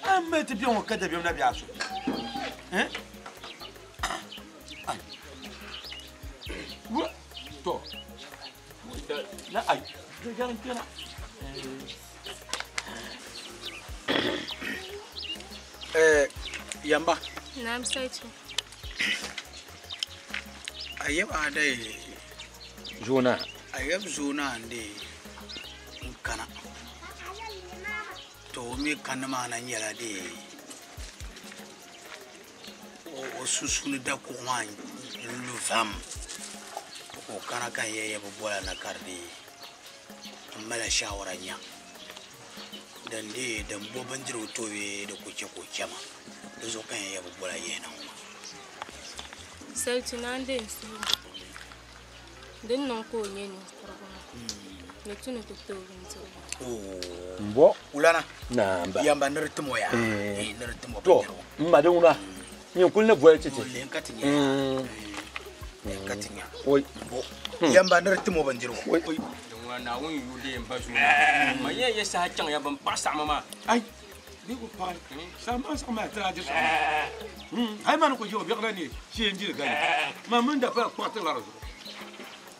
[SPEAKER 8] A mali ti biɛŋ ŋɔ ka dabiɛm na bɛ a so. Wula to na ai jaran kena.
[SPEAKER 11] Yamba.
[SPEAKER 12] Naam saitu.
[SPEAKER 11] Ayeb adai.
[SPEAKER 8] Zona.
[SPEAKER 11] Ayeb zona ande nkana. To mi kanama na nyela de. O susuni da kuma luvam. O kana kan ye yebo bola na kardi. Amala shawara nya. Dan de dan bo banjiro towe da kuke kuke ma. Da zo kan ye yebo bola ye na ma.
[SPEAKER 12] Saitu na ande su. Den non ko nye ni koroma. Ne tunu to to nto.
[SPEAKER 8] Mbo
[SPEAKER 11] ulana.
[SPEAKER 8] Na mba.
[SPEAKER 11] Yamba nirtimo ya. Eh nirtimo.
[SPEAKER 8] To mba de una. Ni kulne boye tete.
[SPEAKER 11] Lenkatinya. Lenkatinya.
[SPEAKER 8] Oi.
[SPEAKER 11] Mbo. Yamba nirtimo banjiro.
[SPEAKER 8] Oi.
[SPEAKER 5] Na wun yude mba zu. Ma ye ye sa chang ya ban pa sa mama.
[SPEAKER 8] Ai. Ni ko pa. Sa ma sa ma tra de sa. Ai ma ko jo bi ni si ndi ga ni. Ma mun da pa ko ta la ro.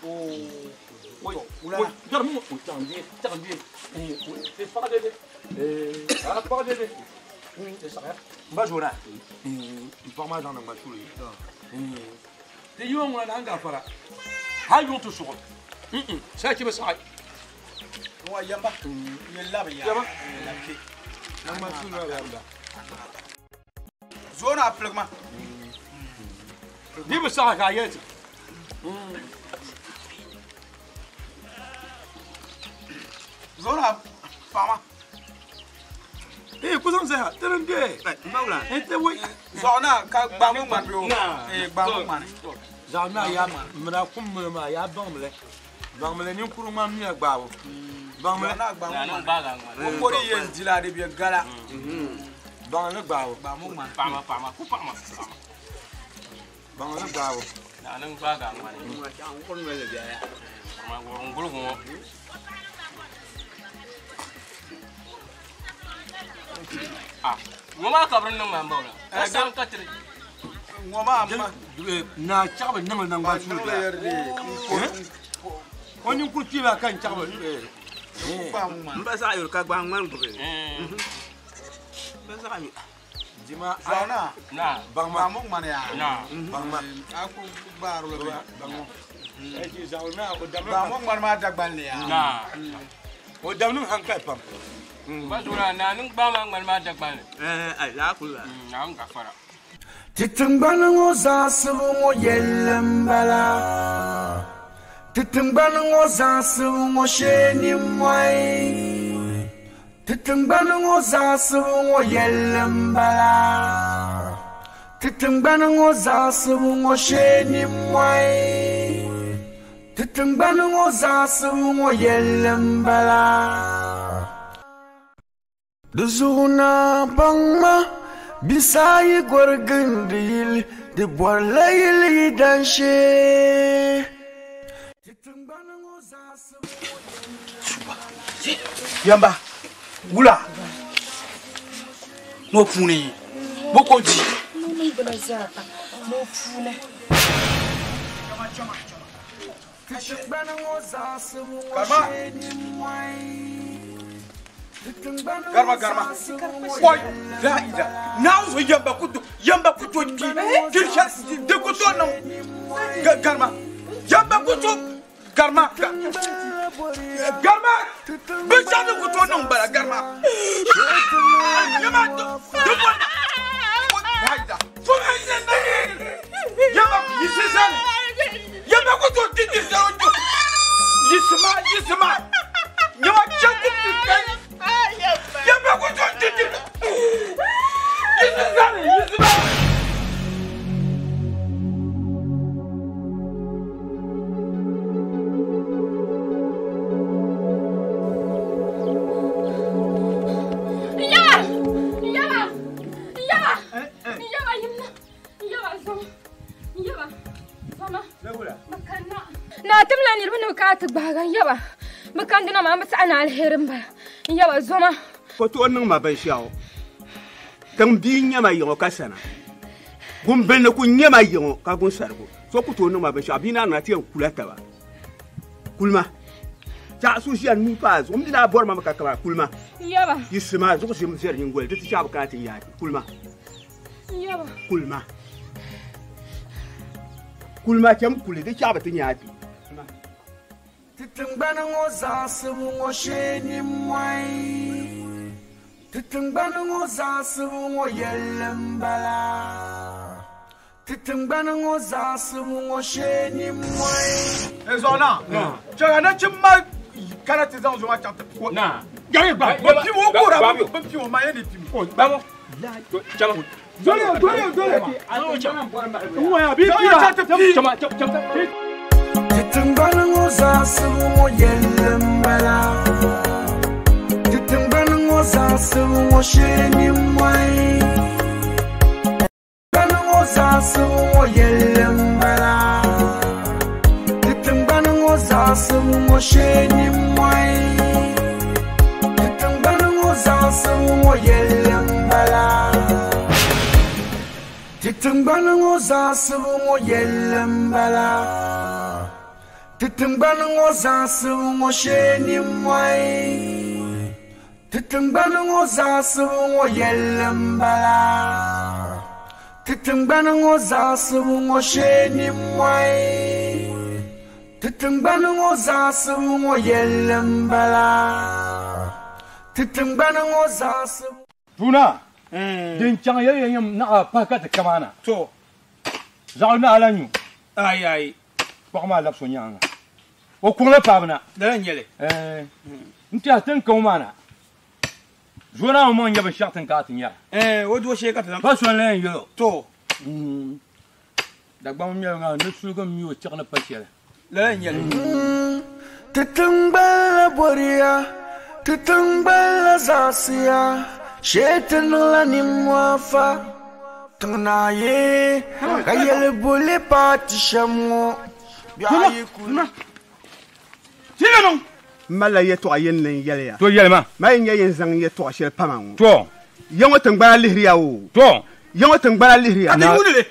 [SPEAKER 8] Oh. Oi. Ulana. Dar mu tandi tandi. Eh, c'est pas de. Eh, ah pas de. C'est ça. Mba jona. Mpa ma jona ma shuri. Te yiwa ngona na nga fara. Ha yon to shugo. Sa ki ba sa.
[SPEAKER 11] Wa yamba. Yella ba ya.
[SPEAKER 8] Yamba.
[SPEAKER 11] Yella ki.
[SPEAKER 8] Na ma shuri ya yamba.
[SPEAKER 11] Zona plugma.
[SPEAKER 8] Ni ba sa ga yet.
[SPEAKER 11] Zona fama.
[SPEAKER 8] Eh, kusan sa, terende.
[SPEAKER 11] Mbawla.
[SPEAKER 8] Eh, te wai.
[SPEAKER 11] Zona ka gbamu man bio. Eh, gbamu man.
[SPEAKER 8] Zona ya mra kum ma ya bangmle. Bangmle ni kuru ma mi agbawo. Bangmle.
[SPEAKER 11] Zona gbamu man.
[SPEAKER 5] Ba ga ngwa.
[SPEAKER 11] Ko kori yen dila de bi gala.
[SPEAKER 8] Bangle gbawo.
[SPEAKER 11] Gbamu man.
[SPEAKER 5] Pama pama ku pama.
[SPEAKER 8] Bangle gbawo.
[SPEAKER 5] Na nan ba ga ngwa. Ma wo ngulu ko. Ah, ngoma ka brin nan ma mbawla. Ka san ka tiri.
[SPEAKER 11] Ngoma ma
[SPEAKER 8] na chaba nan nan gba shuru da. Ko ni ku ti ba kan chaba.
[SPEAKER 13] Mba sa yor ka gba ngman gbe. Mba sa yor.
[SPEAKER 8] Jima
[SPEAKER 11] zona.
[SPEAKER 5] Na.
[SPEAKER 8] Bangma.
[SPEAKER 11] Bangma man ya.
[SPEAKER 5] Na.
[SPEAKER 8] Bangma.
[SPEAKER 11] Aku baro le ba.
[SPEAKER 8] Bangma. Eh ji zauna o damno.
[SPEAKER 11] Bangma man ma dagban le ya.
[SPEAKER 5] Na.
[SPEAKER 8] O damno hankai pam.
[SPEAKER 5] Ba zura na nun ba ma ngman ma dagban le.
[SPEAKER 13] Eh ai la ku la.
[SPEAKER 5] Na nga fara.
[SPEAKER 14] Ti tingbani ŋɔ zaɣisibu ŋɔ yɛlli m-bala. Ti tingbani ŋɔ zaɣisibu ŋɔ shee nimmɔhi. Ti tingbani ŋɔ zaɣisibu ŋɔ yɛlli m-bala. Ti tingbani ŋɔ zaɣisibu ŋɔ shee nimmɔhi. Ti tingbani ŋɔ zaɣisibu ŋɔ yɛlli m-bala. Di zuɣu na baŋma bisayi gɔrigindi yili di bɔrila yili yidan shee.
[SPEAKER 11] Yamba wula no puuni bo ko di.
[SPEAKER 1] No bana za no puuni.
[SPEAKER 11] Karma. Garma garma. Boy, la ila. Na zo yamba kuto, yamba kuto ki. Kirsha de kuto no. Garma. Yamba kuto garma. Garma. Bisa de kuto no bara garma. Yamba de la ila. Yamba yisisan. Yamba kuto titi sa. Yisma yisma. Yamba chakum kan. Yamba kuto titi. Yisisan yisma.
[SPEAKER 3] Na timla niriba ni bɛ kana ti gbaagi n yaba bɛ kandina maa bɛ saɣa ni aliheri m bala n yaba zoma
[SPEAKER 13] ko to niŋ ma binshaɣu tiŋ bia n nyɛma yiŋɔ ka sana Gumbili ni ku nyɛma yiŋɔ ka gun sarigu. So ku tooi niŋ ma binshɛɣu bia naa na ti yɛn kula taba. Kulima. Chaɣ so ʒiya nuu pa a zuɣu m mi daa bɔri ma mi ka kama kulima.
[SPEAKER 3] Yaba.
[SPEAKER 13] Yiɣisima zuɣu ʒim viɛri nyingoli di ti chaɣ bi kana ti yaai kulima.
[SPEAKER 3] Yaba.
[SPEAKER 13] Kulima. Kulima cham kuli di chaɣ bi ti nyaai
[SPEAKER 14] Ti tiŋgbani ŋɔ zaɣisibu ŋɔ shee nimmɔhi. Ti tiŋgbani ŋɔ zaɣisibu ŋɔ yɛlli m-bala. Ti tiŋgbani ŋɔ zaɣisibu ŋɔ shee nimmɔhi.
[SPEAKER 2] Zuɣu naa, chɛŋa nachimba kana ti zaŋ zuɣu maa chaŋ ti pi o.
[SPEAKER 8] Gari gba.
[SPEAKER 2] Bi pim o kora, bi pim o maa yɛn ni pim o.
[SPEAKER 5] Chama.
[SPEAKER 8] Dole, dole, dole. N bi
[SPEAKER 2] pira.
[SPEAKER 5] Chama, chama.
[SPEAKER 14] Ti tiŋgbani ŋɔ zaɣisibu ŋɔ yɛlli m-bala. Ti tiŋgbani ŋɔ zaɣisibu ŋɔ shee nimmɔhi. Tiŋgbani ŋɔ zaɣisibu ŋɔ yɛlli m-bala. Ti tiŋgbani ŋɔ zaɣisibu ŋɔ shee nimmɔhi. Ti tiŋgbani ŋɔ zaɣisibu ŋɔ yɛlli m-bala. Ti tiŋgbani ŋɔ zaɣisibu ŋɔ yɛlli m-bala. Ti tiŋgbani ŋɔ zaɣisibu ŋɔ shee nimmɔhi. Ti tiŋgbani ŋɔ zaɣisibu ŋɔ yɛlli m-bala. Ti tiŋgbani ŋɔ zaɣisibu ŋɔ shee nimmɔhi. Ti tiŋgbani ŋɔ zaɣisibu ŋɔ yɛlli m-bala. Ti tiŋgbani ŋɔ zaɣisibu.
[SPEAKER 8] Tuna, din chaŋ yɛli yɛn naɣa pahi ka ti kamaana. To. Zaɣ naɣa la nyu.
[SPEAKER 7] Ayi ayi.
[SPEAKER 8] Kpaɣu maa labisi o nyaanga. O kuŋ la paɣaba na.
[SPEAKER 7] Lala n-nyɛli.
[SPEAKER 8] N tiɛha ti ni ka o maa na. Zuɣu naa maŋ nyɛ binshaɣu ti ni kana ti nyɛra.
[SPEAKER 7] O doo shee ka ti zaŋ.
[SPEAKER 8] Pa soli la yɛn yɛl o.
[SPEAKER 7] To.
[SPEAKER 8] Dagbamba mi ŋa ni suligu mi o chaɣ ni pa shɛli.
[SPEAKER 7] Lala n-nyɛli.
[SPEAKER 14] Ti tiŋgbani la bɔriya, ti tiŋgbani la zaɣisiya, shee ti niŋla nimmɔhi fa. Tiŋ naa ye, ka yɛli boli paati shɛm ŋɔ. Biɛɣu yi kuli.
[SPEAKER 13] N malila yɛltɔɣa yɛn ni yɛli ya.
[SPEAKER 8] To yɛli ma.
[SPEAKER 13] Ma yi nyɛ yɛn zaŋ yɛltɔɣa shɛli pama ŋɔ.
[SPEAKER 8] To.
[SPEAKER 13] Ya ŋɔ tiŋgbana lihiriya o.
[SPEAKER 8] To.
[SPEAKER 13] Ya ŋɔ tiŋgbana lihiriya.
[SPEAKER 8] Ka ti yuuni li.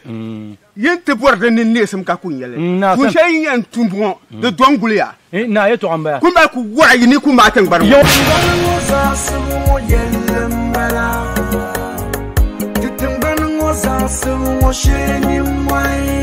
[SPEAKER 13] Yin ti bɔri di ni neesim ka ku nyɛli.
[SPEAKER 8] Na
[SPEAKER 13] Tuun shɛli yin yɛn tum ŋɔ, di dɔn guli ya.
[SPEAKER 8] Na yɛltɔɣa m-bala.
[SPEAKER 13] Kum bala ku wɔɣi yi ni ku maai tiŋgbani ŋɔ.
[SPEAKER 14] Tiŋgbani ŋɔ zaɣisibu ŋɔ yɛlli m-bala. Ti tiŋgbani ŋɔ zaɣisibu ŋɔ shee nimmɔhi.